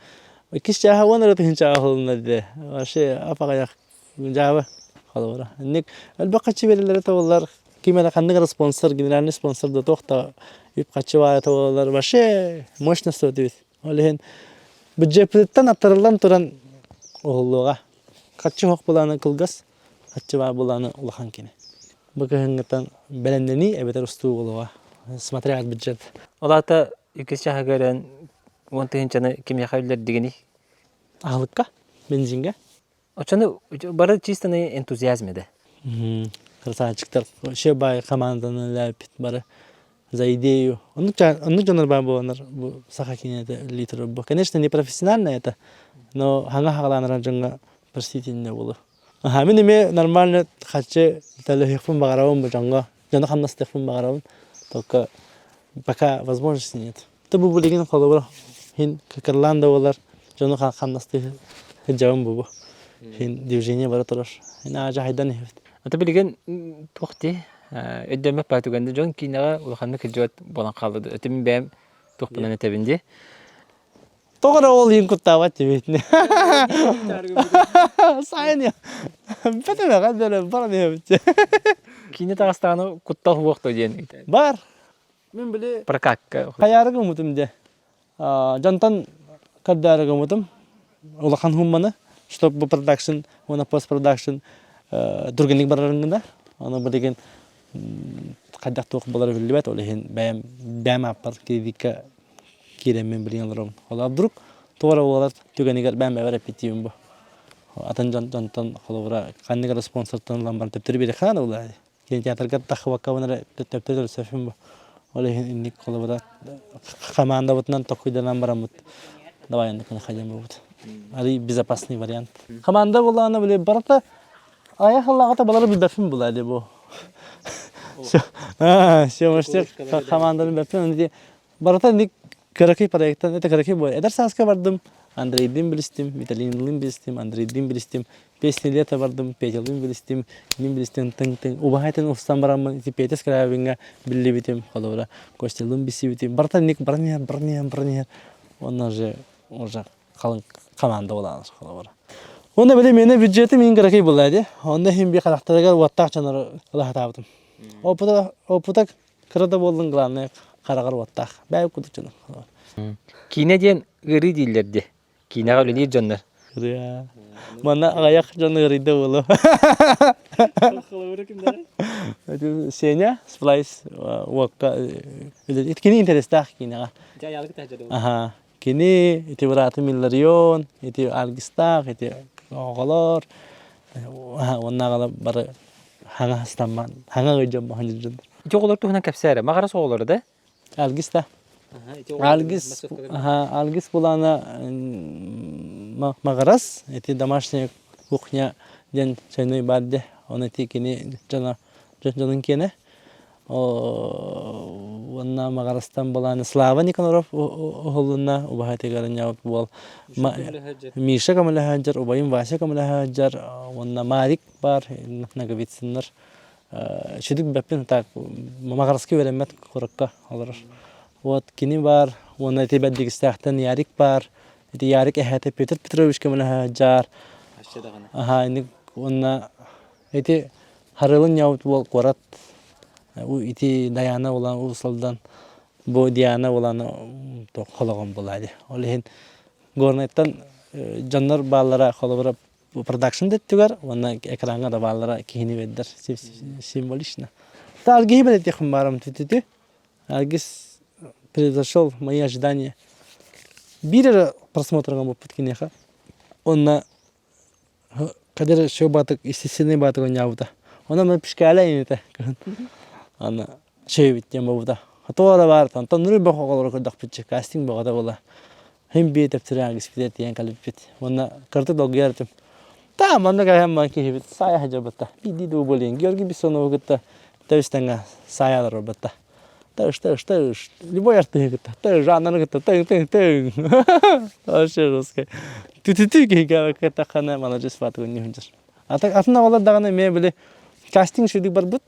иккис чааһа уон эрэ тыһыынчаҕа уһулунна дии. Вообще апаҕайах дьаабы. Холобура, инник элбэх хаччы биэрэллэрэ тобуллар. Ким эрэ ханнык эрэ спонсор, генеральный спонсор да туох да үп-хаччы баайа тобуллар. Вообще мощно стоит Ол иһин бюджеппытыттан аттарыллан туран уһуллуоҕа. Хаччы оһох былаана кылгас, хаччы баар былаана улахан кини. Бу кыһыҥҥыттан бэлэмнэнии эбэтэр устуу буолуоҕа. Смотря от бюджет. Ол аата иккис чааһыгар эрэн уон тыһыынчаны кимиэхэ үллэрдигиний? Аһылыкка, бензиҥҥэ. Оччону бары чистый энтузиазм да. Красавчиктар вообще баай команданы лээппит бары за идею. Оннук оннук дьоннор баар буоланнар бу саха киниэтэ литр бу. Конечно, не профессионально это, но хаҥа хаҕалаанаран дьоҥҥо простительно буолуо. Аха, мин эмиэ нормально хаччы төлөһүөхпүн баҕарабын бу дьоҥҥо. Дьону хамнастыахпын баҕарабын. Только пока возможности нет. Бу билигин холобур хин кыкырлаан да буолар дьону хамнастыы сылдьабын бу бу. Хин движение бара турар. Хин аажа хайдан иһэбит. Ата билигин туох дии өйдөммөт баа түгэнде дьон киинэҕэ улаханнык кырдьыбат буолан хаалла. Өтүм бэйэм туохпунан этэбин дии. Тоҕо эрэ ол иһин куттаабат дибит. Сайын бэтэмэ ханна баран иһэбит. Киинэ таҕыстаҕына куттал суох диэн. Бар. Мин били прокатка хайаары гыммытым дьэ. Дьонтон көрдөөрү гыммытым улахан хумманы, чтобы продакшн уонна постпродакшн түргэнник барарын гына. Ону билигин хайдах туох буолара биллибэт, ол иһин бэйэм бэйэм ааппар кредикка киирэммин билигин олоробун. Ол вдруг туох эрэ буолар түгэнигэр бэйэм бэйэбэр эппиттиибин бу. Атын дьон дьонтон холобура ханнык эрэ спонсортан ылан баран төптөрү биэриэххэ наада буолаа дии. Кинотеатрга таххыбаккабын эрэ төптөрү өлсөфүм бу. Ол иһин инник холобура хамаандабытынан токуйданан бараммыт давай оннук хайдан буолбут. Арый безопасный вариант. Хамаанда булаана били барыта айах ыллаҕата балары билбэппин була ди бу. Все, может, хамаанданы билбэппин. Ди барыта ник кыракый проекттан это кыракый бой. Эдэр сааска бардым, Андрейдин билистим, Виталинлын билистим, Андрейдин билистим, Песни лета бардым, Петялын билистим, мин билистим тыҥ-тыҥ. Убаһайтын устан бараммын ити Петя Скрябиҥҥа биллибитим, холобура, Костялын билсибитим. Барыта ник баран иһэр, баран иһэр, баран иһэр. Уонна уже уже халыҥ команда буолааныр холобура. Уонна били миэнэ бюджетим иин кыракый буолла дии. Онно иһин би харахтарыгар уоттаах дьоннору ыла сатаабытым. Опыта опыта кыра да буоллун главное хараҕар уоттаах. Бэйэ курдук дьонор. Киинэ диэн ыарыы дииллэр дии. Киинэҕэ үлэлиир дьоннор. Ырыа. Манна аҕыйах дьон ыарыйда буолуо. Сеня Сплайс уокка кини интерестээх киинэҕэ. Аха. Кини ити быраатым Илларион, ити Аргистаах, ити оҕолор уонна аҕала бары хаҥа хастамман, хаҥа ыйдьан баһан Ити оҕолор туһунан кэпсээрэ. Маҕарас оҕолоро да? Алгис да. Алгис, ага, алгис булана маҕарас, ити домашняя кухня диэн чайной бар де. Оны ити кини дьоно дьонун киэнэ. Уонна Маҕарастан балааны Слава Никаноров уһулунна, убаһатыгар ньаут буол. Миша көмөлөһө убайым Вася көмөлөһө уонна Марик бар Ноговицыннар. Сүдүк бэппин так Маҕараска үөрэммэт куракка олорор. Вот кини бар, уонна ити бэрдигистээхтэн Ярик бар, ити Ярик эһээтэ Петр Петрович көмөлөһө дьаар. Аха, ини уонна Ити Харылын ньаут буол куорат ити Дайаана булан Уус-Алдан бу Диана булан холоҕон буолаа дии. Ол иһин Горнайтан дьоннор бааллара холобура продакшн дөттүгэр уонна экраҥҥа да бааллара киһини бердер символично. Та Аргиһи бэлэтиэхпин баарым түтүтү. Аргис превзошел мои ожидания. Биир эрэ просмотрга буппут киниэхэ. Онно Кадыр все баатык естественный баатык оонньообута. Онон мен пишкээлэ инитэ кыһын. Аны чөйбүт диэн буолбута. Тоҕо баар онтон нуру бөх оҕолору көрдөхпүтчэ кастинг бөҕөтө буола. Хим бии тэптэрэ агыспитэ тиийэн кэлбиппит. Уонна кырдык долгуйар этим. Та манна кэһэн ман киһибит саайа сылдьыбыта. Биирдии дуу буолуон Георгий Бессонову кытта тэбис-тэҥҥэ саайа олорбута. Тыш, тыш, тыш. Любой артыһы кытта. Тыш, жанры кытта. Тыҥ, тыҥ, тыҥ. Вообще жестко. Түтүтү киһигэ кытта маладьыс баатыгын ньүһүнчэр. Атын атын оҕолор даҕаны эмиэ били кастинг шүдүк барбыт.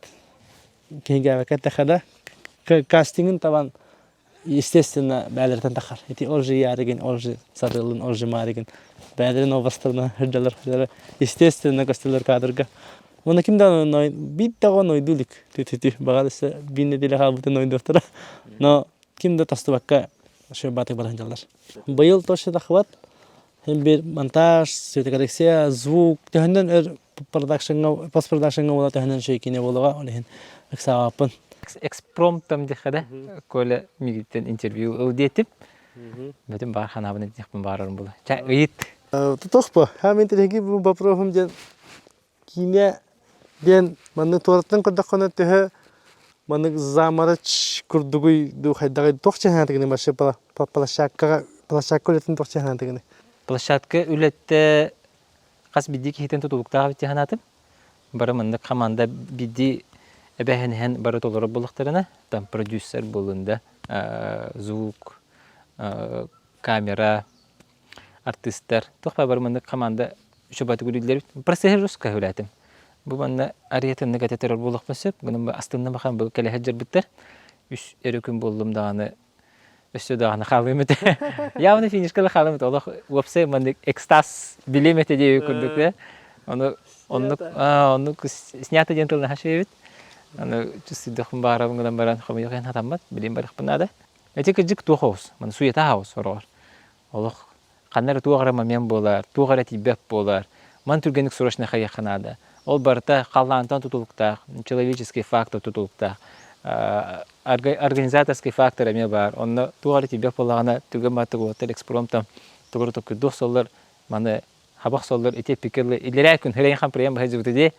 Киһигэ кытта кастингын табан естественно бээлэртэн тахар. Ити ол же Яригин, ол же Сарылын, ол же Маригин бээлэрин образтарына сылдьалар. Естественно көстөлөр кадрга. Уонна ким да биир даҕаны ойдуу илик тү-тү баҕар өссө биир нэдиэлэ хаалбытын ойдуохтара. Но ким да тостубакка шөбатык баран дьаллар. Быйыл точно тахыбат. Һин бир монтаж, светокоррекция, звук төһөннөн өр продакшҥҥа постпродакшҥҥа буола төһөннөн үчүгэй киинэ буолуоҕа ол иһин ыксаабаппын. Экспромтом диэххэ да Коля мигиттэн интервью ыл диэтим. Бүтүн баар ханаабын этиэхпин баарарым була. Ча ыйыт. Тутуохпа. Ха мин тиһиги вопроһум диэн Киинэ диэн маннык туораттан көрдөххүнэ төһө маннык замороч курдугуй дуу хайдаҕый туох чаһаатыгыный вообще площадкаҕа площадка үлэтин туох чаһаатыгыный? Площадка үлэтэ хас биирдии киһитин тутулуктаах эбит дии санаатым. Бары маннык хамаанда биирдии эбэһэниһэн бары толорор буоллахтарына, там продюсер буоллун да, звук, камера, артыыстар туох баар маннык хамаанда үчүгэй үлэлиир процесс жестко үлээтим. Бу манна арыйатыннык этэ турар буолуохпун сөп. Гынан астынна бахан бу кэлэһэ дьарбыттар. Үс өрө күн буоллум даҕаны өссө даҕаны хаалыам этэ. Явно финишка да хаалыам этэ. Олох уопсай маннык экстаз билиэм этэ диэби курдук да. Ону оннук оннук снято диэн тылын хашыйбыт. Аны чувствуйдахпын баарабын гынан баран хомуйуох хатаммат. Билим барахпын наада. Эти кырдьык туох оҕус. Маны суета хаус сороҕор. Олох ханна эрэ туох эрэ момент буолар, туох эрэ тиийбэт буолар. Ман түргэнник срочно хайыахха наада. Ол барыта халлаантан тутулуктаах, человеческий фактор тутулуктаах. Организаторский фактор эмиэ баар. Онно туох эрэ тиийбэт буоллаҕына, түргэн бааттык уолаттар экспромтан тугу токкуйдуох соллор, маны хабах соллор ити эппикке илэрээ күн хырайын хампырыйан баһа дии.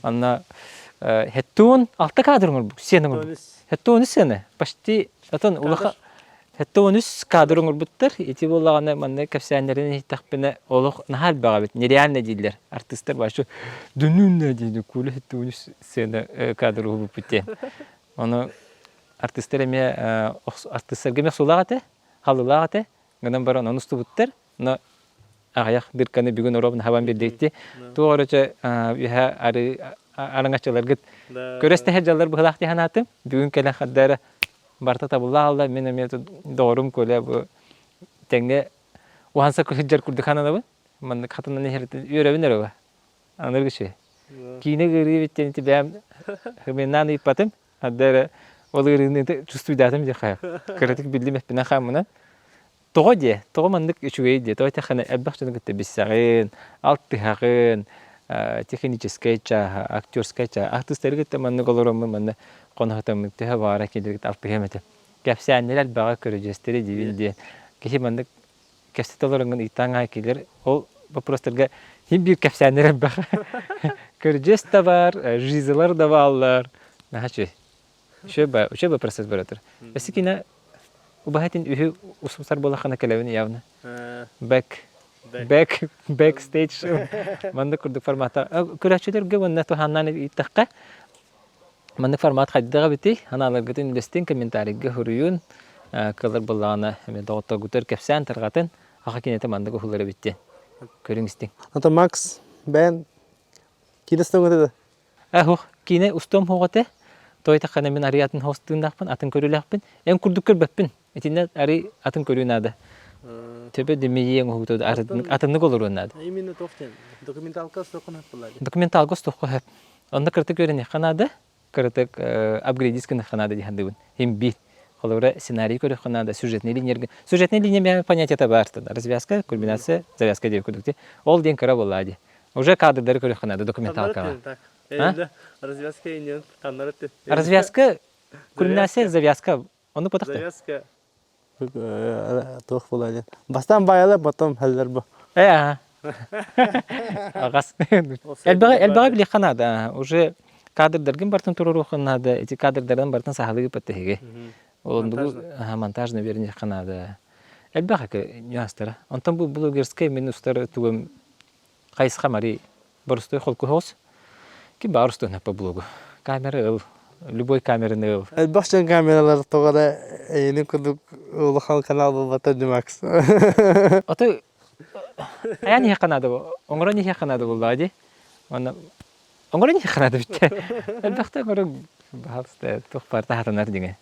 Онно хеттуун алта кадр оҥорбут, сиэн оҥорбут. Хеттуун сцена почти атын улахан 73 кадр оҥорбуттар. Ити буоллаҕына манна кэпсээннэрин иһиттэхпинэ олох наһаа элбэх эбит. Нереально дииллэр. Артыыстар бааччы дүнүннэ диэн куула 73 сцена кадр уһулбуппут диэн. Ону артыыстар эмиэ артыыстарга эмиэ охсуулаах этэ, халылаах этэ. Гынан баран ону устубуттар. Но аҕыйах дырканы бүгүн оробун хабан биэрдикти. Туох эрэ үһэ ары араҥаччыларгыт көрөстөһө дьаллар быһылаах дии санаатым. Бүгүн кэлэн хардара барыта табылла хаалла. Мин эмиэ доҕорум Коля бу тэҥҥэ уһанса сылдьар курдук сананабын. Маннык хатанан иһэр үөрэбин эрэ ба. Аныгы үчүгэй. Киинэ ыарыы эбит диэн ити бэйэм хымыйнаан ыйыппатым. Ханна эрэ ол ыарыыны чувствуйдаатым диэххэ. Кыратык биллим эппинэн хааммынан. Тоҕо диэ? Тоҕо маннык үчүгэй диэ? Тоҕо эттэххинэ элбэх дьону кытта билсэҕин, алтыһаҕын, техническэй чааһа, актерскай чааһа. Артыыстары кытта маннык олороммун манна хоноһотоммун төһө баҕара кинилэри алтыһыам этэ. Кэпсээннэри элбэҕи көрүдьүөстэри диибин диэн. Киһи маннык кэпсэтэ олороҥҥун ыйытаан аҕай кэлэр. Ол вопростарга син биир кэпсээннэр элбэх. Көрүдьүөс да баар, жизалар да бааллар. Наһаа үчүгэй. Үчүгэй үчүгэй процесс бара турар. Өссө кинэ убаһатын үһү усумсар буолаххына кэлэбин явно. Back back backstage маннык курдук формата. Көрөөччүлэргэ уонна туһааннаан ыйыттахха. Маннык формат хайдах эбитий? Анааларгытын үллэстиҥ, комментарийга суруйун. Кыаллар буоллаҕына, эмиэ доҕотторгутугар кэпсээн тарҕатын. Аха кинэтэ маннык уһулар эбит диэн. Көрүҥ истиҥ. Ата Макс, бэйэн киинэ устуоҥ этэ да? Э, киинэ устуом суох этэ. Той таххана мин арый атын хостууннаахпын, атын көрүүлээхпин. Эн курдук көрбөппүн. Итиннэ арый атын көрүү наада. Төбө димийиэҥ уһугуту атыннык олоруон наада. Именно туох диэн документалка устуохха сөп буолла Документалка устуохха сөп. Онно кыратык үөрэниэххэ наада, кыратык апгрейдис гыныахха наада дии саныыбын. Им биир. Холобура, сценарий көрүөххэ наада, сюжетная линия. Сюжетная линия понятиета баар. Развязка, кульминация, завязка диэн курдук. Ол диэн кыра буоллаа дии. Уже кадрдары көрүөххэ наада документалкаҕа. Развязка иннин Развязка, кульминация, завязка. Ону потахта. Завязка туох буолар диэн. Бастаан баайалар, потом хеллер бу. Э, Агас. Элбэҕи элбэҕи билиэххэ наада. Уже кадрдаргын бартын туруоруохха наада. Эти кадрдардан бартын саһалыы паттыһыгы. Ол монтажно бериниэххэ наада. Элбэх эке нюанстара. Онтон бу блогерскай мен устар тугум хайысха мари боростуой холкуһоос ким баар устуон по блогу. Камера ыл, любой камераны ыл. Элбэх дьон камералар тоҕо эрэ эйини курдук улахан канал буолбата Димакс. Ото аян иһиэххэ наада оҥорон иһиэххэ наада буоллаҕа дии. Уонна оҥорон иһиэххэ наада бүттэ. Элбэхтэ оҥорон баһаалыста туох баар таһатанар дьиҥэ.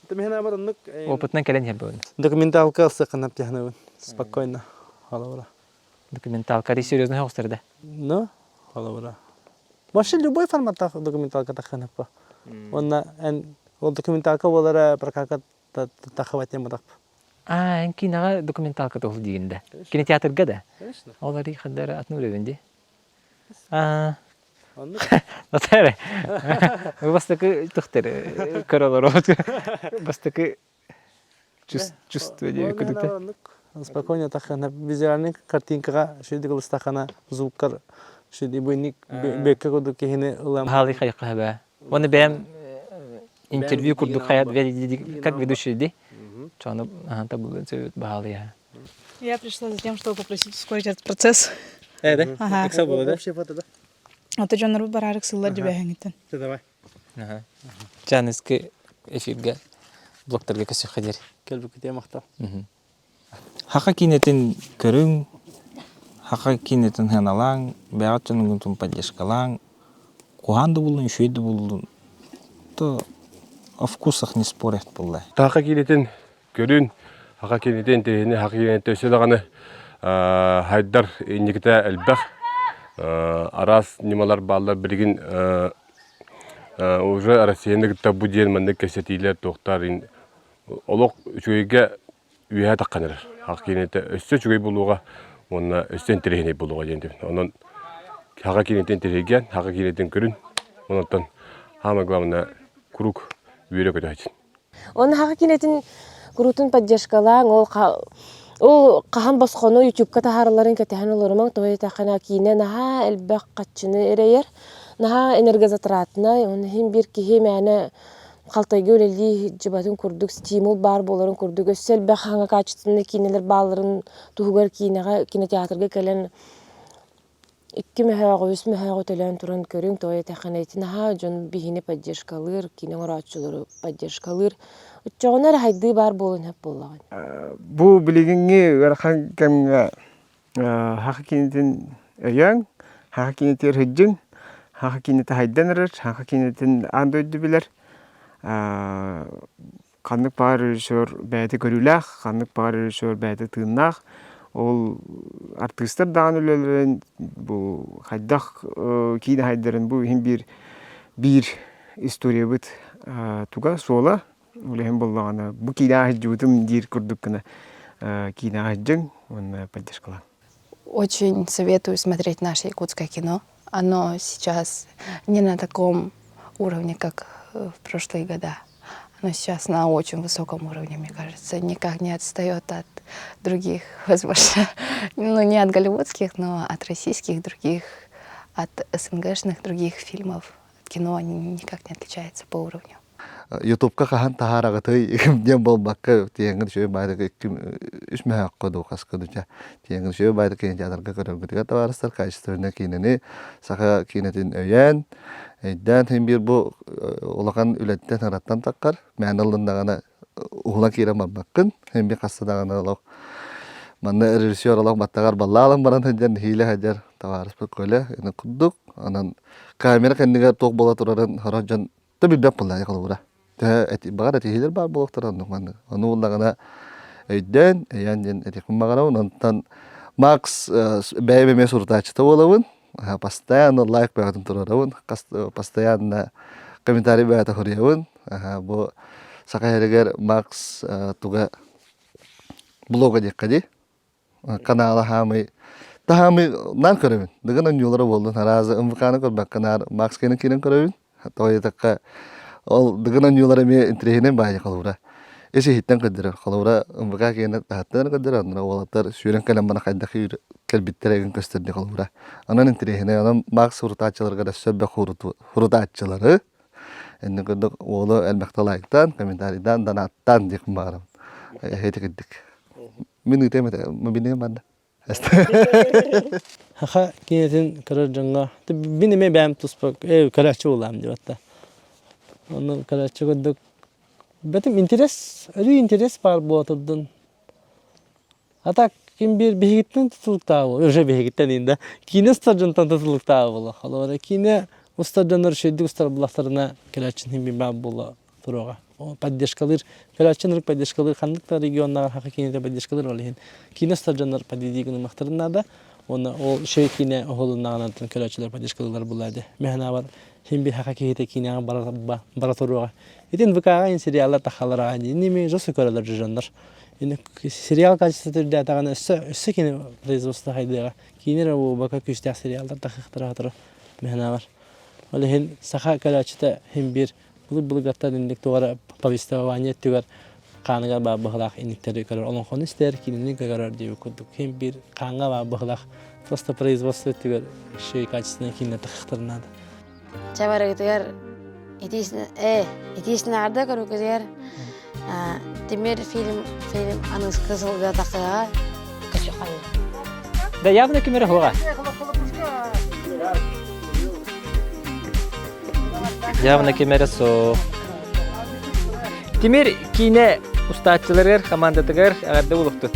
Опытынан кэлэн иһэр буолан. Документалка ылсыаххын наптыханабын. Спокойно. Холобура. Документалка серьезно оҕустар да? Ну, холобура. Вообще любой форматтаах документалка тахханаппа. Уонна эн ол документалка буолара прокатка таххабат диэн бодап. А, эн киноҕа документалка туһул диигин да. Кинотеатрга да? Ол ари хаддара атын үлэбин ди. А, Наталья, бастакы тухтар көрө олоробут. Бастакы чувство диye кудукта. Спокойно тахана визуальный картинкаға шүйдік ылыстахана звуккар шүйді буйник бекке кудук киһини ылам. Хаалы хайыққа хаба. Оны бэм интервью курдук хаят как ведущий ди. Чону ата булын сөбүт баалы я. Я пришла за тем, чтобы попросить ускорить этот процесс. Э, да? Ага. Ыкса было, да? Общее фото, да? А то дьоннорбут бараарык сыллар дьүбэһэҥиттэн. Ты давай. Чаныскы эфиргэ блогтарга көсүөххэ диэри. Кэлбиккитиэ махтал. Хаха киинэтин көрүҥ, хаха киинэтин сыаналааҥ, бэйэҕит дьонугутун поддержкалааҥ, куһаан да буллун, үчүгэй да буллун, то о вкусах не спорят буолла. Таха киинэтин көрүн, хаха киинэтин интэриэһинэй, хаха киинэтэ өссө даҕаны хайдар инникитэ элбэх араас ньымалар бааллар билигин уже Россияны кытта бу диэн маннык кэпсэтиилэр туохтар олох үчүгэйгэ үөһэ таххан эрэр. Хаха киинэтэ өссө үчүгэй буолуоҕа уонна өссө интэриэһинэй буолуоҕа диэн Онон хаха киинэтин интэриэһиргээн, хаха киинэтин көрүн, онтон самое главное куруук үөрэ-көтө сылдьын. Уонна хаха киинэтин куруутун поддержкалааҥ, ол ол хаһан босхону ютубка таһааралларын кэтэһэн олорумаҥ, тоҕо диэтэххинэ киинэ наһаа элбэх хаччыны эрэйэр, наһаа энергозатратнай, уонна иһин биир киһи мээнэ халтайга үлэлии сылдьыбатын курдук стимул баар буоларын курдук өссө элбэх хаҥа качественнай киинэлэр баалларын туһугар киинэҕэ кинотеатрга кэлэн икки мөһөөҕү үс мөһөөҕү төлөөн туран көрүҥ тоҕо диэтэххинэ ити наһаа дьон биһини поддержкалыыр киинэ оҥорооччулары поддержкалыыр оччоҕуна эрэ хайдыы баар буолуон сөп буоллаҕа Бу билигиҥҥи ыарахан кэмҥэ саха киинэтин өйөөҥ, саха киинэтигэр сылдьыҥ, саха киинэтэ сайдан эрэр, саха киинэтин аан дойду билэр. Ханнык баҕар режиссер бэйэтэ көрүүлээх, ханнык баҕар режиссер бэйэтэ тыыннаах. Ол артыыстар даҕаны үлэлэрин бу хайдах киинэ хайдарын бу иһин биир биир историябыт туга суола Үлэһин буллаҕына бу киинэҕэ сылдьыбытым диир курдук гына киинэҕэ сылдьыҥ уонна поддержкалааҥ. Очень советую смотреть наше якутское кино. Оно сейчас не на таком уровне, как в прошлые года. Оно сейчас на очень высоком уровне, мне кажется, никак не отстает от других, возможно, ну не от голливудских, но от российских других, от СНГшных других фильмов. Кино никак не отличается по уровню. Ютубка хаһан таһаараҕытый диэн буолбакка тиэҥҥин үчүгэй баайдык икки үс мөһөөххө дуу хаска дуу чэ тиэҥҥин үчүгэй баайдык кинотеатрга көрөргүтүгэр табаарыстар качественнай киинэни саха киинэтин өйөөн өйдөөн син биир бу улахан үлэттэн ыраттан таххар мээнэ ылыннаҕына уһулан киирэн барбаккын син биир хаста даҕаны олох манна режиссер олох баттаҕар баллаалан баран сылдьар нэһиилэ сылдьар табаарыспыт Коля ини курдук онон камера кэннигэр туох буола турарын сорох дьон да билбэт буоллаҕа холобура төһө баҕар этиһиилэр баар буолуохтара оннук маннык ону буллаҕына өйдөөн өйөөн диэн этиэхпин баҕарабын онтон Макс бэйэм эмиэ сурутааччыта буолабын постоянно лайк бөҕөтүн туруорабын постоянно комментарий бөҕөтө суруйабын бу саха сиригэр Макс туга блога диэххэ дии канала хаамый таһаамый наар көрөбүн дыгын оонньуулара буоллун араазы МВК-ны көрбөккө наар Макскайны киирэн көрөбүн тоҕо диэтэххэ ол дыгын оонньуулара эмиэ интэриэһинэй баайы холобура ис иһиттэн көрдөрөр холобура МВК киэнэ таһыттан көрдөрөр онно уолаттар сүүрэн кэлэн бана хайдах кэлбиттэрэ игин көстөр дии холобура онон интэриэһинэй онон Макс сурутааччыларга өссө элбэх сурутааччылары инник курдук уолу элбэхтэ лайктаан комментарийдаан донаттаан диэхпин баҕарабын эһиги кирдик Мин ыытыам этэ, мобильныйым барда. Хаха киинэтин көрөр дьоҥҥо мин эмиэ бэйэм туспа көрөөччү буолаам диэбэтэ. Ону көрөөччү курдук бэтим интерес, өрүү интерес баар буола турдун. А так ким биир биһигиттэн тутулуктаах буолла, уже биһигиттэн иин да, киинэ устар дьонтон тутулуктаах буолла. Холобура киинэ устар дьоннор үчүгэйдик устар буллахтарына кэлээччини мин баар буола туруоҕа. Поддержкалыыр, көрөөччү ынырык поддержкалыыр ханнык да регионнааҕар хаха киинэтэ поддержкалыыр ол иһин киинэ устар дьоннор подведи гынымахтарын наада. Уонна ол үчүгэй киинэ оһолуннаҕынан көрөөччүлэр поддержкалыылар булла ди. Мэһэнаабар син бир хаха киһитэ киинэҕэ бара туруоҕа. Итин ВК-ҕа ин сериаллар тахалар ини жестко көрөлөр дьоннор. Ини сериал качествота үрдээтэҕинэ өссө өссө кини производство хайдыаҕа. Киинэ эрэ буолбакка күүстээх сериаллар тахыахтара хатыра мэһэнаабар. Ол иһин саха көрөөччүтэ син биир Былыр-былыргаттан инник туох эрэ повествование өттүгэр хааныгар баар быһылаах инниктэри көрөр, олоҥхону истэр, кинини көрөр диэбит курдук. Ким биир хааҥҥа баар быһылаах просто производство өттүгэр еще и качественный киинэ тахыахтарын наада. Чэ барыгытыгар итииснаарда көрүкүтүгэр Тимир фильм фильм аныгыскы сылга тахсыаҕа көчөххөннө. Да явно ким эрэ суоҕа. Явно ким эрэ суох. Тимир киинэ устааччыларыгар, хамаандатыгар эҕэрдэ буолуохтун.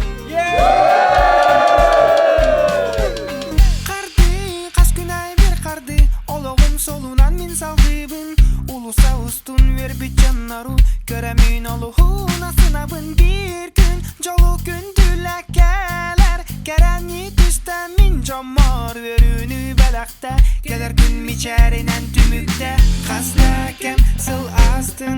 Хас күн аайы бир харды олоҕум солунан мин салгыыбын Улуса устун үөрбүт дьоннору көрөмүн олуһун асынабын биир күн дьолу күндүлэ кэлэр кэрэни түстэ мин дьоммор үөрүүнү бэлэхтэ кэлэр күн мичээринэн түмүктэ хас да кэм сыл аастын.